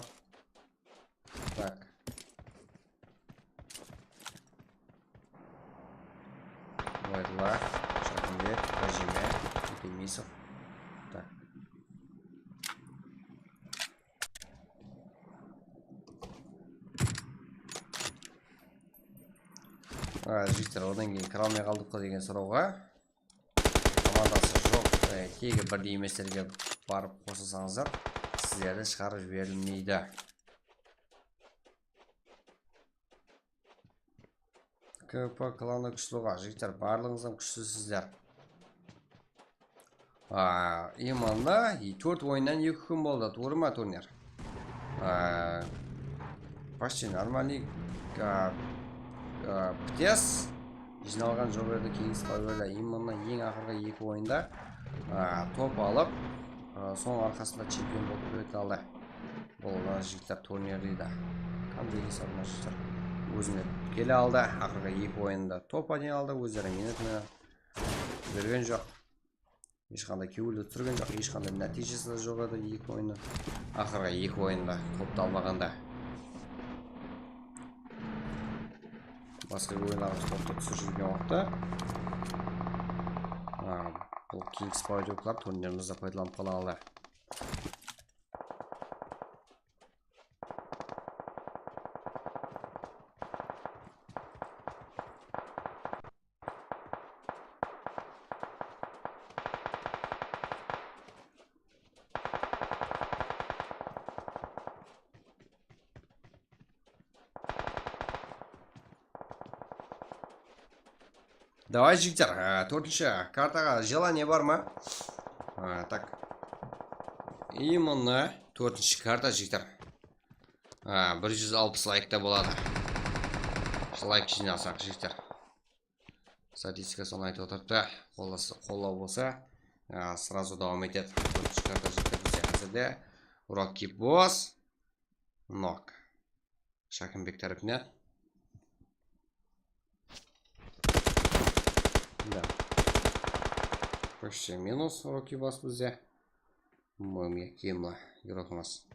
Tak. Bayırlar, Shaqımbek, Rajime, Demisov. Tak. A, jigitler, odan keyin kire almay qaldıq ǵo degen sorawǵa. Komandası joq, e, tegi birdey emeslerge barıp qosasańızlar, sizlerdi shıǵarıp jiberilmeydi. K P klanı kúshli ǵo, jigitler, barlıǵıńız hám kúshlisizler. A, именно, tórt oyınnan eki kún boldı, tuwrı ma, turnir? A, почти нормальный, a, a, pites jıynalǵan joq edi, keyingi spawnerda именно eń aqırǵı eki oyında, a, top alıp, a, sonıń arqasında chempion bolıp kete aldı. Bul, a, jigitler, turnir deydi. Hám degen salıp, jigitler, ózine kele aldı. Aqırǵı eki oyında top oynay aldı. Ózlere minut menen bergen joq. Hesh qanday kewildi túsirgen joq, hesh qanday nátiyjesi de joq edi eki oyınnıń. Aqırǵı eki oyında toptı almaǵanda. Basqa oyınlarımız toptı túsirip júrgen waqıtta, a, bul Kings Power Club turnirimizde paydalanıp qala aldı. Davay, jigitler, e, tórtinshi kartaǵa желание bar ma? E, tak. И mına tórtinshi karta, jigitler. E, bir júz alpıs laykta boladı. Layk jıynasaq, jigitler. Statistika sonı aytıp otırıptı. Qollasa, qollaw bolsa, e, сразу dawam etedi. Tórtinshi karta, jigitler, bizde házirde. Rocky Boss. Nok. Shakımbek tárepinen. Da. Почти minus Rocky Boss bizde. Mıya kiyimli igrokımız.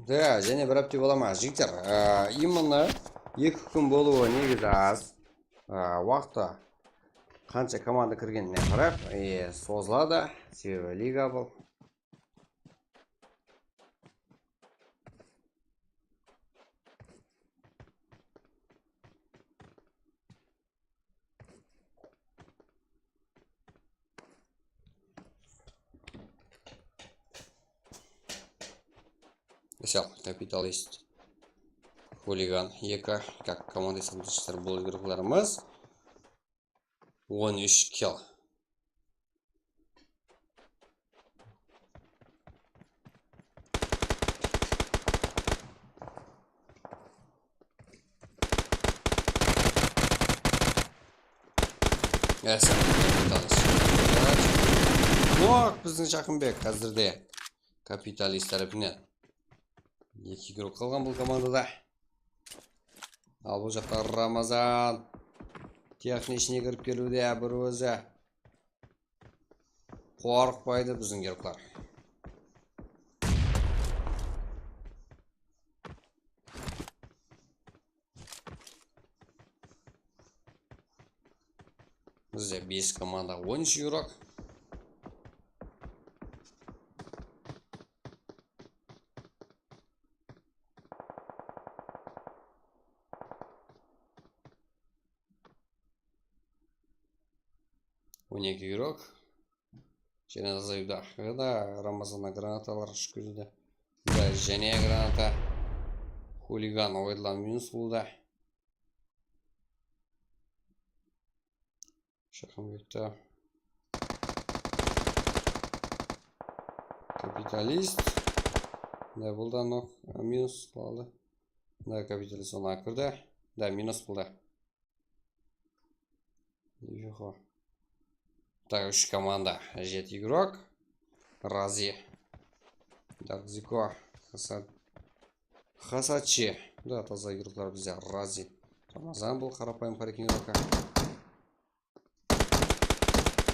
Da, jáne bir hápte bola ma, jigitler? Á, именно eki kún bolıwı negizi az. Á, waqtı qansha komanda kirgenine qarap, e, sozıladı. Sebebi liga bul. Misal, Kapitalist, Xuligan eki, как команда, sanatçılar, bul igroklarımız. On úsh kill. Esa, Kapitalist. Nok, biziń Shaqımbek házirde Kapitalist tárepinen. Eki igrok qalǵan bul komandada. Al, bul jaqta Ramazan. Texni ishine kirip keliwde bir ózi. Qorqpaydı biziń igroklar. Bizde bes komanda, on úsh igrok. On eki igrok. Jáne azayıptı. Qıyada Ramazannan granatalar túsip ketedi. Mında jáne granata. Xuligan oyınnan minus boldı. Shaqımbekte. Kapitalist. Mında bul da nok, minus qaldı. Mında Kapitalist onı kirdi. Mında minus boldı. Yox. Так, úsh komanda, jeti igrok. Razi. Darkziko. Hasa-, Hasachi. Da, taza igroklar bizde. Razi. Ramazan, bul qarapayım, qareken igrok.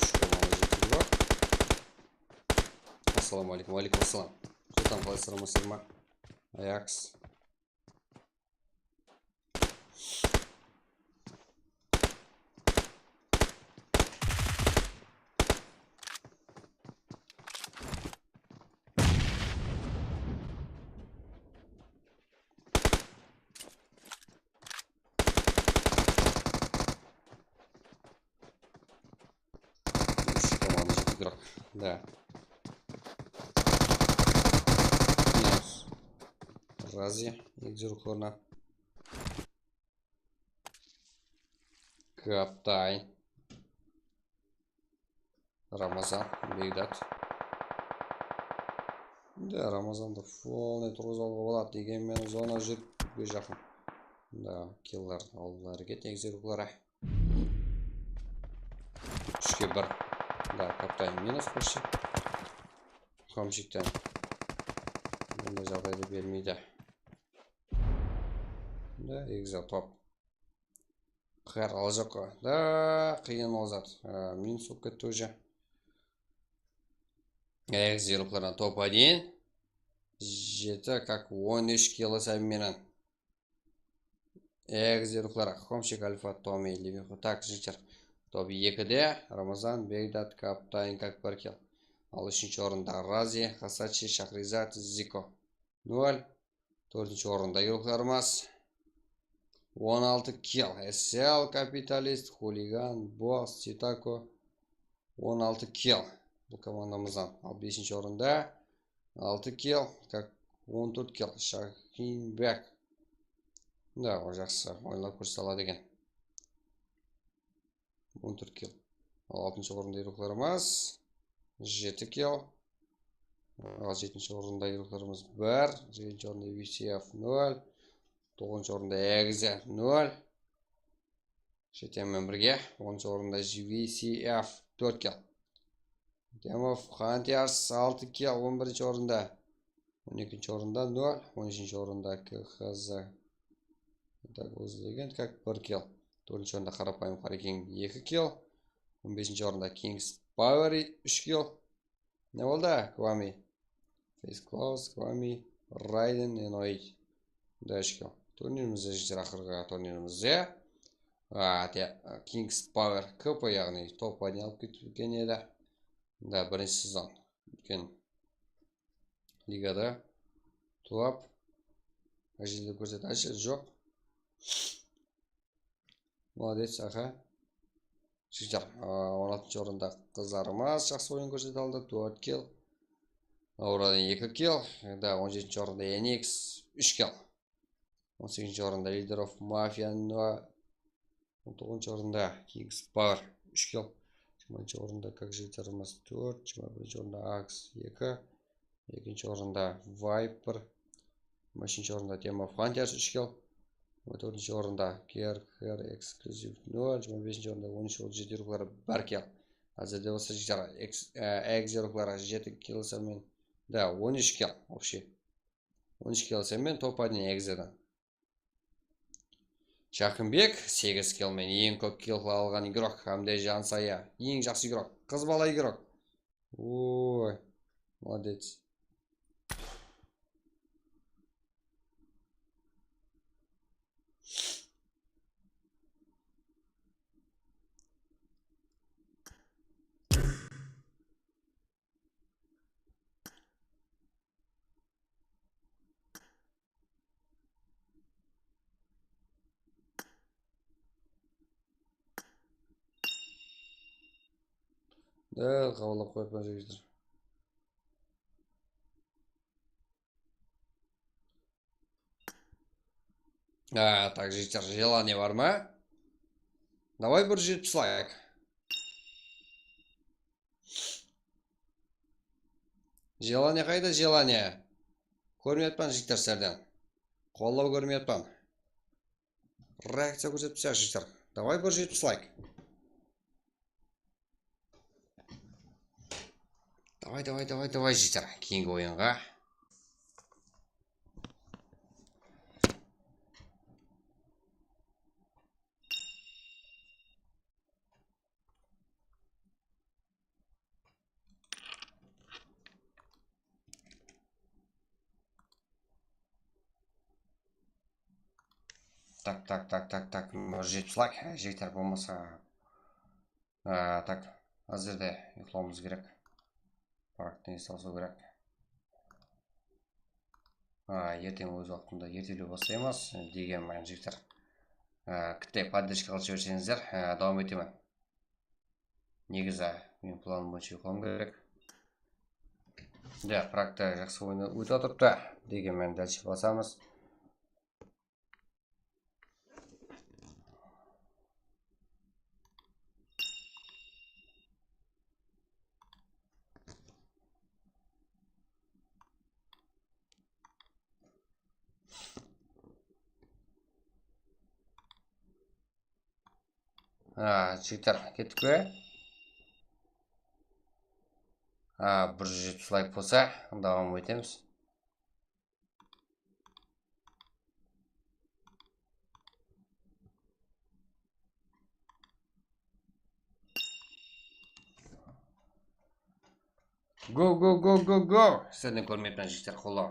Úsh komanda, jeti igrok. Assalawma áleykum. Wa áleykum assalam. Sultan, qalaysızlar, aman-esensizler ma? Ayaks. игрок. Да. Минус. Razi, eki zero oklarına. Kaptan. Ramazan, Begdat. Da, Ramazandı polnıy turǵızıp alıwǵa boladı, degen menen zona júrip jaqın. Da, killer alıwǵa háreket, eki zero oklara. Úshke bir. Da, kaptan minus почти. Komshikten bunday jaǵdaydı bermeydi. Da, egza top. Qıyar alajaq ǵoy. Da, qıyın ol zat. A, minus bolıp ketti уже. Eki zero oklardan top один. Jeti, как on úsh kilo sám menen. Eki zero oklar. Komshik, Alfa, Tomi, Leviho. Tak, jigitler. Top ekide Ramazan, Begdat, kaptan, как bir kil. Al, úshinshi orında Razi, Hasachi, Shahrizat, Ziko. Nol. Tórtinshi orında igroklarımız. On altı kill. S L, Kapitalist, Xuligan, Boss, Titako. On altı kill. Bul komandamızdan. Al, besinshi orında. Altı kill. Как on tórt kill. Shahinbek. Da, o jaqsı oynap kórsete aladı eken. On tórt kill. Al, altınshı orında igroklarımız. Jeti kill. Al, jetinshi orında igroklarımız bir. Segizinshi orında V C F nol. Toǵızınshı orında Egze nol. Jeti M M birge. Onınshı orında V C F tórt kill. Game of Hunters altı kill, on birinshi orında. On ekinshi orında nol, on úshinshi orında K H Z. Tak, ózi degen, как bir kill. Tórtinshi orında Qarapayım Qarekeń eki kill. On besinshi orında Kings Power úsh kill. Ne boldı? Kwami. Face Claws, Kwami, Raiden, Enoid. Da, úsh kill. Turnirimizde, jigitler, aqırǵı turnirimizde. A, te, Kings Power K P, yaǵnıy top один alıp ketken edi. Da, birinshi sezon. Úlken ligada tuwap. Ájelde kórset, ájel joq. Молодец, aha. Jigitler, a, on altınshı orında qızlarımız jaqsı oyın kórsete aldı, tórt kill. Auradan eki kill. Da, on jetinshi orında N X úsh kill. On segizinshi orında Leader of Mafia, on toǵızınshı orında Kings Power úsh kill. Jigirmanshı orında, как, jigitlerimiz tórt, jigirma birinshi orında Axe eki, ekinshi orında Viper, jigirma úshinshi orında Team of Hunters úsh kill, jigirma tórtinshi orında K R K R Exclusive nol, jigirma besinshi orında on úsh, otız jeti igrokları bir kill. Házirde bolsa, jigitler, Ex-, e, Ex igrokları jeti kill sám menen, da, on úsh kill вообще. On úsh kill sám menen top один Egzeden. Shaqınbek segiz kill menen eń kóp kill alǵan igrok, hámde jansaya eń jaqsı igrok, qız bala igrok. Oy, молодец. Dál qabıllap qoyıppan, jigitler. A, tak, jigitler, желание bar ma? Давай bir júz jetpis layk. Желание qayda, желание? Kórmey atpan, jigitler, sizlerden qollaw kórmey atpan. Reakciya kórsetip tastayıq, jigitler. Давай bir júz jetpis layk. Давай, давай, давай, давай, jigitler. Keyingi oyınǵa. Tak, tak, tak, tak, tak. Bir júz jetpis layk, e, jeter bolmasa. A, tak, házirde uyıqlawımız kerek. Parktı esle alıw kerek. A, erteń óz waqtında ertelew baslaymız, degen menen, jigitler. A, kitte podderjka qılıp jiberseńizler, a, dawam etemen. Negizi Men planım boyınsha uyqılamam kerek. Ya, Pragta jaqsı oyın ótip atırıptı. Degen menen dálshe basamız. Ha, jigitler, kettik pe? Ha, bir júz jetpis layk bolsa, dawam etemiz. Go, go, go, go, go! Sizlerden kórmeymen, jigitler, qolla.